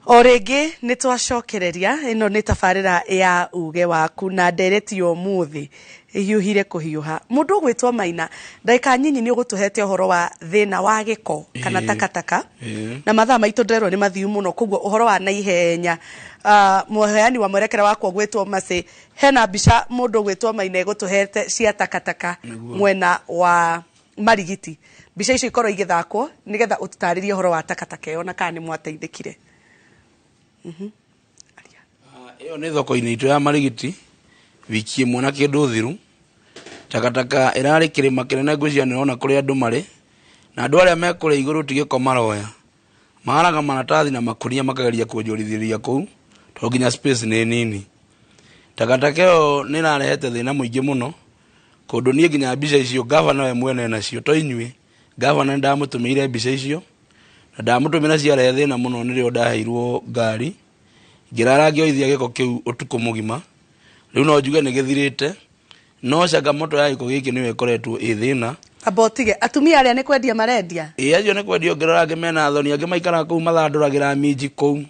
O rĩngĩ nĩ twacokereria ĩno nĩ tabarĩra ya uge waku na ndereti ya ũmũthĩ ĩhiũhire kũhiũha. Mũndũ ũgwĩtwo Maina, ndagĩka nyinyi nĩ ũgũtũhete ũhoro wa thĩna wa gĩko kana takataka na mathaa maitũ ndĩrerwo nĩ mathiu mũno, koguo ũhoro wa naihenya. Mũheani wa mwerekera wakwa ũgwĩtwo Mercy, hena mbica mũndũ ũgwĩtwo Maina ĩgũtũhete cia takataka mwena wa Marigiti. Mbica icio ikorwo igĩthakwo nĩgetha ũtũtarĩrie ũhoro wa takataka ĩyo na kana nĩ mwateithĩkire. Ĩyo nĩ thoko-inĩ itũ ya Marigiti wiki ĩmwe na kĩndũ thiru. Takataka ĩrarĩ kĩrĩma kĩnene ngwĩciria nĩũrona kũrĩa andũ marĩ, na andũ arĩa me kũrĩa igũrũ ti gĩko maroya, maharaga maratathi na makũnia makageria kuonjorithĩria kũu tondũ nginya space nĩ nini. Takataka ĩyo nĩ ĩrarehete thĩna mũingĩ mũno kũndũ niĩ nginya mbica icio gavana we mwene nacio to inyuĩ. Gavana nĩndamũtũmĩire mbica icio na ndamũtũmĩra ciarehe thĩna mũno nĩrĩo ndaheirwo ngari ngĩrara ngĩoithia gĩko kĩu ũtukũ mũgima. Rĩu no njuge nĩ gĩthirĩte, no changamoto ya gĩko gĩkĩ nĩyo ĩkoretwo ĩ thĩna. Amba ũtige atumia arĩa nĩ kwendia marendia. Ĩ acio nĩ kwendia, ũngĩrora angĩ mena thoni, angĩ maikaraga kũu mathandũragĩra minji kũu,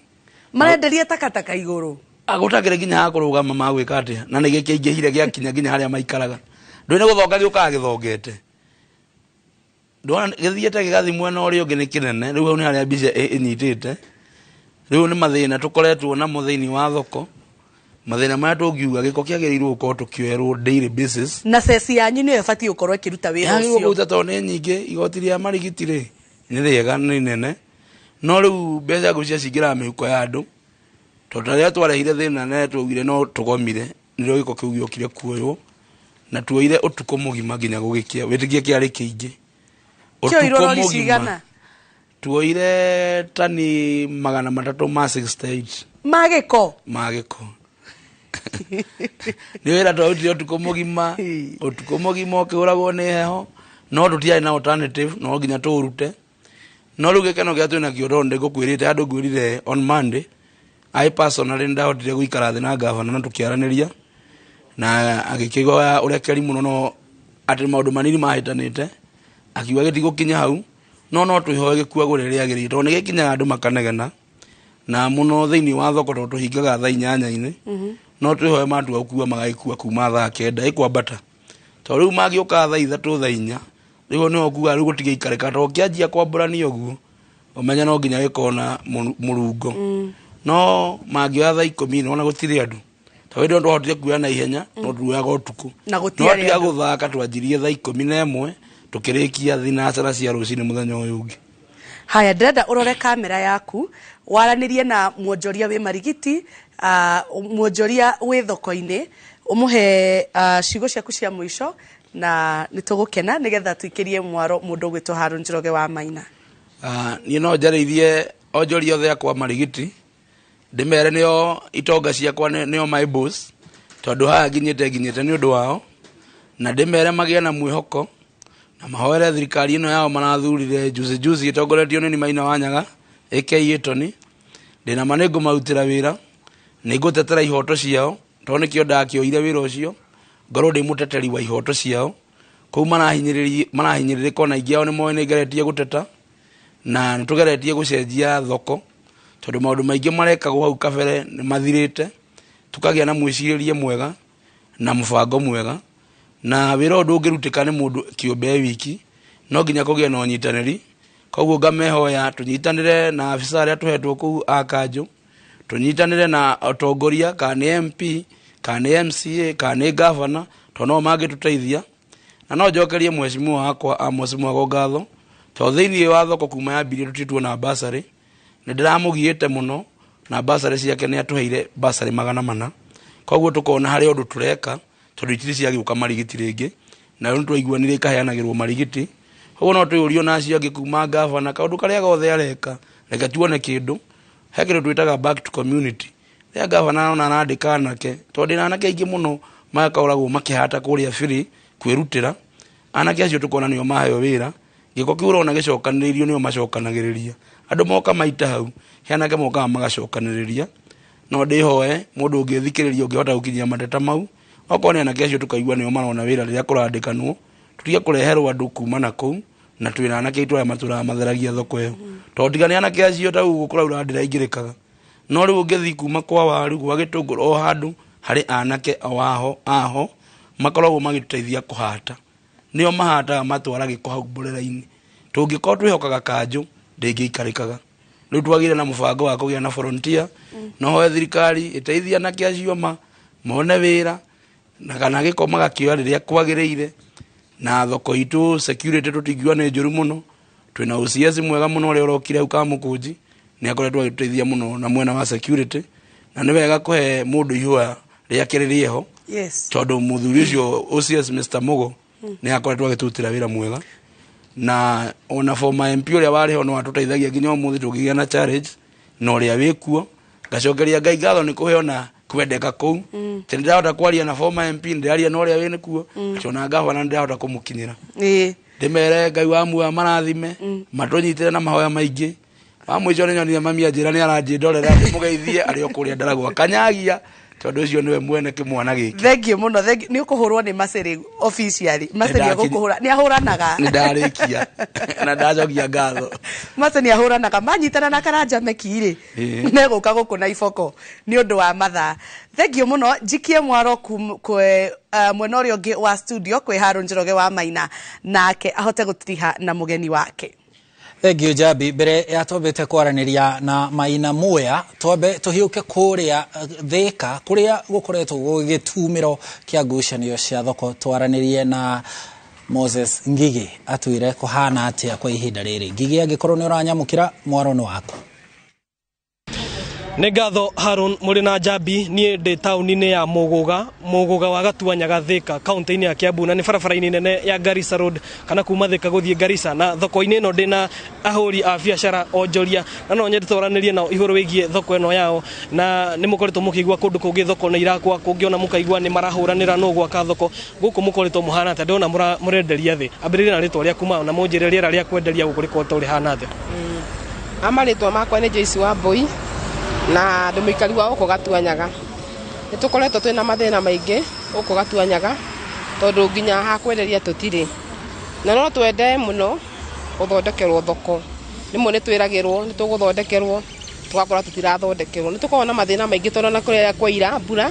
marenderia takataka igũrũ, gũtakĩrĩ nginya ha kũrũgama magwĩka atĩa, na nĩ gĩkĩingĩhire gĩakinya nginya harĩa maikaraga. Ndũĩ nĩ gũthonga gĩũkaga gĩthongete, ndona gĩthiĩte gĩgathiĩ mwena ũrĩa ũngĩ nĩ kĩnene. Rĩu hau nĩ harĩa mbica ĩnyitĩte. Rĩu nĩ mathĩna tũkoretwo namo thĩinĩ wa thoko, mathĩna marĩa tũngiuga gĩko kĩagĩrĩirwo gũkorwo tũkĩoerwo daily basis, na ceci yanyu nĩyo ĩbatiĩ gũkorwo ĩkĩruta wĩra yagĩrĩirwo ũcio. Kũruta tondũ nĩ nyingĩ. Igoti rĩa Marigiti rĩ nĩ rĩega nĩ inene, no rĩu mbeca ngwĩciria cingĩraga mĩhuko ya andũ, tondũ ta rĩrĩa twarehire thĩna na twaugire no tũgomire, nĩrĩo gĩko kĩu gĩokire kuoywo na tuoire ũtukũ mũgima nginya gũgĩkĩa. Wĩtĩkie kĩarĩ kĩingĩ. Kĩoirwo Ũtukũ rori mũgima. cigana? Tuoire tani 368 ma gĩko. Ma gĩko. Nĩ wĩra twarutire ũtukũ mũgima, ũtukũ mũgima ũkĩũragwo nĩ heho, no tũtiarĩ na alternative, no nginya tũũrute. No rĩu gĩkeno kĩrĩa twĩnakĩo tondũ nĩngũkwĩrĩte handũ ngwĩrire on Monday, I personally nĩndahotire gũikara thĩ na gavana na tũkĩaranĩria na agĩkĩgoya ũrekeri mũno, no atĩ maũndũ manini mahĩtanĩte akiuga gĩtigũkinya hau, no no twĩhoe gĩkuagwo rĩrĩa rĩagĩrĩire tondũ nĩ gĩkinyaga andũ makanegena na mũno thĩinĩ wa thoko tondũ tũhingaga thaa 8-inĩ. No twĩhoe matua gũkua magagĩkua kuma thaa 9 ĩkwambata, tondũ rĩu mangĩũka thaa 3 thaa 4 rĩu nĩho kuga rĩu gũtigĩikarĩka, tondũ kĩanjia kwambũrania ũguo ũmenya no nginya gĩkona mũrungo. No mangĩoya thaa 10 nĩwona gũtirĩ andũ, tondũ hĩndĩ ĩyo twahotire kuoya na ihenya, no tuoyaga ũtukũ na no gũtiarĩ tiga andũ. Gũthaka twanjirie thaa 11 tũkĩrĩkia thinacara cia rũcinĩ mũthenya ũyũ ũngĩ. Haya, ndĩrenda ũrore kamera yaku waranĩrie na mwonjoria wĩ Marigiti, mwonjoria wĩ thoko-inĩ, ũmũhe ciugo ciaku cia mũico na nĩ tũgũkena nĩgetha tũikĩrie mwaro mũndũ ũgwĩtwo Harũn Njoroge wa Maina. Niĩ no njarĩirie onjoria othe akwa Marigiti, ndĩmere nĩo itonga ciakwa, nĩo my boss, tondũ haha nginyĩte nginyĩte nĩ ũndũ wao, na ndĩmere magĩe na mwĩhoko na mahoere thirikari ĩno yao marathurire juzi juzi ĩtongoretio nĩ Maina Wanyaga aka Tony. Ndĩna ma nĩngũmarutĩra wĩra, nĩngũtetera ihoto ciao tondũ nĩkĩo ndakĩoire wĩra ũcio, ngorwo ndĩ mũteteri wa ihoto ciao kũu marahinyĩrĩrĩka, ona aingĩ ao nĩ moĩ nĩngeretie gũteta na nĩtũgeretie gũcenjia thoko tondũ maũndũ maingĩ marekagwo hau kabere nĩ mathirĩte, tũkagĩa na mwĩcirĩrie mwega na mũbango mwega, na wĩra ũyũ ndũngĩrutĩka nĩ mũndũ kĩũmbe e wiki, no nginya kũgĩe na ũnyitanĩri. Koguo ngamehoya tũnyitanĩre na afisa arĩa tũhetwo kũu a kanjũ, tũnyitanĩre na atongoria, kana nĩ MP, kana nĩ MCA, kana nĩ gavana, tondũ no mangĩtũteithia. Na no njokerie mheshimiwa wakwa Amos Mwago ngatho, tondũ thĩinĩ wa thoko kuma yambirie tũtirĩ tuona bursary, nĩ ndĩramũgiĩte mũno na bursary ciake nĩ atũheire bursary 400. Koguo tukona hari undu tureka tondu itiri ciagĩũka marigiti rĩngĩ na rĩu nĩtwaiguanire ikaheanagĩrwo marigiti. Koguo no twĩyũrie ona acio angĩ kuma gavana kaũndũ karĩa gothe areka reke tuone kĩndũ. He kĩndũ twĩtaga back to community. Rĩrĩa gavana arona arandĩka anake, tondũ ndĩna anake aingĩ mũno makoragwo makĩhata kũrĩa free kwĩrutĩra, anake acio tukona nĩo maheo wĩra. Gĩko kĩu ũrona gĩcokanĩrĩirio nĩo macokanagĩrĩria. Andũ moka maita hau, he anake mokaga magacokanĩrĩria. No ndĩhoe mũndũ ũngĩthikĩrĩria ũngĩhota gũkinyia mateta mau, okorwo nĩ anake acio tũkaigua nĩo marona wĩra rĩrĩa kũrandĩkanwo, tũtige kũreherwo andũ kuma na kũu, na twĩna anake aitũ arĩa matũraga matheragia thoko ĩyo. Tondũ tiga nĩ anake acio ta ũguo kũraura ndĩraingĩrĩkaga. No rĩu ũngĩthiĩ kuma kwa waru gwa gĩtũngũrũ o handũ harĩ anake o aho makoragwo magĩtũteithia kũhata. Nĩo mahataga matwara gĩko hau mborera-inĩ. Tũngĩkorwo twĩhokaga kanjũ ndĩngĩikarĩkaga. Rĩu twagĩire na mũbango wa kũgĩa na volunteer, no hoe thirikari ĩteithie anake acio mone wĩra na kana gĩko magakĩoya rĩrĩa kwagĩrĩire. Na thoko itũ security tũtingiuga nĩ njũru mũno, twĩna OCS mwega mũno ũrĩa ũrokire hau Kamũkũnji, nĩ akoretwo agĩtũteithia mũno na mwena wa security, na nĩ wega kũhe mũndũ ihũa rĩake rĩrĩ ho. Yes. Tondũ mũthuri ũcio OCS Mr. Mugo nĩ akoretwo agĩtũrutĩra wĩra mwega, na ona former MP ũrĩa warĩ ho no atũteithagia nginya ũmũthĩ tũngĩgĩa na challenge na ũrĩa wĩkuo. Ngacokeria Ngai ngatho nĩ kũhe ona kwendeka kũu. Tĩ nĩndĩrahota kwaria na former MP, ndĩraria na ũrĩa wĩ kuo, ona gavana nĩndĩrahota kũmũkinyĩra. Ndĩmere Ngai wa muoyo amarathime, matũnyitĩre na mahoya maingĩ. Wa mũico nĩ nyonire mami anjĩra nĩ aranjĩndorera ndĩmũgeithie arĩ o kũrĩa ndaragwa Kanyagia, tondũ ũcio nĩwe mwene kĩmwana gĩkĩ. Thank you mũno, thank you. Nĩ ũkũhũrwo nĩ Macĩrĩ officially. Macĩrĩ egũkũhũra. Nĩ ahũranaga. Nĩ ndarĩkia na ndacokia ngatho. Macĩrĩ nĩ ahũranaga. Manyitana na Karanja Meki rĩ, megũka gũkũ na iboko nĩ ũndũ wa mathaa. Thank you mũno. Njikie mwaro kwe mwena ũrĩa ũngĩ wa studio kwĩ Harũ Njoroge wa Maina, nake ahote gũtiriha na mũgeni wake. Thank you Jabi. Mbere ya twambĩte kwaranĩria na Maina Muya, twambe tũhiũke kũrĩa Thĩka kũrĩa gũkoretwo gũgĩtumĩro kĩa ngucanio cia thoko, twaranĩrie na Moses Ngigi atwĩre kũhana atĩa kwa ihinda rĩrĩ. Ngigi, angĩkorwo nĩ ũranyamũkĩra, mwaro nĩ waku. Nĩ ngatho Harun mũrĩ na Njambi. Niĩ ndĩ taũni-inĩ ya Mũgũga, Mũgũga wa Gatuanyaga Thĩka, kaunti-inĩ ya Kiambu, na nĩ barabara-inĩ nene ya Garissa Road kana kuma Thĩka gũthiĩ Garissa. Na thoko-inĩ ĩno ndĩ na ahũri a biacara onjoria, na no nyende twaranĩrie nao igũrũ wĩgiĩ thoko ĩno yao. Na nĩ mũkoretwo mũkĩigua kũndũ kũngĩ thoko nĩ irakwa, kũngĩ ona mũkaigua nĩ marahũranĩra no gwaka thoko. Gũkũ mũkoretwo mũhana atĩa? Ndĩrona mũrenderia thĩ. Ambĩrĩria na rĩtwa rĩaku na mũnjĩre rĩera rĩa kwenderia gũkũ rĩkoretwo rĩhana atĩa. Marĩtwa makwa nĩ Joyce Wambui na ndĩ mũikari wa gũkũ Gatuanyaga. Nĩ tũkoretwo twĩna mathĩna maingĩ gũkũ Gatuanyaga tondũ nginya ha kwenderia tũtirĩ, na no twende mũno gũthondekerwo thoko. Rĩmwe nĩ twĩragĩrwo nĩ tũgũthondekerwo, tũgakora tũtirathondekerwo. Nĩ tũkoragwo na mathĩna maingĩ tondũ ona kũrĩa kwaira mbura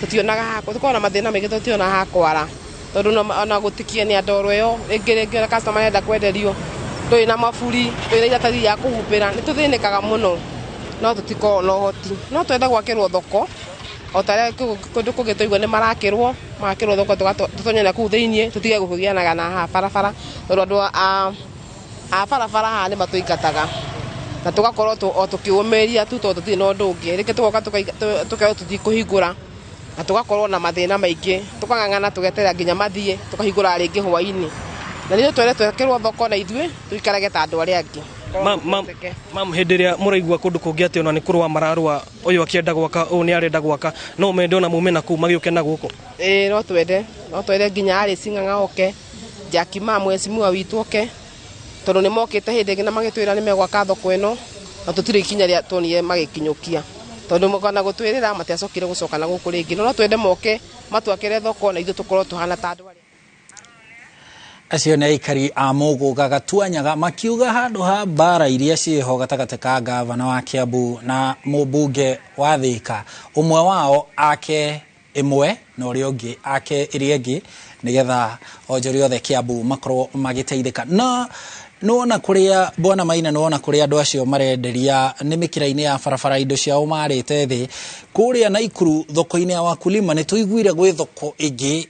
tũtionaga ha, tũkoragwo na mathĩna maingĩ tondũ tũtionaga ha kwara, tondũ ona gũtikiania ndoro ĩyo. Rĩngĩ rĩngĩ ona customer arenda kwenderio, ndũrĩ na maburi, ndũrĩ na iratathi rĩa kũhumbĩra. Nĩ tũthĩnĩkaga mũno, no tũtikoragwo na ũhoti. No twende gwakĩrwo thoko o ta ũrĩa kũndũ kũngĩ twaigua nĩ marakĩrwo, magakĩrwo thoko tũtonye na kũu thĩiniĩ, tũtige gũkĩgianaga na haha barabara, tondũ andũ a barabara haha nĩ matũingataga na tũgakorwo o tũkĩũmĩria tu tondũ tũtirĩ na ũndũ ũngĩ. Rĩngĩ tũgoka tũkerwo tũtikũhingũra na tũgakorwo na mathĩna maingĩ, tũkang'ang'ana tũgeterera nginya mathiĩ, tũkahingũra rĩngĩ hwaĩ-inĩ. Na nĩ twende twakĩrwo thoko na ithuĩ tũikarage ta andũ arĩa angĩ. Mam, hĩndĩ ĩrĩa mũraigua kũndũ kũngĩ atĩ ona nĩ kũrũa mararũa, ũyũ akĩenda gwaka, ũyũ nĩ arenda gwaka, no mende ona mume na kũu magĩũke na gũkũ? Ĩĩ, no twende, no twende nginya Alice Ng'ang'a oke, Jackie Ma mheshimiwa witũ oke, tondũ nĩ mokĩte hĩndĩ ĩngĩ na magĩtwĩra nĩ megwaka thoko ĩno, na tũtirĩ ikinya rĩa tuonire magĩkinyũkia, tondũ kana gũtwĩrĩra matiacokire gũcoka na gũkũ rĩngĩ. No twende moke matwakĩre thoko na ithuĩ tũkorwo tũhana ta andũ arĩa. Acio nĩ aikari a Mũgũga Gatuanyaga makiuga handũ ha mbara iria ciĩho gatagatĩ ka gavana wa Kiambu na mũmbunge wa Thĩka, ũmwe wao ake ĩmwe na ũrĩa ũngĩ ake ĩrĩa ĩngĩ, nĩgetha onjoria othe Kiambu makorwo magĩteithĩka. Na nĩwona kũrĩa Bwana Maina, nĩwona kũrĩa andũ acio marenderia nĩ mĩkĩra-inĩ ya barabara indo ciao marĩte thĩ. Kũrĩa Naikuru thoko-inĩ ya Wakulima nĩ tũiguire gwĩ thoko ĩngĩ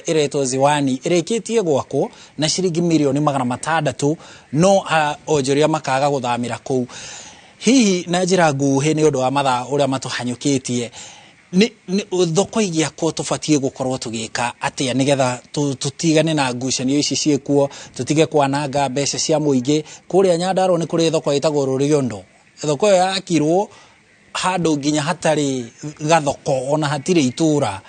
ĩretwo Ziwani ĩrĩkĩtie gwakwo na ciringi mirioni 600, no onjoria makaga gũthamĩra kũu. Hihi na njĩra nguhĩ nĩ ũndũ wa mathaa ũrĩa matũhanyũkĩtie, Nĩ thoko igĩakwo tũbatiĩ gũkorwo tũgĩka atĩa nĩgetha tũtigane na ngucanio ici ciĩkuo, tũtige kwananga mbeca cia mũingĩ? Kũrĩa Nyandarua nĩ kũrĩ thoko ĩtagwo Rũriondo. Thoko ĩyo yakirwo handũ nginya hatarĩ gathoko, ona hatirĩ itũra,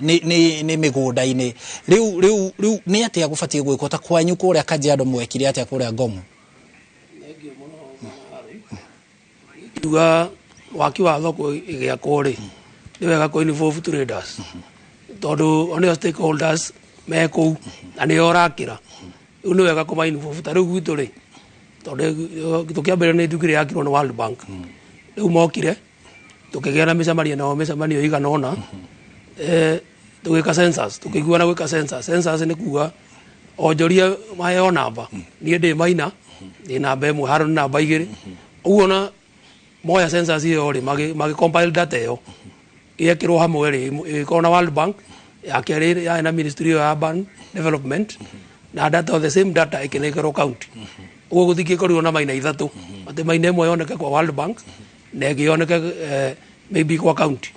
nĩ mĩgũnda-inĩ. Rĩu nĩ atĩa gũbatiĩ gwĩkwo? Ta kwanyu kũrĩa Kajiado mwekire atĩa kũrĩa Ngong'o? Ngiuga waki wa thoko ĩgĩakwo rĩ, nĩ wega kũ involve traders, tondũ onĩo stakeholders me kũu na nĩo ũrakĩra. Rĩu nĩ wega kũma involve. Ta rĩu gwitũ rĩ, tondũ tũkĩambĩrĩria nĩ nduka ĩrĩa yakirwo nĩ World Bank, rĩu mokire tũkĩgĩa na mĩcemanio nao, mĩcemanio ĩigana ũna, tũgĩka census, tũkĩiguana gwĩka census. Census nĩ kuga onjoria maheo namba. Niĩ ndĩ Maina, ndĩ namba 1, Haron namba 2. Ũguo na moya census ĩyo rĩ, magĩ compile data ĩyo, yekĩrwo hamwe rĩ, ĩgĩkorwo na World Bank, ya kerĩ yarĩ na Ministry ya Urban Development, na data, the same data ĩkĩnengerwo county. Ũguo gũtingĩkorirwo na maina 3, atĩ maina ĩmwe yoneke kwa World Bank na ĩngĩ yoneke maybe kwa county.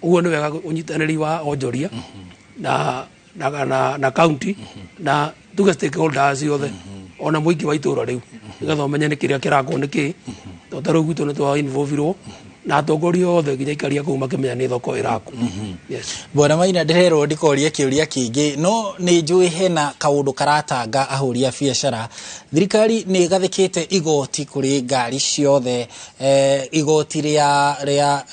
Ũguo nĩ wega ũnyitanĩri wa onjoria na county na tuge stakeholders othe, ona mũingĩ wa itũra rĩu, nĩgetha ũmenye nĩ kĩrĩa kĩrakwo nĩ kĩ. Tondũ ta rĩu gwitũ nĩ twa involve-irwo na atongoria othe, nginya aikaria kũu makĩmenya nĩ thoko ĩrakwo. Yes. Bwana Maina, ndĩrerwo ndikorie kĩũria kĩngĩ, no nĩ njũĩ hena kaũndũ karatanga ahũri a biacara. Thirikari nĩ ĩgathĩkĩte igoti kũrĩ ngari ciothe, igoti rĩa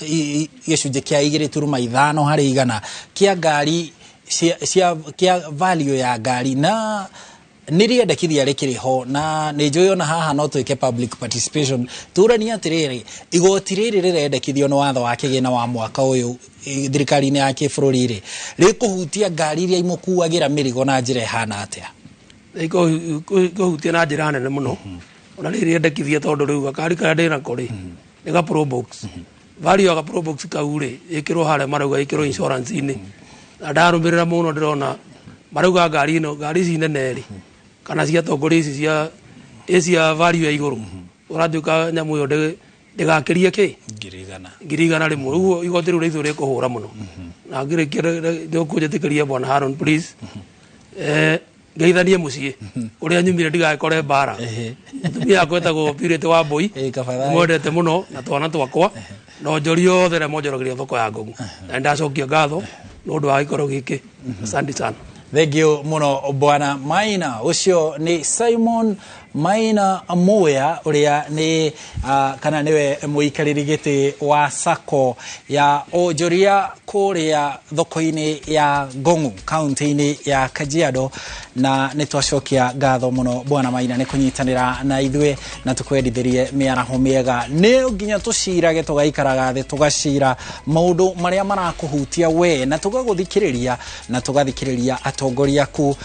gĩcunjĩ kĩa 2.5 harĩ igana kĩa ngari cia kĩa value ya ngari, na nĩ rĩendekithia rĩkĩrĩ ho, na nĩ njũĩ ona haha no twĩke public participation, tũranie atĩrĩrĩ, igoti rĩrĩ rĩrendekithio nĩ watho wa kĩgĩna wa mwaka ũyũ thirikari-inĩ ya kĩbũrũri rĩ, rĩkũhutia ngari iria imũkuagĩra mĩrigo na njĩra ĩhana atĩa? Ĩkũhutia na njĩra nene mũno. Ona rĩrĩ rĩendekithia, tondũ rĩu gakari karĩa ndĩnako rĩ, nĩ ga Probox. Value ya ga Probox kau rĩ, ĩkĩrwo harĩa marauga ĩkĩrwo insurance-inĩ, na ndarũmĩrĩra mũno ndĩrona marauga ngari ĩno, ngari ici nene rĩ, kana cia atongoria ici cia value ya igũrũ, ũratuĩka nyamũ ĩyo ndĩgakĩrie kĩ 100,000. 100,000. Ũguo igoti rĩu rĩitũ rĩkũhũra mũno. Na ngĩrĩkia nĩũkũnjĩtĩkĩria, bwana Haron, please, ngeithanie mũciĩ ũrĩa nyumire ndigagĩkore mbara. Mũtumia wakwa etagwo Purity wa Mbui, mwendete mũno, na twana twakwa na onjoria othe arĩa monjoragĩria thoko ya Ngong'o, na nĩndacokia ngatho nĩ ũndũ wa gĩikaro gĩkĩ. Asante sana. Thank you mũno, bwana Maina. Ũcio nĩ Simon Maina Muya, ũrĩa nĩ kana nĩwe mũikarĩri gĩtĩ wa sacco ya onjoria kũrĩa thoko-inĩ ya Ngong'o, kaunti-inĩ ya Kajiado. Na nĩ twacokia ngatho mũno, bwana Maina, nĩ kũnyitanĩra na ithuĩ na tũkwendithĩrie mĩaraho mĩega. Nĩ nginya tũcirage, tũgaikaraga thĩ tũgacira maũndũ marĩa marakũhutia we, na tũgagũthikĩrĩria na tũgathikĩrĩria atongoria aku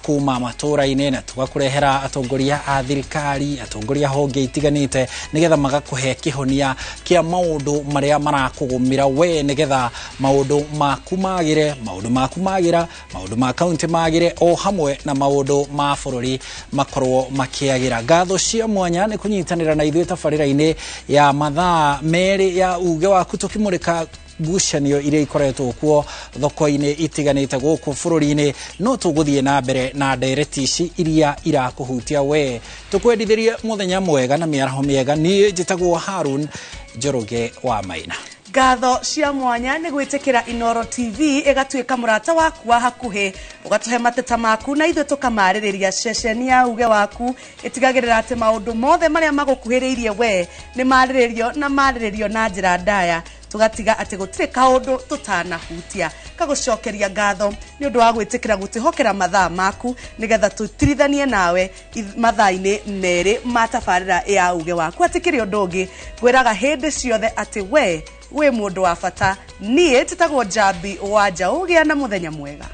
kuma matũra-inĩ, na tũgakũrehera atongoria a thirikari, atongoria honge itiganĩte, nĩgetha magakũhe kĩhonia kĩa maũndũ marĩa marakũgũmĩra we, nĩgetha maũndũ maku magĩre, maũndũ maku magĩra, maũndũ ma kaunti magĩre, o hamwe na maũndũ ma bũrũri makorwo makĩagĩra. Ngatho cia mwanya nĩ kũnyitanĩra na ithuĩ tabarĩra-inĩ ya mathaa 2 ya uge waku, tũkĩmũrĩka ngucanio iria ikoretwo kuo thoko-inĩ itiganĩte gũkũ bũrũri-inĩ. No tũgũthiĩ na mbere na ndereti ici iria irakũhutia we. Tũkwendithĩrie mũthenya mwega na mĩaraho mĩega. Niĩ njĩtagwo Harun Njoroge wa Maina. Ngatho cia mwanya nĩ gwĩtĩkĩra Inooro TV ĩgatuĩka mũrata waku wa hakuhĩ, ũgatũhe mateta maku na ithuĩ tũkamarĩrĩria. Ceceni ya uge waku ĩtigagĩrĩra atĩ maũndũ mothe marĩa magũkuhĩrĩirie we nĩ marĩrĩrio, na marĩrĩrio na njĩra ndaya, tũgatiga atĩ gũtirĩ kaũndũ tũtanahutia. Kagũcokeria ngatho nĩ ũndũ wa gwĩtĩkĩra gũtĩhokera mathaa maku nĩgetha tũtirithanie nawe mathaa-inĩ 2 ma tabarĩra ya uge waku. Hatikĩrĩ ũndũ ũngĩ, ngwĩraga hĩndĩ ciothe atĩ we wĩ mũndũ wa bata. Niĩ njĩtagwo Njambi wa Njaũ. Gĩa na mũthenya mwega.